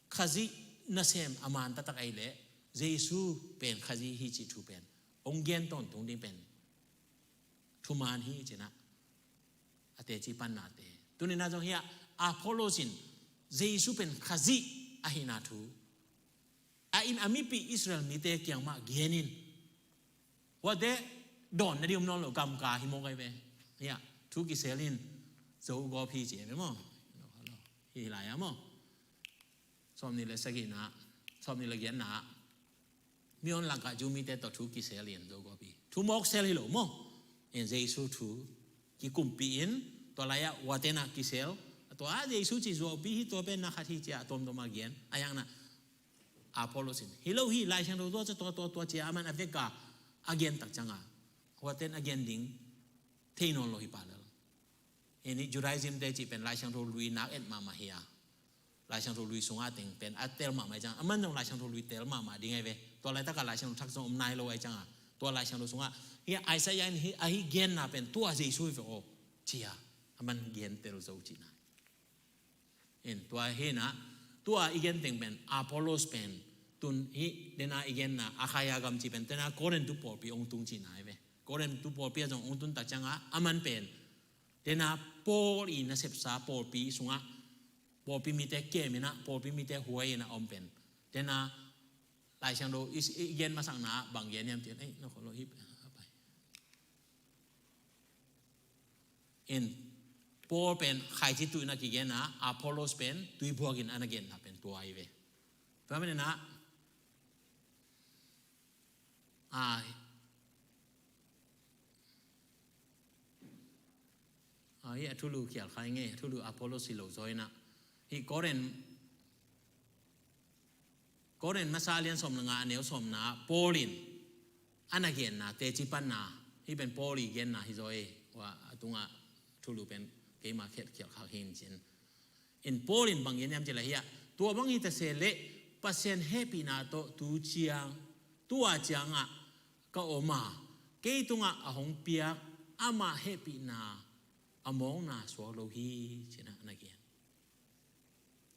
Khazih nasem a man taktak ahih leh Jesu pen Khazih hi cih thu pen hong gen tawntung ding pen thuman hi ci in a, a teci pannate. Tuni in a zong hih a Apollos in Jesu pen Khazih ahihna thu a in a mipi Israel mite kiang mah gen in, huate dawn nading om nawn lo, gamka hi mawk ai ve. Hih a thu kisel in zogawp hi ci ai ve maw. Hih lai-ah maw. Sawmnih le sagihna, sawmnih le giatna ah Mihon langkah Jew mite tawh thu kisel in zo gawpi. Thu mawk sel hi lo maw. In Jesu thu kikumpih in, tua lai-ah huaten ah kisel. Tua ah Jesu ci zuaupi hi, tua pen na khat hi ci-a a tuamtuam a gen. A hiangna Apollos in, hi lo hi, Lai Siangtho tua, tua, tua, tua ci-a aman a vek a a gen tak cianga huaten a gen ding thei nawn lo hi pah lel. Hih ni Judaism te cih pen Lai Siangtho lui nak et mahmah hi a, Lai Siangtho lui sungah teng pen a tel mahmah hi ciang, aman zong Lai Siangtho lui tel mahmah ding ahi ve. Tua laitakah Lai Siangtho Thak zong om nai lo ahi cianga, tua Lai Siangtho sungah hih Isaiah in hih, a hih genna pen tua Jesu hi ve aw, ci-a aman gen tel zo cihna. In tua hi na, tua i gen teng pen Apollos pen tun hih dena i genna Akhaia gam cih pen tena Korintu pawlpi ong tung cihna hi ve. Korintu pawlpi ah zong ong tun tak cianga aman pen dena Paul i nasepsa pawlpi sungah pawlpi mite kem inah, pawlpi mite huai inah om pen dena Lai Siangtho i, i gen masakna ah bang gen hiam cih, ei, na kholo hi pen, a pai. In Paul pen khaici tuh inah kigen a, Apollos pen tuibuak in ana genna pen tua hi ve. Tua manin ah, a, a, hih a thulu khial khai ngei, a thulu Apollos hi lo zaw inah. Hih Korin, Korin masa a lian sawm le nga a neu sawmna ah Paul in ana genna teci panna, hih pen Paul i genna hi zaw e, ua a tungah thulu pen keima khiat khial khak hi in cin. In Paul in bang gen hiam cih leh hiah, tua bang hi ta se leh Pasian hehpihna tawh tu ciang, tua ciangah ka om a, kei tungah a hong piak amah hehpihna a mawkna suak lo hi, cinah na gen.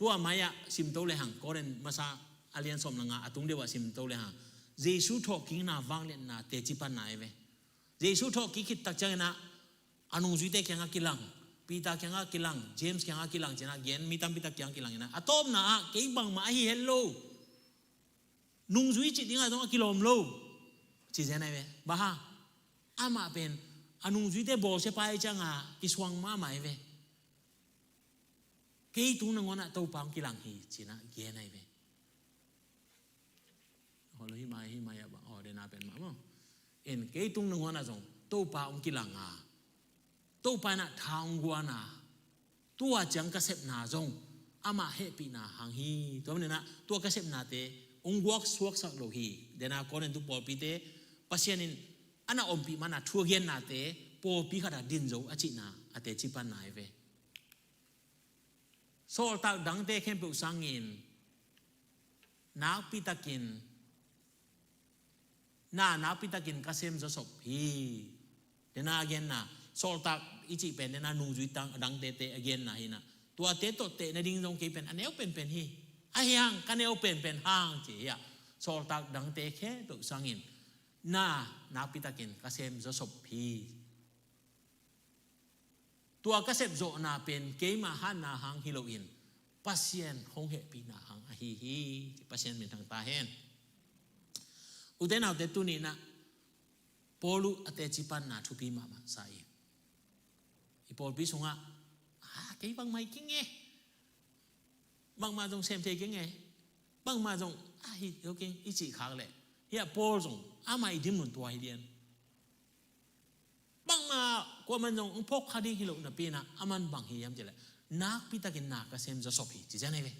Tua mai-ah simto le hang, Korin masa a lian sawm le nga a tung deuh ah simto le hang, Jesu thawhkikna vangliatna teci panna hi ve. Jesu thawhkik khit tak cianginah a nungzuite kiangah kilang, Peter kiangah kilang, James kiangah kilang, cinah gen mi tampi tak kiangah kilang inah, a tawpna ah kei bangmah ahi het lo, nungzui cih dingah zong a kilawm lo, ci zen ahi ve. Bang hang? Amah pen a nungzuite bawlsia pa ahi cianga kisuang mahmah ahi ve. Kei tung nangawnah Topa hong kilang hi, cinah gen ahi ve. Holo hi mai, hi mai ah bang, aw, dena pen mah maw. In kei tung nangawnah zong Topa hong kilang a, Topa inah tha hong guan a, tua ciang ka sepna zong amah hehpihna hang hi. Tua maninah tua ka sepnate hong guak suaksak lo hi. Dena Korintu pawlpite Pasian in ana ompih mana thu a gennate pawlpi khatah din zo a cihna a teci panna hi ve. Sawltak dangte khempeuh sangin nakpitakin, na nakpitakin ka sem zawsop hi. Dena a genna, sawltak i cih pen dena nungzui dangtete a genna hinah, tuate tawh teh nading zong kei pen a neu penpen hi. Ahi hang ka neu penpen hang ci hi ah, sawltak dangte khempeuh sangin na nakpitakin ka sem zawsop hi. Tua ka sepzawhna pen keima hatna hang hi loin Pasian hong hehpihna hang ahi hi. Pasian minthang ta hen. Ute naute, tuninah Paul uh a teci panna thupi mahmah sa i, i pawlpi sungah, a, kei bangmah hi keng e, bangmah zong sem thei keng e, bangmah zong a hi lo keng i cih khak leh, hiah Paul zong amah i dinmun tua hi lian. Bangmah kuaman zong hong phawk kha ding hi lo napi inah aman bang hi hiam cih leh, nakpitakin na ka sem zawsop hi ci cian hi ve.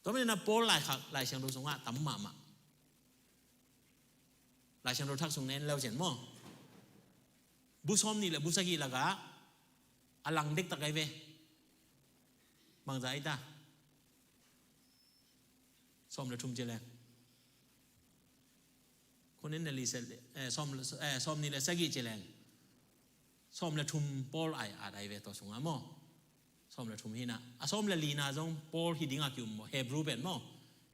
Tua maninah Paul laikhak Lai Siangtho sungah tam mahmah. Lai Siangtho Thak sung na en leu cian maw, bu sawm nih le bu sagih lakah a lang dektak ahi ve. Bangza ahi ta? Sawm le thum ci leng. Khunin le li se, eh, sawm, eh, sawm nih le sagih ci leng. Sawm le thum Paul ai-at ahi ve tua sungah maw. Sawm le thum hinah, a sawm le lina zong Paul hi dingah ki-um maw, Hebrew pen maw.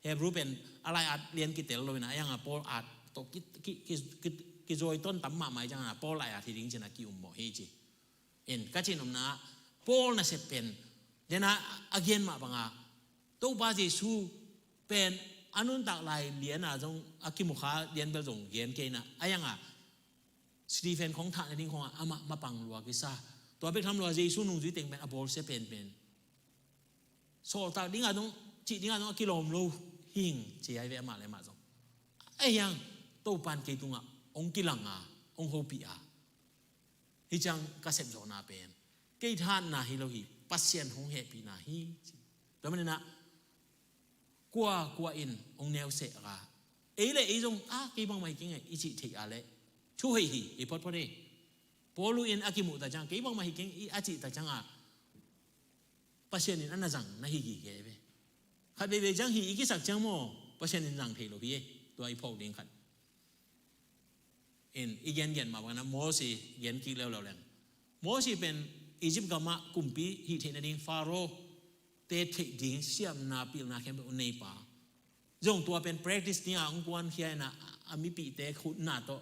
Hebrew pen a lai-at lian kitel lo inah, a hiangah Paul at tawh ki, ki, ki, ki, kizawi ton tam mahmah hi ciangah Paul lai-at hi ding cinah ki-um maw hi ci. In ka cih nopna ah Paul nasep pen dena a gen mah banga Topa Jesu pen a nuntak lai liana zong a kimukha lian bel zong gen kei inah, a hiangah Stephen khong thah nading khongah amah mapang lua kisa. Tua bek tham lua Jesu nungzui teng pen a bawlsia penpen, sawltak dingah zong, cih dingah zong a kilawm lo hing ci ahi ve amah le amah zong. Ahi hang Topan kei tungah hong kilang a, hong hopih a, hih ciang ka sepzawhna pen kei thahatna hi lo hi, Pasian hong hehpihna hi. Tua maninah kuakua in hong neuseh a, ei le ei zong a, kei bangmah hi keng e i cih theih a leh thuhoih hi, hi photphot hi. Paul in a kimuh tak ciang kei bangmah hi keng i a cih tak cianga Pasian in a na zang na hi gige ve. Khat veivei ciang hi i kisak ciang maw, Pasian in zang thei lo hi e. Tua i phawk ding khat in i gengen mah bangin a Mosi gen kik leuleu leng, Mosi pen Egypt gamah kumpi hih theih nading Pharaoh te theih ding siamna pilna khempeuh nei pa. Zong tua pen practice dinga hong kuankhia inah a mipihte khutna tawh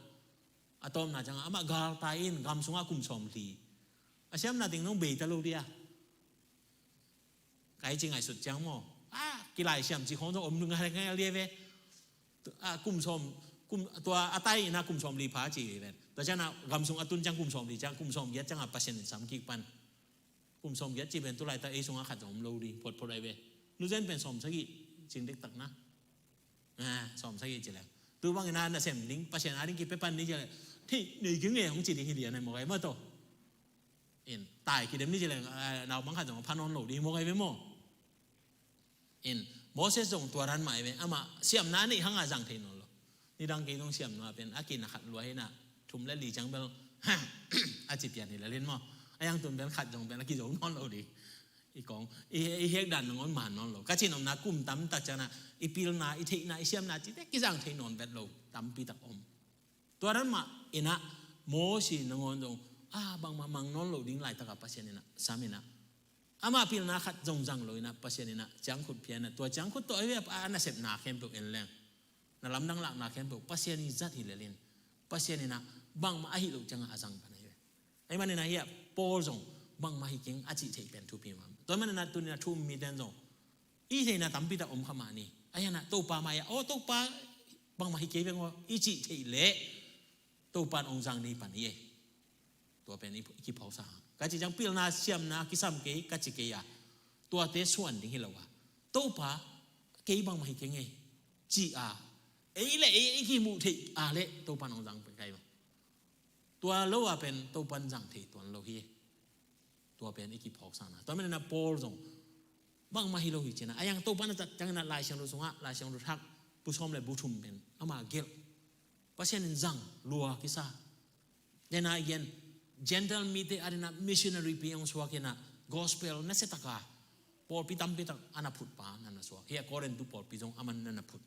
a tawpna cianga amah galtai in gam sungah kum sawmli a siamna ding nong beita lo dia. Kai ci ngaihsut ciang maw, a kilaisiam ci khong zong om ngai ngai lia ve. A kum sawm, kum, tua a tai ina kum sawmli pha ci ve ven. Tua ciangah gam sung a tun ciang kum sawmli ciang, kum sawmgiat ciangah Pasian in sam kik pan. Kum sawmgiat ci ven tu laitak ei sungah khat zong om lo ding photphot ai ve. Nuzen pen sawmsagih cing dektak na. A sawmsagih ci leng tu bangin a nasem ding Pasian a ding kipia pan ni ci leng, thei nei keng e hong ci ding hi lian ai mawk ai maw to. In tai kidem ni ci leng, a, naupang khat zong pha nawn lo ding mawk ai ve maw. In Moses zong tua dan mah ai ve, amah siamna neih hanga zang thei nawn lo. Nidang kei zong siamna pen a kina khat lua hinah thum le li ciang bel a ci pian hi le lin maw. A yang tun bel khat zong bel a kizo nawn lo ding. I kong i, i hek dan nangawn man nawn lo. Ka cin omna kum tam tak cianah i pilna, i theihna, i siamna cite kizang thei nawn vet lo tampi tak om. Tua dan mah inah Mosi nangawn zong a bangmah mang nawn lo ding laitakah Pasian inah sam inah amah pilna khat zong zang lo inah Pasian inah ciangkhut phia inah tua ciangkhut tawh a nasepna khempeuh en leng, na lamdang lakna khempeuh Pasian i zat hi lelin, Pasian inah bangmah ahi loh ciangah a zang pan ahi ve. Ahi maninah hiah Paul zong bangmah hi keng a cih theih pen thupi mah. Tua maninah tuninah thu um miten zong i theihna tampi tak om kha mah ni. Ahi hanah Topa mah hiah aw Topa bangmah hi kei veng aw i cih theih leh Topa in hong zang ni pan hi e. Tua pen i kiphawksa hang ka cih ciang pilna siamna kisam kei ka ci kei a, tuate suan ding hi lo a, Topa kei bangmah hi keng e ci a, ei le ei i kimuh theih a leh Topa in hong zang pen kai bang. Tua lo a pen Topa in zang thei tuan lo hi e. Tua pen i kiphawksakna. Tua maninah Paul zong bangmah hi lo hi cinah a yang Topa na zat cianginah Laisiangtho sungah, Laisiangtho thak bu sawm le bu thum pen ama gelh. Pasian in zang lua kisa. Dena i gen Gentile mite a dinah missionary pi hong suak inah gospel nasiataka pawlpi tampi tak a na phut pa na na suak. Hiah Korintu pawlpi zong aman na na phut.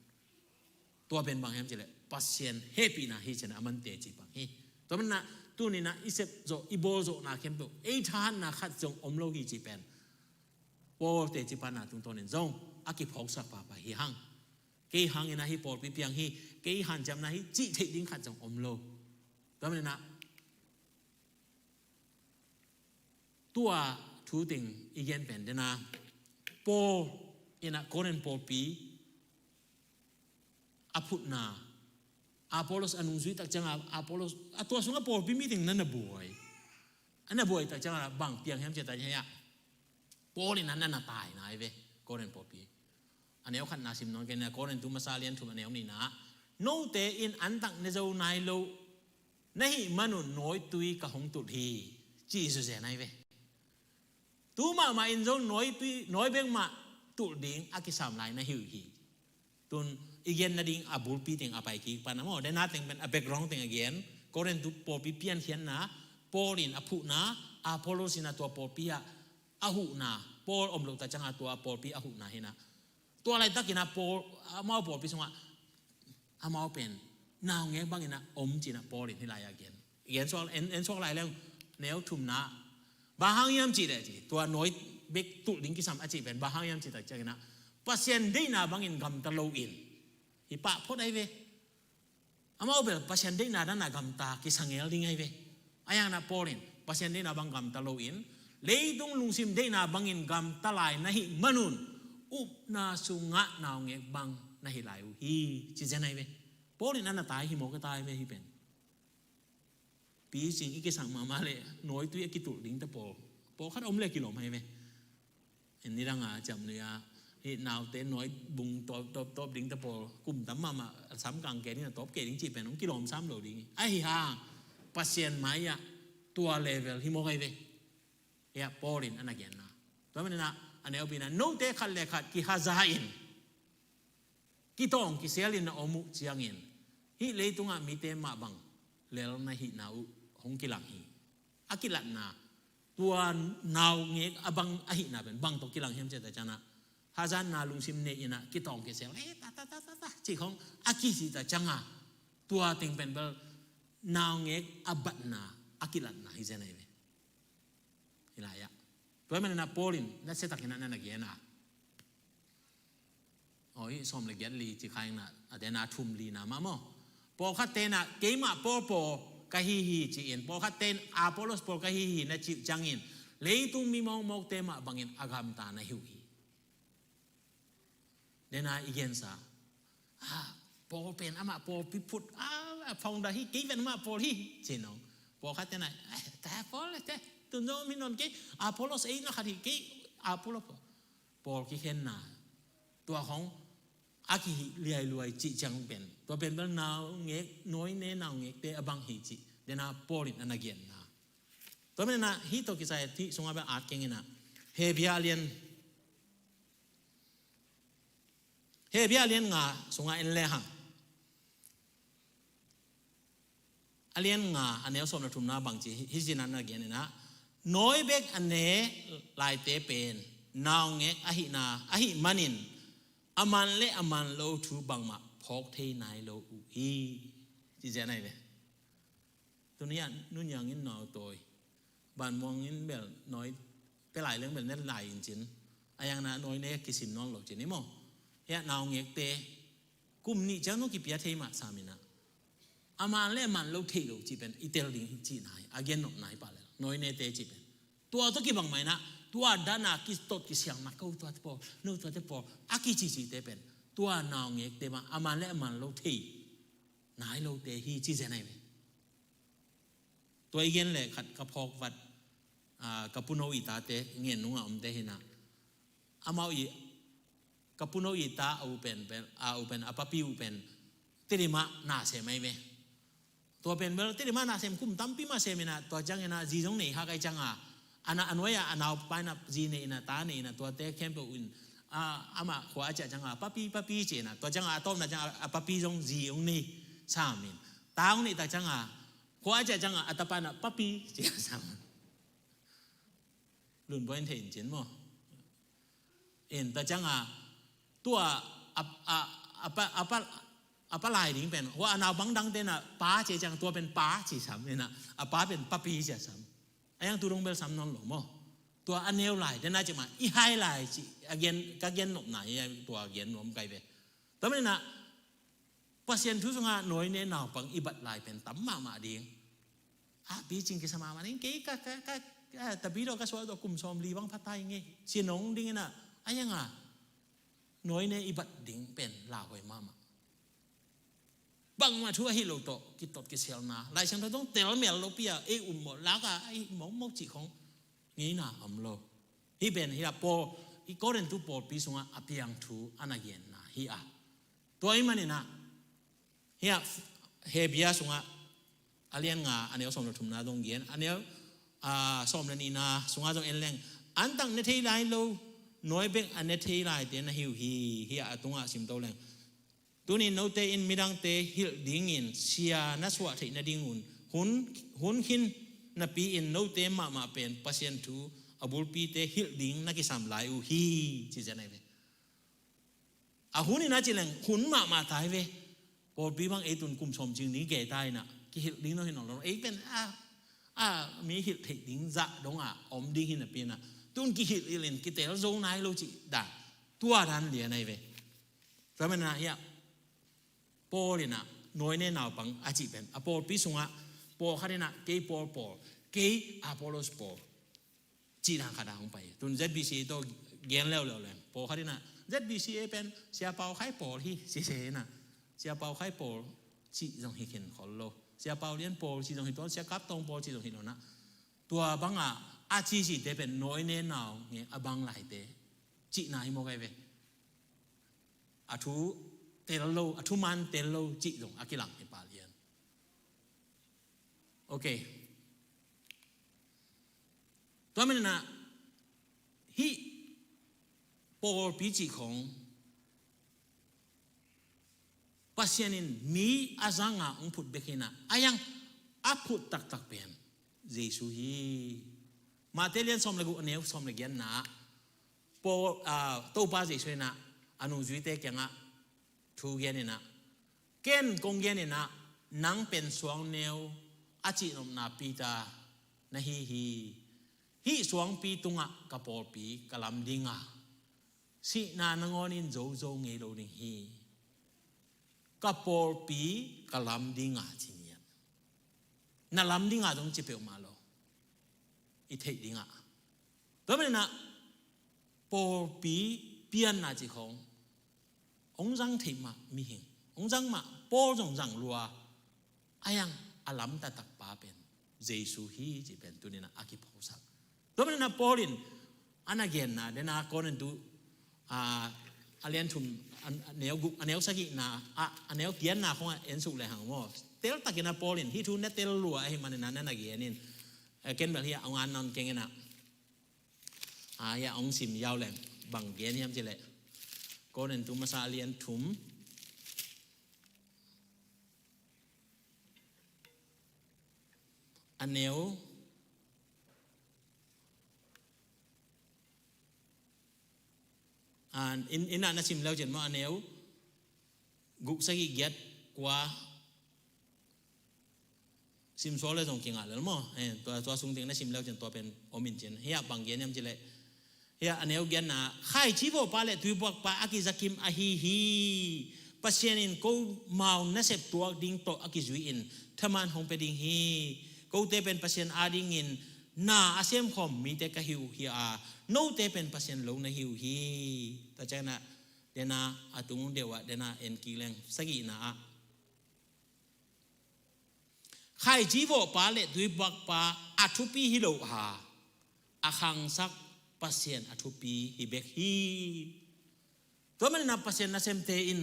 Tua pen bang hiam cileh Pasian hehpihna hi cinah aman teci bang hi. Tua manah tuninah i sepzawh i bawlzawhna khempeuh ei thahatna khat zong om lo hi ci pen Paul teci pana tungtawnin zong a kiphawksak papa hi hang. Kei hangin ahi pawlpi piang hi, kei hanciamna hi cih theih ding khat zong om lo. Tua maninah tua thu teng i gen pen dena Paul inah Korin pawlpi a phutna Apollos a nungzui tak cianga Apollos a tua sungah pawlpi meeting na na buai. A na buai tak cianga bang piang hiam cia tak hiah Paul inah na na taina ai ve. Korin pawlpi a neu khatna sim nawn kei na Korin tu masa lian thum a neu nihna note in antak ne zo nai lo na hih manun nawitui ka hong tulh hi. Ci Jesu zen ai ve. Tu mahmah in zong nawitui nawi bek mah tulh ding a kisam lai na hi uh hi. Tun i gen nading a bulpi teng a pai kik pana maw dena teng pen a background teng a gen Korin tu pawlpi piankhiatna Paul in a phuhna Apollos in a tua pawlpi ah a huhna Paul om loh ta cianga tua pawlpi a huhna hinah tua laitakinah Paul amau pawlpi sungah amau pen naungek banginah om cinah Paul in hih lai-ah gen. Gen suak en, en suak lai leng neu thumna bang hang hiam cih leh ci tua nawi bek tulh ding kisam a cih pen bang hang hiam cih tak cianginah Pasian deihna bangin gamta loin hi pah phot ai ve. Amau bel Pasian deihna dana gamta kisangel ding ai ve. A yangnah Paul in Pasian deihna bang gamta loin leitung lungsim deihna bangin gamta lai na hih manun upna sungah naungek bang na hi lai uh hi ci zen ai ve. Paul in a na tai hi mawk a tai ve hi pen. Picing i kisak mahmah le nawitui a kitulh ding ta pawl pawlkhat om le kilawm hai ve. En nidanga ciamnui a Hih naute nawi bung tawp, tawp, tawp ding te pawl kum tam mahmah, samkang kei ding, a tawp kei ding cih pen hong kilawm sam lo ding hi. Ahi hang Pasian mai-ah tua level hi mawk ahi ve. Hiah Paul in a na genna. Tua manin ah a neu pina, note khat le khat kihaza in, kitawng kisialin na om uh ciangin, hih leitungah mite mah bang lel na hihna uh hong kilang hi. A kilatna, tua naungek a bang ahihna pen bang tawh kilang hiam cih ta ciangin ah, hazatna lungsim nei in ah kitawng kisial, eh, ta, ta, ta, ta, ta, cih khong a kicih ta ciangin ah, tua teng pen bel naungek a batna, a kilatna hi zen ahi ve. Hi lai-ah. Tua hi manin ah Paul in nasia takin ah na na gen a. Aw, hih sawm le giat li ci kha ing na, a den a thum li na mah maw. Pawlkhatte in ah, keimah Paul pawl ka hi hi ci-in, pawlkhatte in Apollos pawl ka hi hi na cih ciangin, leitung mi mawkmawkte mah bangin a gamta na hi uh hi. Den a i gensa, ah, Paul pen amah pawlpi phut, ah, founder hi, kei pen amah pawl hi ci-in aw. Pawlkhatte in ah, eh, ta Paul te, tun zong mi non kei, Apollos ei na khat hi, kei Apollos pawl. Pawl kikhenna, tua khong a kihih liailuai cih ciang pen, tua pen bel naungek, nawine naungekte a bang hi cih den a Paul in a na genna. Tua manin ah hih tawh kisai hih sungah bel at keng in ah, Hebru a lian, Hebru a lian nga sungah en le hang, a lian nga a neu sawm le thumna bang ci hi, hih zin ah na gen in ah, nawi bek a ne laite pen naungek ahihna ahih manin, a man le a man lo thu bangmah phawk thei nai lo uh hi, ci zen ahi ve. Tuni-ah nuniang in nautawi, banmuang in bel nawi pia lai leng bel ne lai in cin, a yang na nawine kisim nawn lo cin hi maw. Hiah naungekte kum nih ciang zong kipia thei mah sam in ah, a man le a man lo thei lo cih pen i tel ding hi cihna hi, a gennopna hi pah le, nawinete cih pen. Tua tawh kibang mah in ah, tua dan a kitot kisialna, ko tuate pawl, no tuate pawl a kicihcihte pen, tua naungekte mah a man le a man lo thei nai lote hi ci zen ahi ve. Tua i gen leh khat ka phawk vat, ah, ka puno i tate ngen nungah omte hi in ah, amau i, ka puno i ta a u pen, pen, a u pen, a papi u pen Tedim ah na sem ahi ve. Tua pen bel Tedim ah na sem kum tampi mah sem in ah, tua ciang in ah zi zong nei hak ahi ciang a, a na, a nuai ah a naupa in ah zi nei in ah, ta nei in ah, tuate khempeuh in, ah, amah khua a ciah ciang a, papi, papi ci in ah, tua ciang a, a tawpna ciang a, a papi zong zi hong nei sam in, ta hong neih tak ciang a, khua a ciah ciang a, a tapa in ah papi ci a sam. Lunbuai in thei in cin maw. In ta ciang a, tua a, a, a pa, a pa, a pa lai ding pen, hua a naupang dangte in ah pa ci ciang, tua pen pa ci sam in ah, a pa pen papi ci a sam. A yang tu dong bel sam nawn lo maw. Tua a neu lai den a ci mah, i hai lai ci, a gen, ka gen nopna hi, tua gen nuam kai ve. Tua manin ah Pasian thu sungah nawine naupang i bat lai pen tam mahmah ding. Ah, picing kisa mahmah ding, kei ka, ka, ka, ka, tapi tawh ka suah tawh kum sawm li bang pha ta ing ei, ci nong ding in ah, a yang a nawine i bat ding pen lauhuai mahmah. Bangmah thu ahi lo tawh kitot kisialna, Lai Siangtho zong telmel lopi a ei um mawh, lak a ei mawkmawk cih khong ngeina om lo. Hih pen hiah Paul, i Korintu pawlpi sungah a piang thu a na genna hi a. Tua ahih manin ah hiah Hebru sungah a lian nga a neu sawm le thumna zong gen, a neu, ah, sawm le nihna sungah zong en leng, an tak ne thei lai lo, nawi bek a ne thei laite na hi uh hi. Hiah a tungah simto leng, tuni note in midangte hilh dingin sia na suah theih nadingun hun, hun khin napi-in note mahmah pen Pasian thu a bulpite hilh ding na kisam lai uh hi, ci zen ahi ve. A hun in a ci leng hun mahmah ta hi ve. Pawlpi bang ei tun kum sawm cing ding kei ta in ah, kihilh ding dong hi nawn lo. Ei pen a, a mi hilh theih ding zah dong a om ding hi napi in ah, tun kihilh hilh in kitel zo nai lo cih dan, tua dan lian ahi ve. Tua manin ah hiah Paul in ah nawine naupang a cih pen, a pawlpi sungah pawlkhat in ah kei Paul pawl, kei Apollos pawl, cih dan khat ah hong pai. Tun Z B C A tawh gen leuleu leng, pawlkhat in ah Z B C A pen Sia Pau Khai pawl hi, ci se in ah, Sia Pau Khai pawl cih zong hi khin khol lo, Sia Pau Lian pawl cih zong hi tuan, Sia Kap Tawng pawl cih zong hi lo in ah, tua bangah a cihcihte pen nawine naungek a bang laite cihna hi mawk ahi ve. a thu tel lo, a thuman tel lo cih zong a kilang hi pah lian. Ok. Tua manin ah hih pawlpi cih khong Pasian in mi a zanga hong phut bek hi-in ah, a yang a phut taktak pen Jesu hi. Matthai lian sawm le guk, a neu sawm le giatna ah Paul, ah, Topa Jesu in ah a nungzuite kiangah thu gen in ah, "Ken kong gen in ah, nang pen suangneu a cihnopna Peter na hi hi. Hih suangpi tungah ka pawlpi ka lam ding a, sihna nangawn in zozo ngei lo ding hi. Ka pawlpi ka lam ding a," ci ngiat. Na lam ding a zong ci peuhmah lo. I theih ding a. Tua manin ah pawlpi pianna cih khong hong zang theih mah mihing, hong zang mah Paul zong zang lua, a yang a lam taktak pa pen Jesu hi cih pen tuni-in ah a kiphawksak. Tua manin ah Paul in a na genna, den a Korintu, a, a lian thum, a, a neu guk, a neu sagihna, a, a neu giatna khong ah en suk le hang maw. Teltakin ah Paul in hih thu na tel lua ahih manin ah na na gen in. Eh, ken bel hih ah hong an nawn keng in ah. A, hih ah hong sim yau leng, bang gen hiam cih leh, Korintu masa a lian thum, a neu, a, in, in ah na sim leu cin maw, a neu guk, sagih, giat, kua, sim suak le zong kingah lel maw. Eh, tua, tua sung teng na sim leu cin tua pen om in cin. Hih ah bang gen hiam cih leh, hih ah a neu giatna, khaici vawhpa le tuibuakpa a kizakim ahi hi. Pasian in komau nasep tuak ding tawh a kizui in thaman hong pia ding hi. Kote pen Pasian adingin na a semkhawm mite ka hi uh hi a, note pen Pasian lo na hi uh hi. Tua ciangin ah, den a, a tung deuh ah, den a en kik leng, sagihna ah, khaici vawhpa le tuibuakpa a thupi hi lo a, a khangsak Pasian a thupi hi bek hi. Tua manin ah Pasian nasemte in,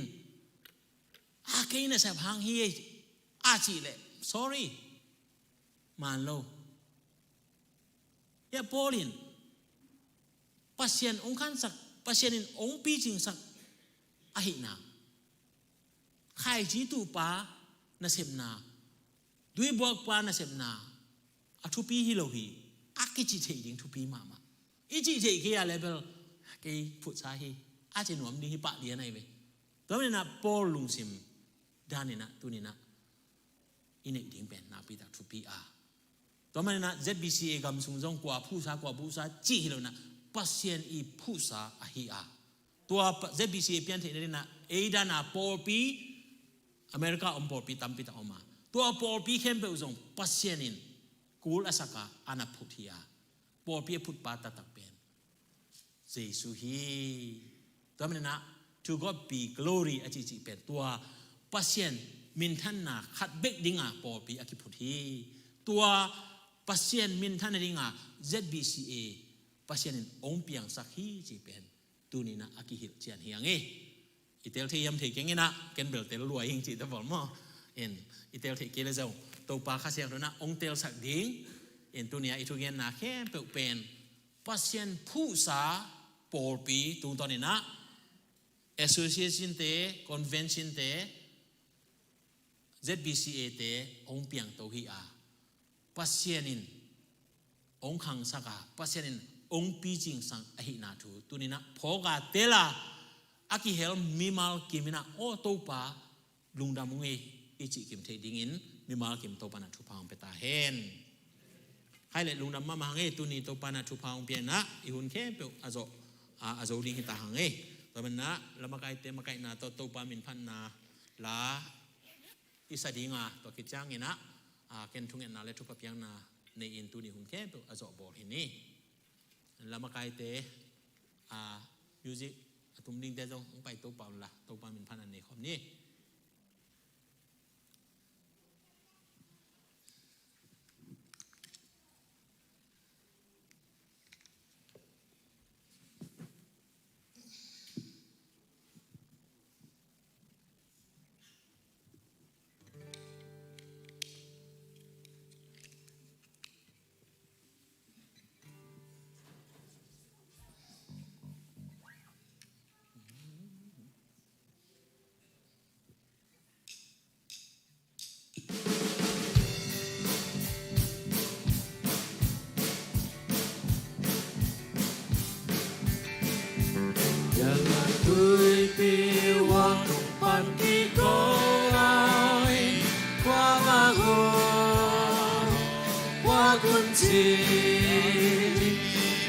"A, kei nasep hang hi ei," a cih leh, sorry, man lo. Hih ah Paul in Pasian hong khangsak, Pasian in hong picingsak ahihna, khaici tuhpa nasepna, tuibuakpa nasepna a thupi hi lo hi. A kicih theih ding thupi mahmah. I cih theih kei a leh bel kei phutsa hi, a ci nuam ding hi pah lian ahi ve. Tua manin ah Paul lungsim danin ah tuni-in ah i neih ding pen nakpi tak thupi a. Tua manin ah Z B C A gam sung zong kua phuhsa, kua phuhsa cih hi lo-in ah, Pasian i phuhsa ahi a. Tua pa-, Z B C A pian theihna dingin ah, ei dan a pawlpi, America om pawlpi tampi tak om a, tua pawlpi khempeuh zong Pasian in kul a sak a, a na phut hi a. Pawlpi a phutpa taktak pen Jesu hi. Tua manin ah, "To God be glory," a cihcih pen tua Pasian minthanna khat bek ding a pawlpi a kiphut hi. Tua Pasian minthanna ding a Z B C A Pasian in hong piangsak hi cih pen tuni-in ah a kihilh cian hi hang e. I tel thei hiam thei keng in ah, ken bel tel lua ing cih ta bawl maw. In, i tel thei kei leh zong Topa Kha Siangtho in ah hong telsak ding. In, tuni-a i thugenna khempeuh pen Pasian phuhsa pawlpi tungtawnin ah, association te, convention te, Z B C A te hong piangto hi a, Pasian in hong khangsak a, Pasian in hong picingsak ahihna thu tuni-in ah phawk a, tel a, a kihel mimal kim in ah, "Aw Topa, lungdam ung ei," i cih kim theih dingin mimal kim Topa in ah thupha hong pia ta hen. Khaile, lungdam mahmah hang ei, tuni Topa in ah thupha hong pia in ah i hun khempeuh a zo, a, a zo ding hi ta hang ei. Tua manin ah la makaite makaihna tawh Topa minphatna la i sa ding a, tua khit ciangin ah, a, ken thungetna le thupha piakna nei-in tuni hun khempeuh a zawh bawl hi ni. La makaite, a, music a tum dingte zong hong pai to pah un la, Topa minphatna nei khawm ni.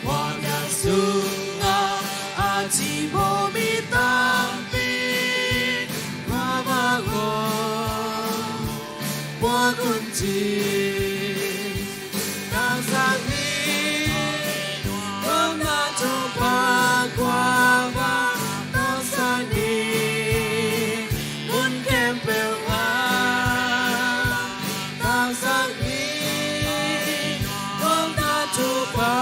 Muanna sungah a cimawh mi tampi khuavak aw puak un ci. Taksa ni, gawmna thupha khuavak taksa ni, mun khempeuh ah taksa ni, gawmna thupha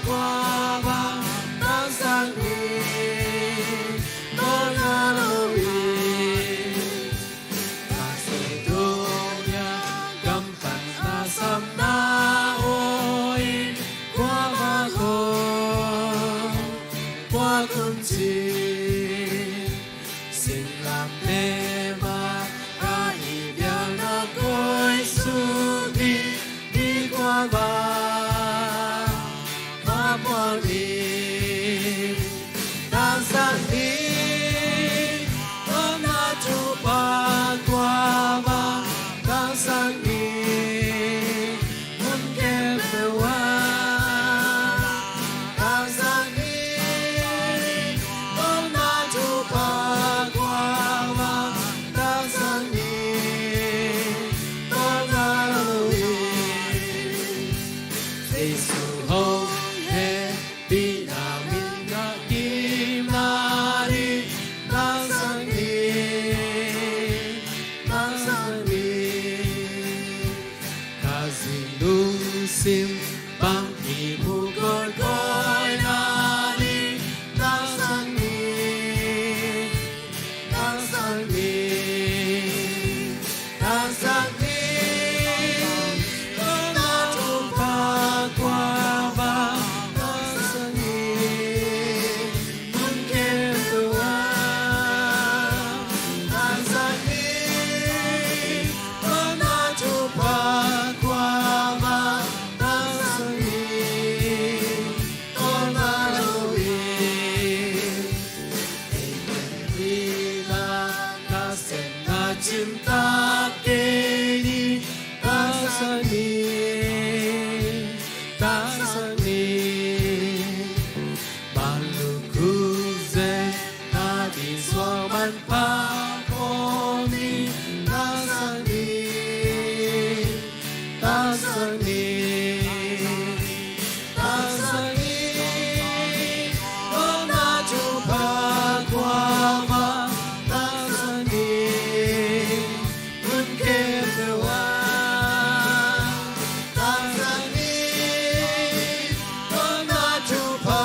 khuavak taksa ni, tawlnga lo hi. Macedonia gam pan a samna aw in khuavak aw puak un ci. Singlamteh mah a i biakna koih suk hi. Mi khuavak mah puak ni. Taksa ni, gawmna thupha khuavak taksa ni, mun khempeuh ah taksa ni, gawmna thupha khuavak taksa ni, tawlnga lo hi. Jesu hong hehpihna min ngah kim nading taksa ni, taksa ni. Khazih lungsim bang i mu kawikawi nading taksa ni, taksa ni, taksa ni. Gawmna thupha khuavak taksa ni, mun khempeuh ah taksa ni, gawmna thupha khuavak taksa ni, tawlnga lo hi. Ei hihna nasepna cimtak kei ni, taksa ni, taksa ni. Bang lukhu zen nading suang manpha khaw ni, taksa ni, taksa ni, taksa ni. Gawmna thupha khuavak taksa ni, mun khempeuh ah taksa ni, gawmna thupha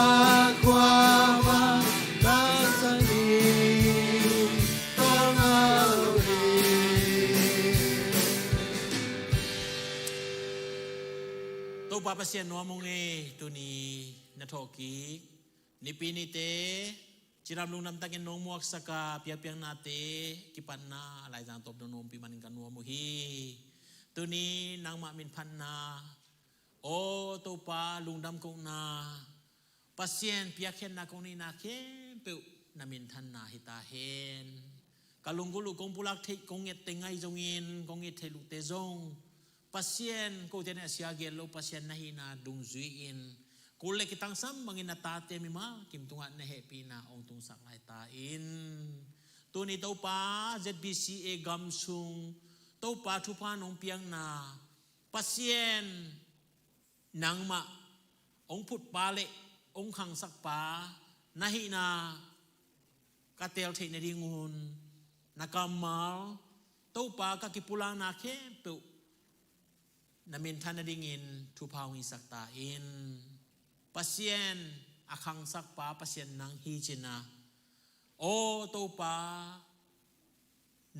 khuavak taksa ni, tawlnga lo hi. Topa Pasian nuam ung ei, tuni na thawhkik Nipi nite cidam lungdam takin nong muaksak a, piakpiaknate kipatna a laizang tawp dong nong ompih manin ka nuam uh hi. Tuni nangmah minphatna, aw Topa, lungdam kohna, Pasian piakkhiatna kong neihna khempeuh na minthanna hi ta hen. Ka lunggulh uh kong pulak theih, kong ngette ngai zongin, kong it theih luhte zong Pasian, kote na sia gel lo Pasian na hihna dungzui-in, kul le kitangsam bangin na tate mimal kim tungah na hehpihna hong tungsak lai ta in. Tuni Topa, Z B C A gam sung Topa thupha nong piakna, Pasian nangmah hong phutpa le hong khangsakpa na hihna ka tel theih nadingun, na kammal Topa ka kipulakna khempeuh na minthan nadingin thupha hong hisak ta in. Pasian a khangsakpa Pasian nang hi cin a, aw Topa,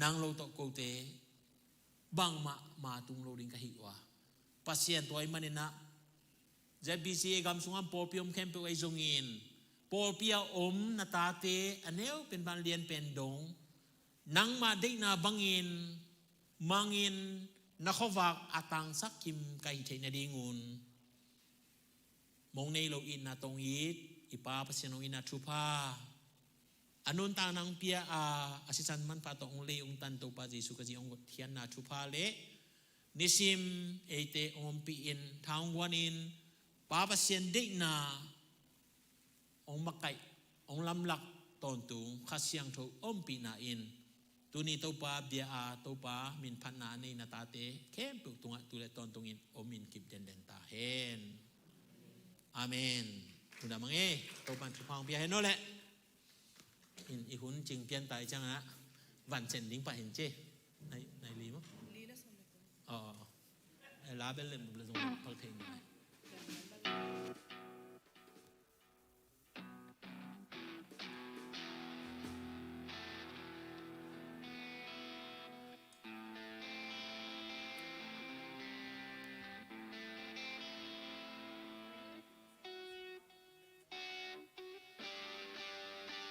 nang lo tawh kote bangmah ma tung lo ding ka hi uh a, Pasian, tua ahih manin ah Z B C A gam sungah pawlpi om khempeuh ahi zongin, pawlpi a om na tate a neu pen pan lian pen dong nangmah deihna bangin mangin na khuavak a tangsak kim ka hih theih nadingun, mong nei lo itna tawh hong it i Pa Pasian, hong itna thupha, a nuntakna hong pia a, a sisan manpha tawh hong lei hong tan Topa Jesu Khazih hong hotkhiatna thupha le nisim eite hong ompih in, tha hong guan in, Pa Pasian deihna hong makaih, hong lamlak tawntung Kha Siangtho ompihna in, tuni Topa bia a Topa minphatna a nei na tate khempeuh tungah tu le tawntungin om in kip denden ta hen. Amen. Tuna mang e, Topa in thupha hong pia hen aw le. In i hun cing pian ta i ciangah vancen ding pah hin ci. Nai, nai li maw? Li le sawm le kua. Aw, aw, aw. Eh, la bel lem le zong phal thei nai.